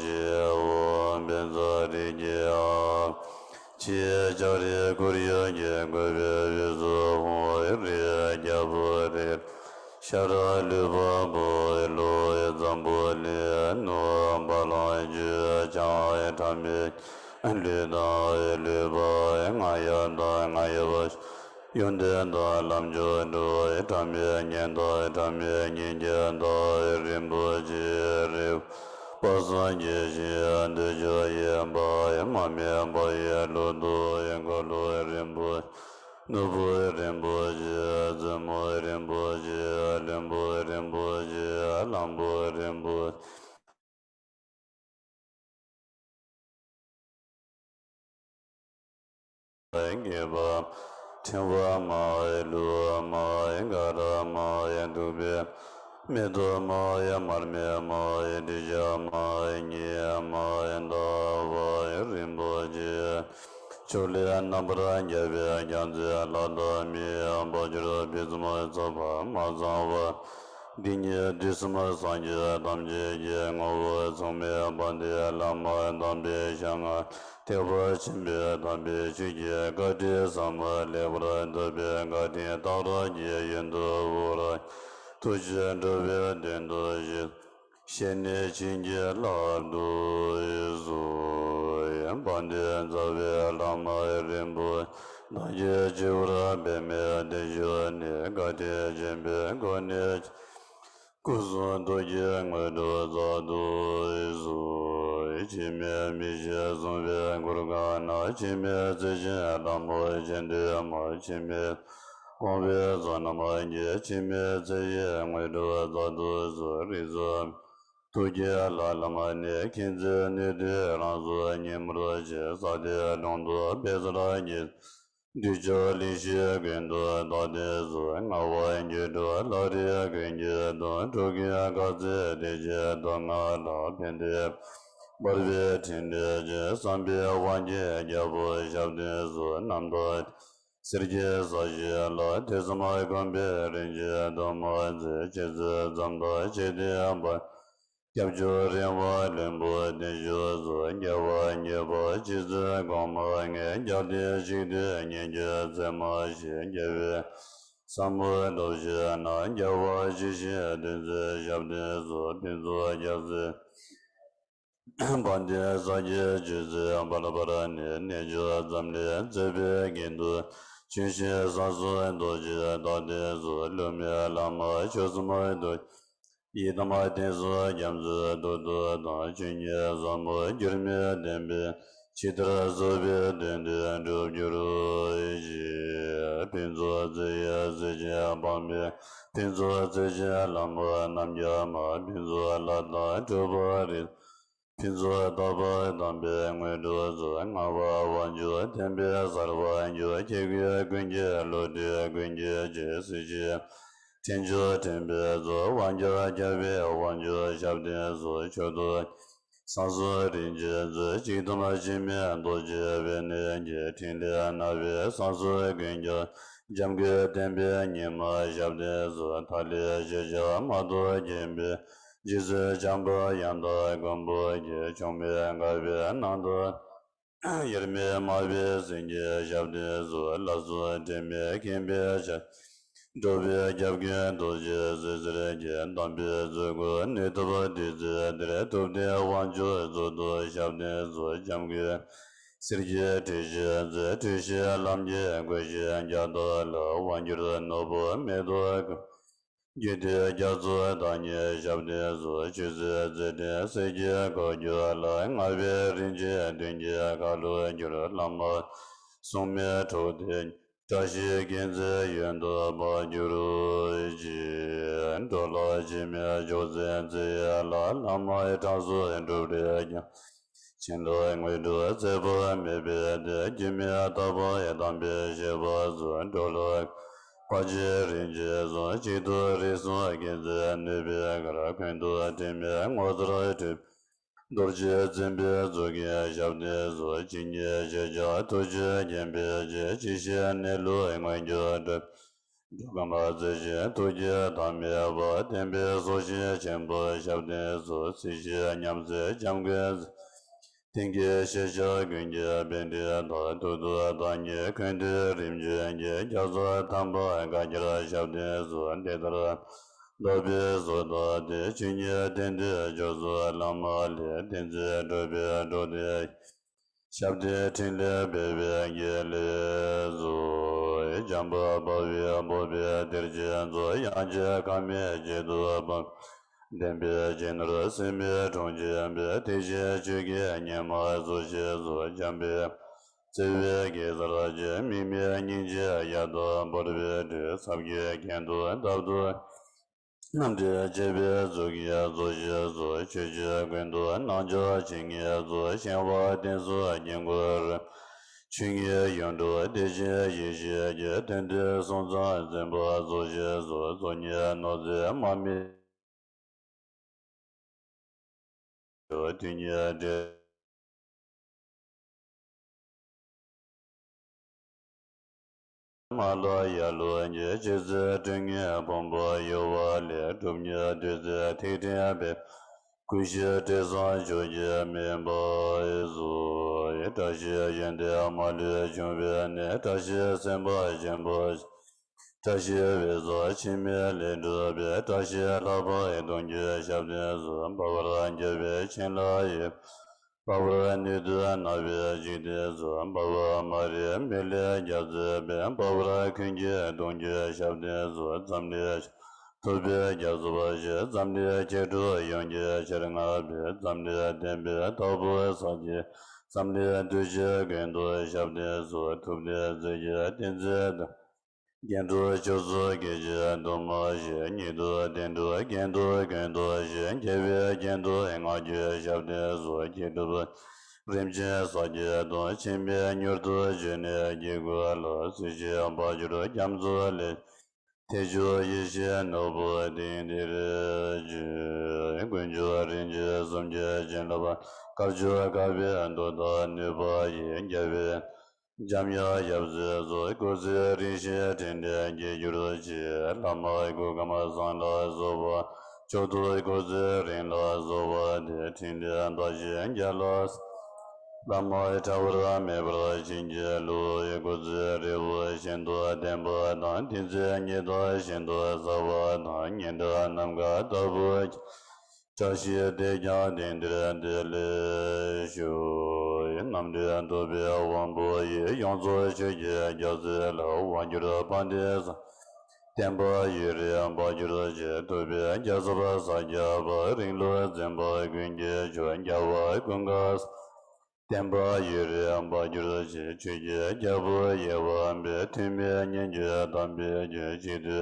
གཞི། ཨོཾ་བཛྲ་རིགས་ཀྱི་ཨཱཿཧཱུྃ། ཕྱི་ཡི་ལྕགས་རིའི་ཁོར་ཡུག་གིས་བསྐོར་བའི་དབུས་སུ་ཧཱུྃ་རིགས་རྒྱལ་པོ་རི་རབ། ཤ་ར་ལུས་འཕགས་པོ་ལུག་འཛམ་བུ་གླིང་། ནོར་བ་ལོངས་སྤྱོད་ཕྲ་མེད་ཀླུ་དང་ལུས་འཕགས་རྔ་ཡབ་དང་རྔ་ཡབ། ཡོན་ཏན་དང་ལམ་མཆོག་འགྲོ་བའི་ཕྲ་མེད་ཉན་ཐོས་ཕྲ་མེད་སྙིང་རྗེ་དང་རིན་པོ་ཆེ་རི་དཔལ་སངས་རྒྱས་ཞིང་འདོད་ཆགས་ཡེ་འབར་མ་མེད་པ་ཡི་ལོ་ཏོག་འཁོར་ལོ་རིན་པོ་ནོར་བུ་རིན་པོ་ཆེ་བཙུན་མོ་རིན་པོ་ཆེ་བློན་པོ་རིན་པོ་ཆེ་གླང་པོ་རིན་པོ་ཆེ། སྐྱེས་པ། ཕྲེང་བ་མ་ཡིན་ལུས་མ་ཡིན་དགའ་རབ་མ་ཡིན་ཐུག་པའི་མེ་ཏོག་མ་ཡིན་མར་མེ་མ་ཡིན་དྲི་ཆབ་མ་ཡིན་ཉི་མ་ཡིན་ཟླ་བ་ཡིན་རིན་པོ་ཆེ། ཕྱོགས་ལས་རྣམ་པར་རྒྱལ་བའི་རྒྱལ་མཚན་ལྷ་དང་མིའི་དཔལ་འབྱོར་ཕུན་སུམ་ཚོགས་པ་མ་ཚང་བ། འདི་ཉིད་དུས་གསུམ་སངས་རྒྱས་ཐམས་ཅད་ཀྱི་ངོ་བོ་མཚུངས་མེད་དཔལ་ལྡན་བླ་མ་དམ་པའི་ཞལ་སྔ་ཐེག་པ་ཆེན་པོའི་དམ་པའི་ཆོས་ཀྱི་བཀའ་དྲིན་ཟབ་མོ་ལེགས་པར་ཐོབ་པའི་བཀའ་དྲིན་རྟག་བརྟན་གྱི་ཡོན་དུ་འོད་རབ་ ཐུགས་རྗེས་འགྲོ་བའི་དོན་དུ་གཤེགས། ཞལ་ནས་བྱིན་གྱིས་བརླབ་ཏུ་གསོལ། དཔལ་ལྡན་རྩ་བའི་བླ་མ་རིན་པོ་ཆེ། བདག་གིས་སྤྱི་བོར་འབད་མེད་བརྟན་བཞུགས་ནས། བཀའ་དྲིན་ཆེན་པོའི་སྒོ་ནས། སྐུ་གསུང་ཐུགས་ཀྱི་དངོས་གྲུབ་སྩལ་དུ་གསོལ། འཆི་མེད་མི་ཤེས་གསུང་བའི་གུར་ཁང་ན། འཆི་མེད་ཚེ་བཞིན་ལྷ་མོ་ཆེ་འདྲེས་མ། འཆི་མེད་དབང་པོའི་ཚོགས་རྣམས་ཀྱིས། འཆི་མེད་ཚེ་ཡི་དངོས་གྲུབ་སྩལ་དུ་གསོལ། རིགས་གསུམ་ཐུགས་ཀྱི་ལྷ་ལམ་ནས། མཁྱེན་བརྩེ་ནུས་མཐུས་རང་གཟུགས་ཉིད་སྨྲ་ཞིང་། ས་གཏེར་དྲུང་དུ་བཻ་ཙཱ་གི་འདུས་བྱས་གླིང་བཞི་ཀུན་ཏུ་བདག་བསྟན་སོགས། ལྔ་པ་འགྱུར་འགྲོ་ལྷ་རིས་ཀུན་གྱི་དོན། འགྲོ་ཀུན་དཀའ་སྤྱད་བདེ་བྱེད་མདོ་སྔགས་བསྒྲགས། ཕན་བདེའི་འབར་བའི་ཕྲིན་ལས་ཀྱིས། བསམ་པའི་དབང་གིས་རྒྱལ་པོ་ཞབས་བརྟན་སོགས། རྣམ་དག་སེར་སྐྱའི་ས་གཞི་ལ། ཐོས་བསམ་སྒོམ་པའི་རིན་ཆེན་གཏོར་མ་མཛོད། ཅི་མཛད་ཙམ་དུ་འཇིག་རྟེན་པ། སྐྱབས་བཅོལ་རིམ་པར་བློན་པོ་བརྟན་བཞུགས་སོགས། རྒྱལ་བ་མཉེས་པ་ཅི་མཛད་གོང་མ་ལྔས། རྒྱལ་བསྟན་ཞིག་བསྟོད་སྙན་བརྒྱུད་ཚད་མ་ཞིག། རྒྱལ་བའི་ཟབ་མོ་སྟོབས་ཤེས་ན། རྒྱལ་བ་ཇི་བཞིན་དོན་མཛད་ཞབས་བརྟན་སོགས། ཕུན་ཚོགས་རྒྱལ་སྲས་དཔལ་ལྡན་ས་སྐྱའི་ཆོས་སྲིད་འབར་བར་གནས། རྣལ་འབྱོར་འཛམ་གླིང་མཛེས་པའི་རྒྱན་དུ་བྱོན་ཞིང་། བསམ་གསུམ་རྡོ་རྗེའི་བདག་བསྟན་སོགས། བསླུ་མེད་བླ་མ་མཆོག་གསུམ་དུ། ཡི་དམ་དེང་སང་རྒྱ་མཚོའི་འདུ་འདུ་དང་། ཆོས་ཉིད་ཟབ་མོ་འགྱུར་མེད་བདེན་པའི། ཇི་ལྟར་རྩོད་པའི་དོན་དེ་འགྲུབ་འགྱུར་ཞེས། ཕུན་ཚོགས་རྩེ་ཡི་རྩེ་ཆེན་དཔག་མེད། ཕུན་ཚོགས་རྩེ་ཆེན་ལྷ་མོ་རྣམ་རྒྱལ་མ། ཕུན་ཚོགས་ལྷ་དང་གྲུབ་པ་རིགས། ཕུན་ཚོགས་རྟག་པར་དམ་པའི་དངོས་གྲུབ་སྩོལ། ལྔ་པ་དབང་ཕྱུག་བསྟན་པའི་གསར་པ་འཇུག། སྐྱེ་དགུའི་ཀུན་གྱི་བློ་གྲོས་ཀུན་གྱི་རྗེ། སྲིད་ཞིའི་འཕྲིན་བཅུ་འདྲེན་པའི་གཙོ། དབང་ཆེན་ཁྱབ་པའི་དབང་ཕྱུག་ཞབས་བརྟན་སོགས། མཆོག་ཏུ་བཟང་གསུམ་རིན་ཆེན་མཛོད། གཅིག་ཐམ་འཆི་མེད་རྡོ་རྗེ་དཔལ་ནི་རྒྱལ། ཕྲིན་ལས་སྣང་བས་བསམ་གསུམ་ཀུན་ཁྱབ། འཇམ་མགོན་བསྟན་པའི་ཉི་མ་ཞབས་བརྟན་སོགས། ཐ་ལེ་ཞེས་བྱ་མ་ཐོགས་བརྒྱན་པའི། རྗེ་བཙུན་བྱམས་པ་ཡང་དག་མགོན་པོ་རྒྱལ། ཆུང་མེད་དགའ་བའི་སྣང་དུ། དབྱེར་མེད་སྨྲ་བའི་སེང་གེ་ཞབས་བརྟན་སོགས། ལྷ་གསུམ་དྲི་མེད་མཁྱེན་པའི་ཞལ། འགྲོ་བའི་སྐྱབས་མགོན་རྡོ་རྗེ་བསིལ་ཟེར་གྱིས། དམ་པའི་མཛོད་སྒོ་ནུས་ཐོབ་བདུད་རྩིའི་གཏེར། ཐུབ་བསྟན་དབང་ཕྱུག་མཛོད་དུ་ཞབས་བརྟན་སོགས། འཇམ་མགོན་སེར་སྐྱའི་ཁྲི་བཞི་མཛེས། འཁྲུལ་ཞིག་ལམ་གྱི་བཀོད་ཤིང་རྒྱ་མཐོ་ལ། དབང་གྱུར་ནོར་བུ་མེ་ཏོག་ཀུན། རྒྱུད་སྡེ་རྒྱ་མཚོ་བདག་ཉིད་ཞབས་བརྟན་སོགས། ཆོས་སྲིད་རྩེ་འགྲན་སྲས་ཀྱི་འཁོར་རྒྱུད་ལ། ལྔ་པའི་རིན་ཆེན་བདུན་གྱི་མཁའ་ལུས་གྱུར། ལྷ་མོ་སྲུང་མའི་འཁྲུགས་སྟེ། བཀྲ་ཤིས་མཁྱེན་བརྩེའི་ཡོན་དུ་འཕགས་གྱུར་ཅིག། འགྲོ་ལ་འཆི་མེད་མཆོག་འཛིན་རྩེ་ཡི་ལྷ། ལྷ་མོའི་གྲངས་སུ་གྲུབ་རེ་ཀྱང་། བྱིན་རླབས་དངོས་གྲུབ་རྩེ་ཕུད་མེད་པའི་སྡེ། སྐྱེ་མེད་རྟག་པའི་དམ་པའི་བཞེད་པ་སྩོལ། འགྲོ་ལ་དཔའ་ཆེན་རིན་ཆེན་གསུམ། གཅིག་ཏུ་རིགས་གསུམ་མཁྱེན་བརྩེ་ནུས་པའི་གར། ཀུན་ཏུ་དྲི་མེད་ངོ་མཚར་སྤྲུལ། རྡོ་རྗེ་འཛིན་པའི་གཙུག་གི་ཞབས་བརྟན་སོགས། ཇི་སྙེད་ཞལ་བྱ་ཐུགས་རྗེ་མཁྱེན་པའི་རྗེ། ཇི་བཞིན་གནས་ལུགས་མངོན་གྱུར་སྒྲུབ། འགྲོ་ཁམས་རྩེ་ཞིང་ཐུགས་ཀྱི་མཐའ་མེད་པ། བརྟན་པའི་སྲོག་ཤིང་ཆེན་པོ་ཞབས་བརྟན་སོགས། སྲིད་ཞིའི་ཉམས་སྲིད་འཇམ་མགོན། དེང་གི་ཤེས་བྱ་ཀུན་གྱི་པཎྜི་ཏ། ཐུགས་རྡོ་བདག་ཉིད་ཀུན་འདུས་རིམ་བྱོན་གྱི། རྒྱ་མཚོ་དམ་པ་བཀའ་ཁྱེར་ཞབས་བརྟན་སོགས། འདི་ལྟར་བསྟོད་པའི་གསོལ་བ་འདེབས། ཆོས་ཉིད་བསྟན་འདིར་མཆོག་གསུམ་བླ་མ་ལས། བསྟན་འཛིན་གྲུབ་པའི་འགྲོ་དོན། ཞབས་བརྟན་ཕྲིན་ལས་སྤེལ་བའི་དགེ་ལེགས་སྩོལ། འཇམ་དཔལ་དཔའ་བོས་འབོད་པའི་གཏེར་ཆེན་མཛོད། དབྱངས་ཅན་ཁ་མའི་གཅིག་ཏུ་འབབ། བདེན་པའི་སྤྱན་ནོར་སྲིད་མའི་གྲོང་ཁྱེར་པའི། དེ་བཞིན་ཆོས་ཀྱི་ཉི་མ་གཙོ་ཆེ་སོགས། འཇམ་དཔལ་བརྩེ་བའི་གེ་སར་གྱིས། དམིགས་མེད་སྙིང་རྗེའི་ཡལ་དར་འབར་བའི་ཁྲོད། ཚབ་ཀྱི་གྱེན་དུ་བརྡབ་ཏུ། རྣམ་འདྲེན་བྱེད་པའི་གཙུག་གི་གཙོ་ཆེ་སོགས། ཆོས་བརྒྱུད་ཀུན་ཏུ་སྣང་ཕྱོགས་ཇི་སྙེད་སུ། ཞིང་དབང་བསྟན་སྲུང་དཀྱིལ་འཁོར་རབ། ཆོས་ཉིད་ཡོངས་གྲུབ་བདེ་ཆེན་ཡེ་ཤེས་ཀྱི། དོན་འདི་གསུང་མཚམས་འཛིན་པ་གཙོ་ཆེ་སོགས། གཙོ་གཉེར་ནོར་རྫས་དམག་མི། དུས་ཉིད་འབྲེལ། མ་ལ་ཡ་ལུ་གྱི། ཅི་མཛད་སྤྲིན་ངད་ཕུང་པོ་གཡོ་བ་ལས། གྲུབ་བརྙེས་བདུད་རྩིའི་ཐིག་ཕྲེང་སྦས། ཀུན་ཤེས་དྲི་བཟང་ཆོས་ཀྱི་མེ་འབར་སོགས། བཀྲ་ཤིས་གཞན་དོན་མ་ལུས་འབྱུང་བའི་གནས། བཀྲ་ཤིས་སེམས་དཔའ་ཆེན་པོ། བཀྲ་ཤིས་པའི་ཚོགས་འཆི་མེད་ལས་སྒྲུབ་པའི། བཀྲ་ཤིས་ལྷག་པའི་གདུང་རྒྱུད་ཞབས་བརྟན་སོགས། འབར་བར་རྒྱས་པའི་བྱིན་རླབས་ཡོད། འབར་བའི་སྣོད་དུ་གནས་པའི་འཇིག་རྟེན་སོགས། འབར་བ་མ་རིག་མེ་ལྷའི་རྒྱལ་མཚན་པས། འབར་བར་འཁོན་གྱིས་གདུང་རྒྱུད་ཞབས་བརྟན་སོགས། འཛམ་གླིང་ཐུབ་པའི་རྒྱ་མཚོ་འབར་ཞིང་། འཛམ་གླིང་འཁྱིལ་དུ་ཡོངས་ཀྱི་ཕྱིར་མངའ་བའི། འཛམ་གླིང་བསྟན་པའི་བདག་པོ་ས་སྐྱའི། འཛམ་གླིང་གདུལ་བྱའི་མགོན་དུ་ཞབས་བརྟན་སོགས། ཐུབ་བསྟན་རྩེ་གཅིག་བསྟན་འཛིན་དང་། རྒྱན་དྲུག་མཆོག་གསུམ་སྐད་ཅིག་དུ་མ་ཞིག་ཉིད་དུ་བསྟན་འགྲོ་རྒྱན་དུ་མགོན་དུ་བཞེངས། རྒྱལ་བའི་རྒྱན་དུ་བསྔགས་རྒྱུད་ཞབས་བརྟན་སོགས། སྐྱེས་སྒྲུབ་རིམ་བྱོན་ས་སྐྱའི་དོན། ཕྱིན་མེད་མྱུར་དུ་བརྗོད་ནས་སྐྱེ་དགུ་ལ། སྲིད་ཞིའི་འབར་འགྱུར་རྒྱ་མཚོ་ལས། ཐེག་མཆོག་ཡེ་ཤེས་ནོར་བུ་གཏིང་འདིར་སྤྱོད། མགོན་མཆོག་རིན་ཆེན་གསུམ་གྱི་བྱིན་རླབས། དཀར་ཕྱོགས་དཀར་པོའི་མདོ་དང་ནུས་པ་ཡིས། རྒྱལ་བའི་འཇམ་དབྱངས་ཞབས་སྲས་སོགས། སྐུ་ཚེ་རིང་ཞིང་ཕྲིན་ལས་རྒྱས་གྱུར་ཅིག་བླ་མ་སྐུ་ཁམས་བཟང་ལ་སོགས་པ། མཆོག་ཏུ་སྐུ་ཚེ་རིང་ལ་གསོལ་བ་འདེབས། ཕྲིན་ལས་དར་ཞིང་རྒྱས་ལ། བླ་མ་བྲལ་བར་མེད་པར་བྱིན་གྱིས་རློབས། སྐུ་ཚེ་རིང་པོ་ཤིན་ཏུ་བརྟན་པ་དང་། བསྟན་འཛིན་ཉི་ཟླ་ཤིན་ཏུ་གསལ་བ་དང་། སྙན་གྲགས་ནམ་མཁའ་ལྟ་བུ། བཀྲ་ཤིས་དེས་ཀྱང་གཏིང་འདིར་བདེ་ལེགས་ཤོག་རྣམ་འདྲེན་ཐུབ་པའི་དབང་པོ་ཡིས། ཡོངས་རྫོགས་ཆོས་ཀྱི་རྒྱལ་སྲས་ལ། དབང་སྒྱུར་དཔལ་ལྡན་ས། བསྟན་པ་ཡུན་རིང་འབར་གྱུར་ཅིག་ཐུབ་པའི་རྒྱལ་ཚབ་ས་སྐྱ་པ། རིང་ལུགས་འཛིན་པ་ཀུན་གྱི་མཆོག་རྒྱལ་བ་ཀུན་དགའ། བསྟན་པ་ཡུན་རིང་འབར་གྱུར་ཅིག་ཆོས་ཀྱི་རྒྱལ་པོ་ཡེ་ཤེས་པའི། ཐོན་མིའི་སྙན་བརྒྱུད་དམ་པའི་རྒྱུད། གཅིག་ཏུ་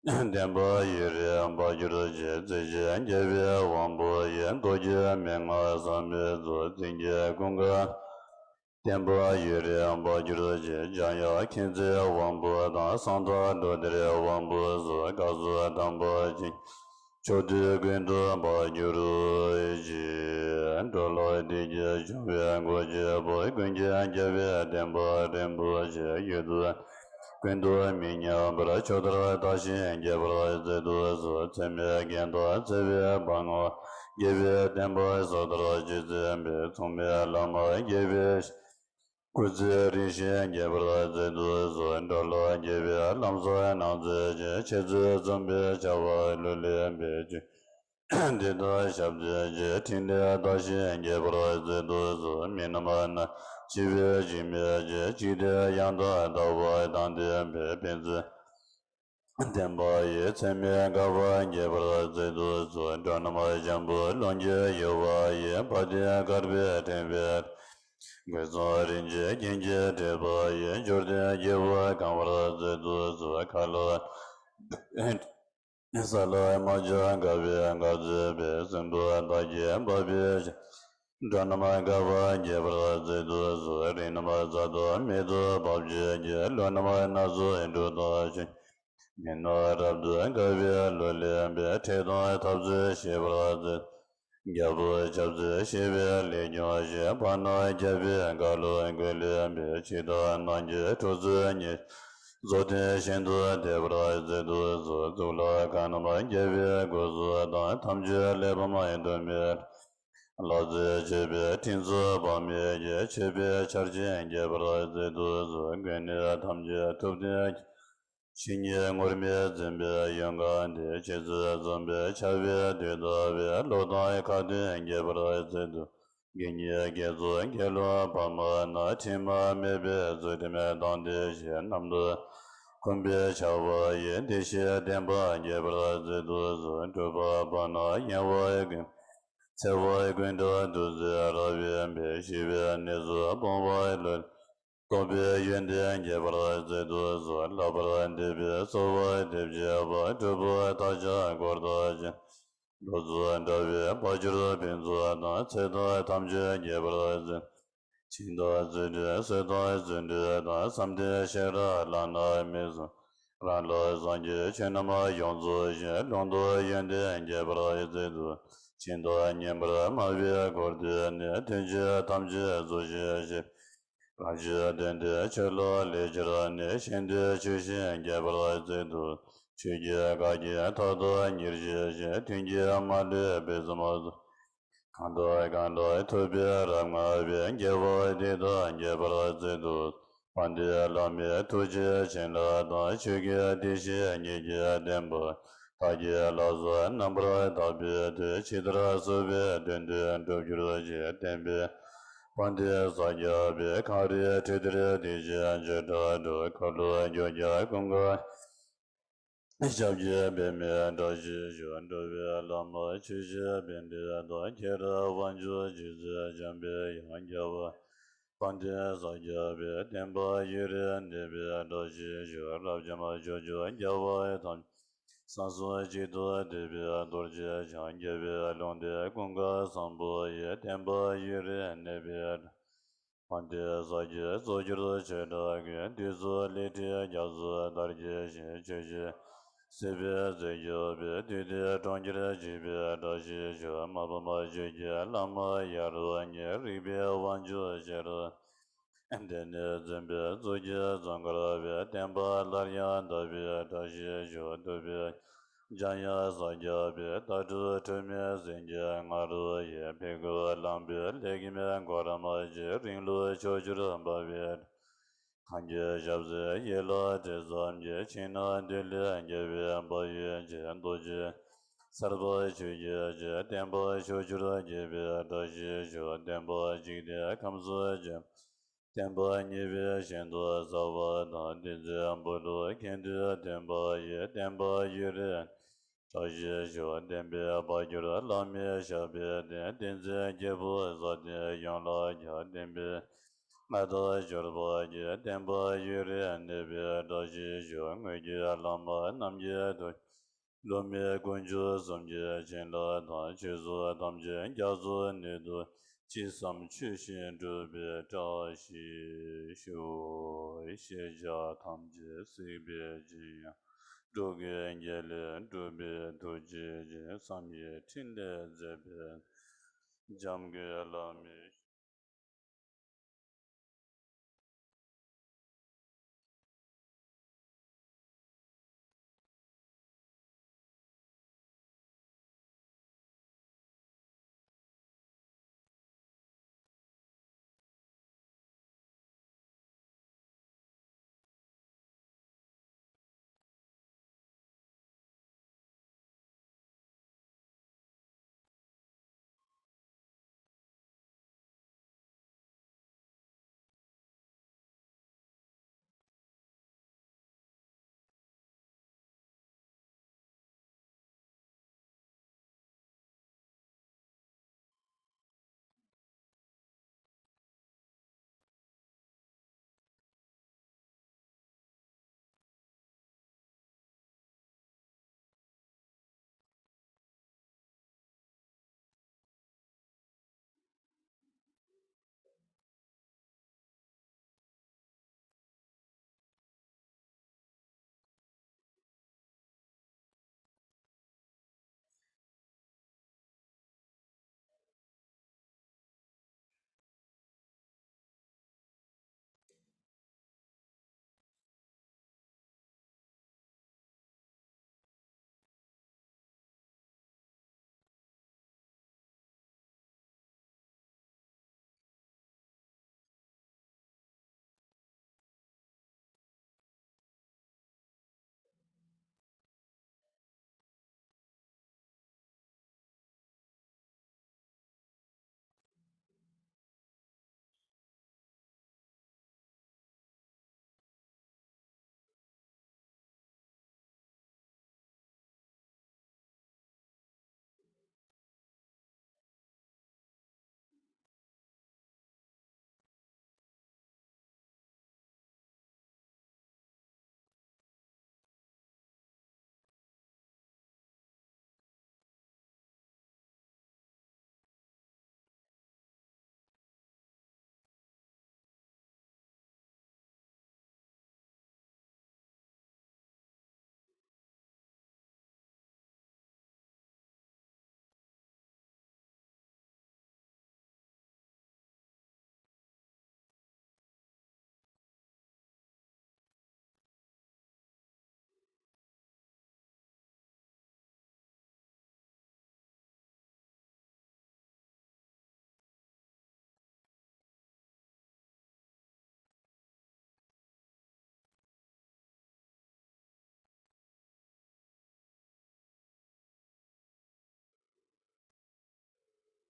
བསྟན་པ་ཡུན་རིང་འབར་གྱུར་ཅིག་བརྩེ་ཆེན་རྒྱལ་བའི་དབང་པོ་ཡིས། རྡོ་རྗེ་མན་ངག་ཟབ་མོའི་མཛོད། བཙན་གྱི་ཀུན་དགའ། བསྟན་པ་ཡུན་རིང་འབར་གྱུར་ཅིག་འཇམ་དབྱངས་མཁྱེན་བརྩེའི་དབང་པོ་དང་། གསང་བདག་འགྲོ་འདིར་དབང་པོ་སོགས། བཀའ་སྲུང་དམ་པ་ཅན། ཕྱོགས་དུས་ཀུན་ཏུ་འབར་གྱུར་ཅིག་འགྲོ་ལ་བདེ་སྐྱིད་འབྱུང་བའི་གོ་འཕང་པོ། ཀུན་མཁྱེན་རྒྱལ་བའི་བསྟན་པ་རིན་པོ་ཆེ། ཡུལ་དུས་ཀུན་ཏུ་མི་ཉམས་པར། ཕྱོགས་མཐར་དར་ཞིང་རྒྱས་པར་མཛད་དུ་གསོལ། འཚེ་མེད་རྒྱན་དང་བརྩེ་བའི་བར་མ། རྒྱལ་བའི་བསྟན་པ་ཕྱོགས་མཐར་ཅི་མཛད་པའི། མཚུངས་མེད་བླ་མ་རྒྱལ་བའི། སྐུ་ཚེ་རིང་ཞིང་རྒྱས་པར་མཛད་དུ་གསོལ། འགྲོ་ལ་དགེ་བའི་ལམ་བཟང་སྣང་མཛད་ཅིང་། འཆད་རྩོད་འཛོམས་པའི་བྱ་བ་ལུ་ལེན་པའི་ཆོས། དེ་དག་ཞབས་འདེགས་ཀྱི་ཕྲིན་ལས་དར་ཞིང་རྒྱས་པར་མཛད་དུ་གསོལ། མི་རྣམས་ན་འཆི་བའི་འཇིགས་མེད་ཅིང་། འཇིག་རྟེན་ཡང་དག་ལྟ་བ་དང་ལྡན་པའི། ཕན་བརྩེ་བསྟན་པ་ཡི། ཚད་མེད་དགའ་བ་རྒྱས་པར་མཛད་དུ་གསོལ། འགྲོ་རྣམས་འཇམ་པོ་ཀློང་གི་ཡུ་བ་ཡིས། བ་དན་དཀར་པོས་ཕྲེང་བའི། གོས་བཟང་རིན་ཆེན་རྒྱན་གྱིས་སྤྲས་པ་ཡིས། འབྱོར་ལྡན་སྐྱེ་བོ་གང་བར་མཛད་དུ་གསོལ། མཁའ་ལ། ས་ལ་རྨ་བྱ་དགའ་བའི་མགར་མཛེས་པའི། སྲིན་པོ་དག་གིས་འབར་བའི་ཞབས། འགྲོ་རྣམས་དགའ་བ་རྒྱས་པར་མཛད་དུ་གསོལ། རིགས་རྣམས་རྩ་དང་མེ་ཏོག་འབབ་བྱེད་ཀྱི། ལྷ་རྣམས་སྣ་ཚོགས་འབྲུ་དང་ཆུ། མི་རྣམས་རབ་ཏུ་དགའ་བའི་ལུ་ལེན་པའི། ཁྲེལ་དང་འཐབ་རྩོད་ཞི་བར་མཛད། རྒྱལ་པོ་ཆབ་སྲིད་ཞི་བའི་ལས་སྐྱོང་ཞིང་། བར་སྣང་རྒྱལ་པོའི་བཀའ་སློབ་ཀུན་ལེན་པའི། ཕྱི་དང་ནང་གི་འཁྲུག་རྩོད་ཉེན་བཟོད་ལྡན་ཤིན་ཏུ་དད་པར་མཛད་དུ་གསོལ། གཙུག་ལག་ཁང་རྣམས་རྒྱལ་བའི་སྐུ་གཟུགས་དང་། ཐམས་ཅད་གླེགས་བམ་དུ་མས། ལག་རྩལ་ཆོས་པའི་ཕྲིན་ཚུགས་དཔག་མེད་ཀྱི། མཆོད་པའི་ཆར་ཆེན་རྒྱས་པར་མཛད་དུ་གསོལ། མགོན་ནི་ཐམས་ཅད་ཐུབ་བསྟན་གྱི། ཇི་སྙེད་ངུར་སྨྲིག་འཛིན་པའི་ཡུལ་གང་དེར། ཆོས་ཚུལ་འཛོམས་པའི་ཆར་པའི་དུས་ལྟ་བུའི། བློ་དང་ཁ་ཏོན་རྒྱས་པར་མཛད་དུ། དགེ་བསྙེན་དགེ་ཚོགས་དགེ་སློང་དཔག་མ་ན། དྲི་མ་མེད་པའི་ཚུལ་ཁྲིམས་དང་ལྡན་ཞིང་། རྣམ་རྟོག་འཁོན་པའི་བྱ་བ་ཡི། བདེ་གཤེགས་བསྟན་པ་རྒྱས་པར་མཛད་དུ་གསོལ། སྒྲུབ་པ་པ་ན་གཡེང་བ་ཀུན། འཚེ་བ་ཀུན་བྲལ་ཐུགས་བརྩེ་རབ་འོད་འཕེན། ཞི་བའི་གནས་སུ་སྤོང་བ་ལུ། རྟོགས་པའི་ཡོན་ཏན་རྒྱས་པར་མཛད་དུ་གསོལ། བསླབ་པར་འདོད་པའི་གསོལ་བ་འདེབས་བྱེད་པ། སྒྲུབ་པ་མཐའ་ཡས་འཁོར་དང་བཅས། ལོ་ཙཱ་འདྲ་བའི་དཔལ་འབྱོར་ཕུན་ཚོགས་དང་། ཚེ་དང་ཐམས་ཅད་རྒྱས་པར་མཛད། ཆོས་དང་རྩོད་འགྲན་སྲོལ་དང་རྫུ་འཕྲུལ་དང་། བསམ་གཏན་ཤེས་རབ་བླ་ན་མེད་གསུངས། རང་ལུགས་སངས་རྒྱས་ཆོས་རྣམས་ཡོངས་རྫོགས་ཤིང་། ལུང་རྟོགས་ཡོན་ཏན་རྒྱས་པར་མཛད་དུ། ཆོས་མཐར་མཉམ་པར་སྨྲ་བའི་འཁོར་དེ་ནི། དོན་བྱེད་ཐམས་ཅད་རྫོགས་ཤིང་ཞི། གང་ཞིག་དོན་དེ་ཆོས་ལ་ལས་ཕྱིར་ནི། གཞན་དོན་ཆོས་བཞིན་རྒྱས་པར་མཛད་དུ། ཆོས་ཀྱི་བཀའ་བརྒྱད་མཐའ་དག་ཉེར་ཞི་ཞིང་། དོན་གྱིས་མ་ལུས་དཔག་བསམ་རྫོགས། གང་དང་གང་འདྲ་ཐུབ་པས་རབ་བསྔགས་པའི། དགེ་བ་འདི་དག་རྒྱས་པར་མཛད་དུ། བན་དེ་བླ་མའི་ཐུགས་རྗེའི་བྱིན་རླབས་དང་། ཆོས་ཀྱི་བདེ་གཤེགས་ཉིད་ཀྱི་བསྟན་པ། བདག་གི་ལག་སོར་རྣམ་པར་དག་པའི་མཐུས། ཇི་ལྟར་གསོལ་བའི་དོན་དུ་འགྲུབ་གྱུར་ཅིག་བསྟན་པའི་བན་དེ་ས་སྐྱ་པའི་གངས་རིའི་ཁྲོད་འདིར། བདེ་ཆེན་བྱེ་བྲག་སྒྲུབ་ཁ་ལོ་བསྒྱུར་རྒྱལ་ཀུན་དགའ། ཞབས་ཀྱི་པདྨས་བཀྲ་ཤིས་ཤོག་འགྲོ་བའི་བླ་མ་ཆོས་ཀྱི་བན་དེ་དང་། ཁྱེད་རང་དབང་ཕྱུག་རྗེ་བཙུན་འཇམ་པའི་དབྱངས། རྒྱལ་བ་དཔལ་ལྡན་ས་སྐྱ་པའི་བསྟན་པ་ཡུན་རིང་གནས་པའི་བཀྲ་ཤིས་ཤོག་རབ་འབྱམས་ཕྱོགས་བཅུའི་རྒྱལ་བ་ཐམས་ཅད། ས་གསུམ་གཅིག་ཏུ་བསྡུས་པའི་རྡོ་རྗེ་འཆང་། རྒྱལ་བའི་ལུང་བསྟན་ཀུན་དགའ་བཟང་པོ་ཡི། བསྟན་པ་ཡུན་རིང་གནས་པའི་བན་དེ་ས་སྐྱའི་གཙོ་གྱུར་ཆོས་གྲགས་ཀུན། བདུད་རྩི་ལས་སྒྲིབ་རྒྱ་མཚོའི་ཟླར་གྱེས་ཤིང་། ཆོས་ཀྱི་སྲིད་པའི་རྩེར་རྒྱུག་པའི། བདུད་སྡེ་གྲོང་ཁྱེར་འཇིག་པའི་བཀྲ་ཤིས་ཤོག་མ་ཕམ་ཆོས་ཀྱི་བླ་མ་ཡ་རབས་ཉིད། རིག་པའི་དབང་ཕྱུག་ཤེས་རབ་ལྡན་ནས་འཛིན་པའི། གཙུག་གི་ཟངས་དཀར་བའི་བསྟན་པ་སླར་ཡང་དར་བའི་བཀྲ་ཤིས་ཤོག་འདུས་པའི་འཇམ་དབྱངས་ས་སྐྱ་པའི། ལྟ་གྲུབ་འཁྲུལ་མེད་ཟིལ་གྱིས་ང་རོ་ཡི། ཕས་རྒོལ་ལངས་པའི་ལྷ་སྐྱེས་མའི་གོ་རམས་ཀྱིས། རིང་ལུགས་ཕྱོགས་བཅུར་འབར་བའི་གངས་ཀྱི་ཞབས་སར་ཡན་ལག་བྲིས་ཙམ་གྱིས། ཕྱི་ནང་འདུལ་བའི་རྒྱལ་བའི་དཔལ་ཡོན་ཆེ། རྡོ་རྗེ་སར་པ་ཆོས་ཀྱི་རྗེ། བསྟན་པ་ཕྱོགས་བཅུར་རྒྱས་པའི་བཀྲ་ཤིས་ཤོག་བསྟན་པ་འཇིག་རྟེན་ཁམས་སུ་ཁྱབ། བསྟན་པ་ཉིད་པའི་ཞིང་དུ་ཟབ་པ་དང་། བསྟན་འཛིན་བུ་སློབ་མཁྱེན་བརྩེ་ལྡན་པ་ཡི། བསྟན་པ་ཡུན་རིང་བཀྲ་ཤིས་ཤོག་བསྟན་པའི་དཔལ་གྱུར་བླ་མའི་ཞབས་པད་བརྟན། བསྟན་འཛིན་རྒྱལ་པོ་བཟང་ལྡན་ཡོངས་ལ་ཁྱབ། བསྟན་པའི་མངའ་བདག་ཕྱུག་པོ་ཡི། བསྟན་པ་ཡུན་རིང་གནས་པའི་བཀྲ་ཤིས་ཤོག་དངོས་ཀྱི་བླ་མ་རྣམས་ཀྱི་ཐུགས། སློབ་མའི་དཀོན་མཆོག་གསུམ་གྱི་བྱིན་རླབས་དང་། ཆོས་སྲུང་ཐམས་ཅད་རྒྱ་མཚོའི་སྣོད་དུ། ཅི་བསམ་ཆོས་བཞིན་འགྲུབ་པའི་བཀྲ་ཤིས་ཤོག་ཤེས་བྱ་ཐམས་ཅད་གཟིགས་པའི་མཁྱེན་དབང་། འགྲོ་ཀུན་དགེ་ལེགས་འགྲུབ་པའི་ཐུགས་རྗེ་ཅན། བསམ་ཡས་འཕྲིན་ལས་མཛད་པའི་འཇམ་མགོན་བླ་མའི་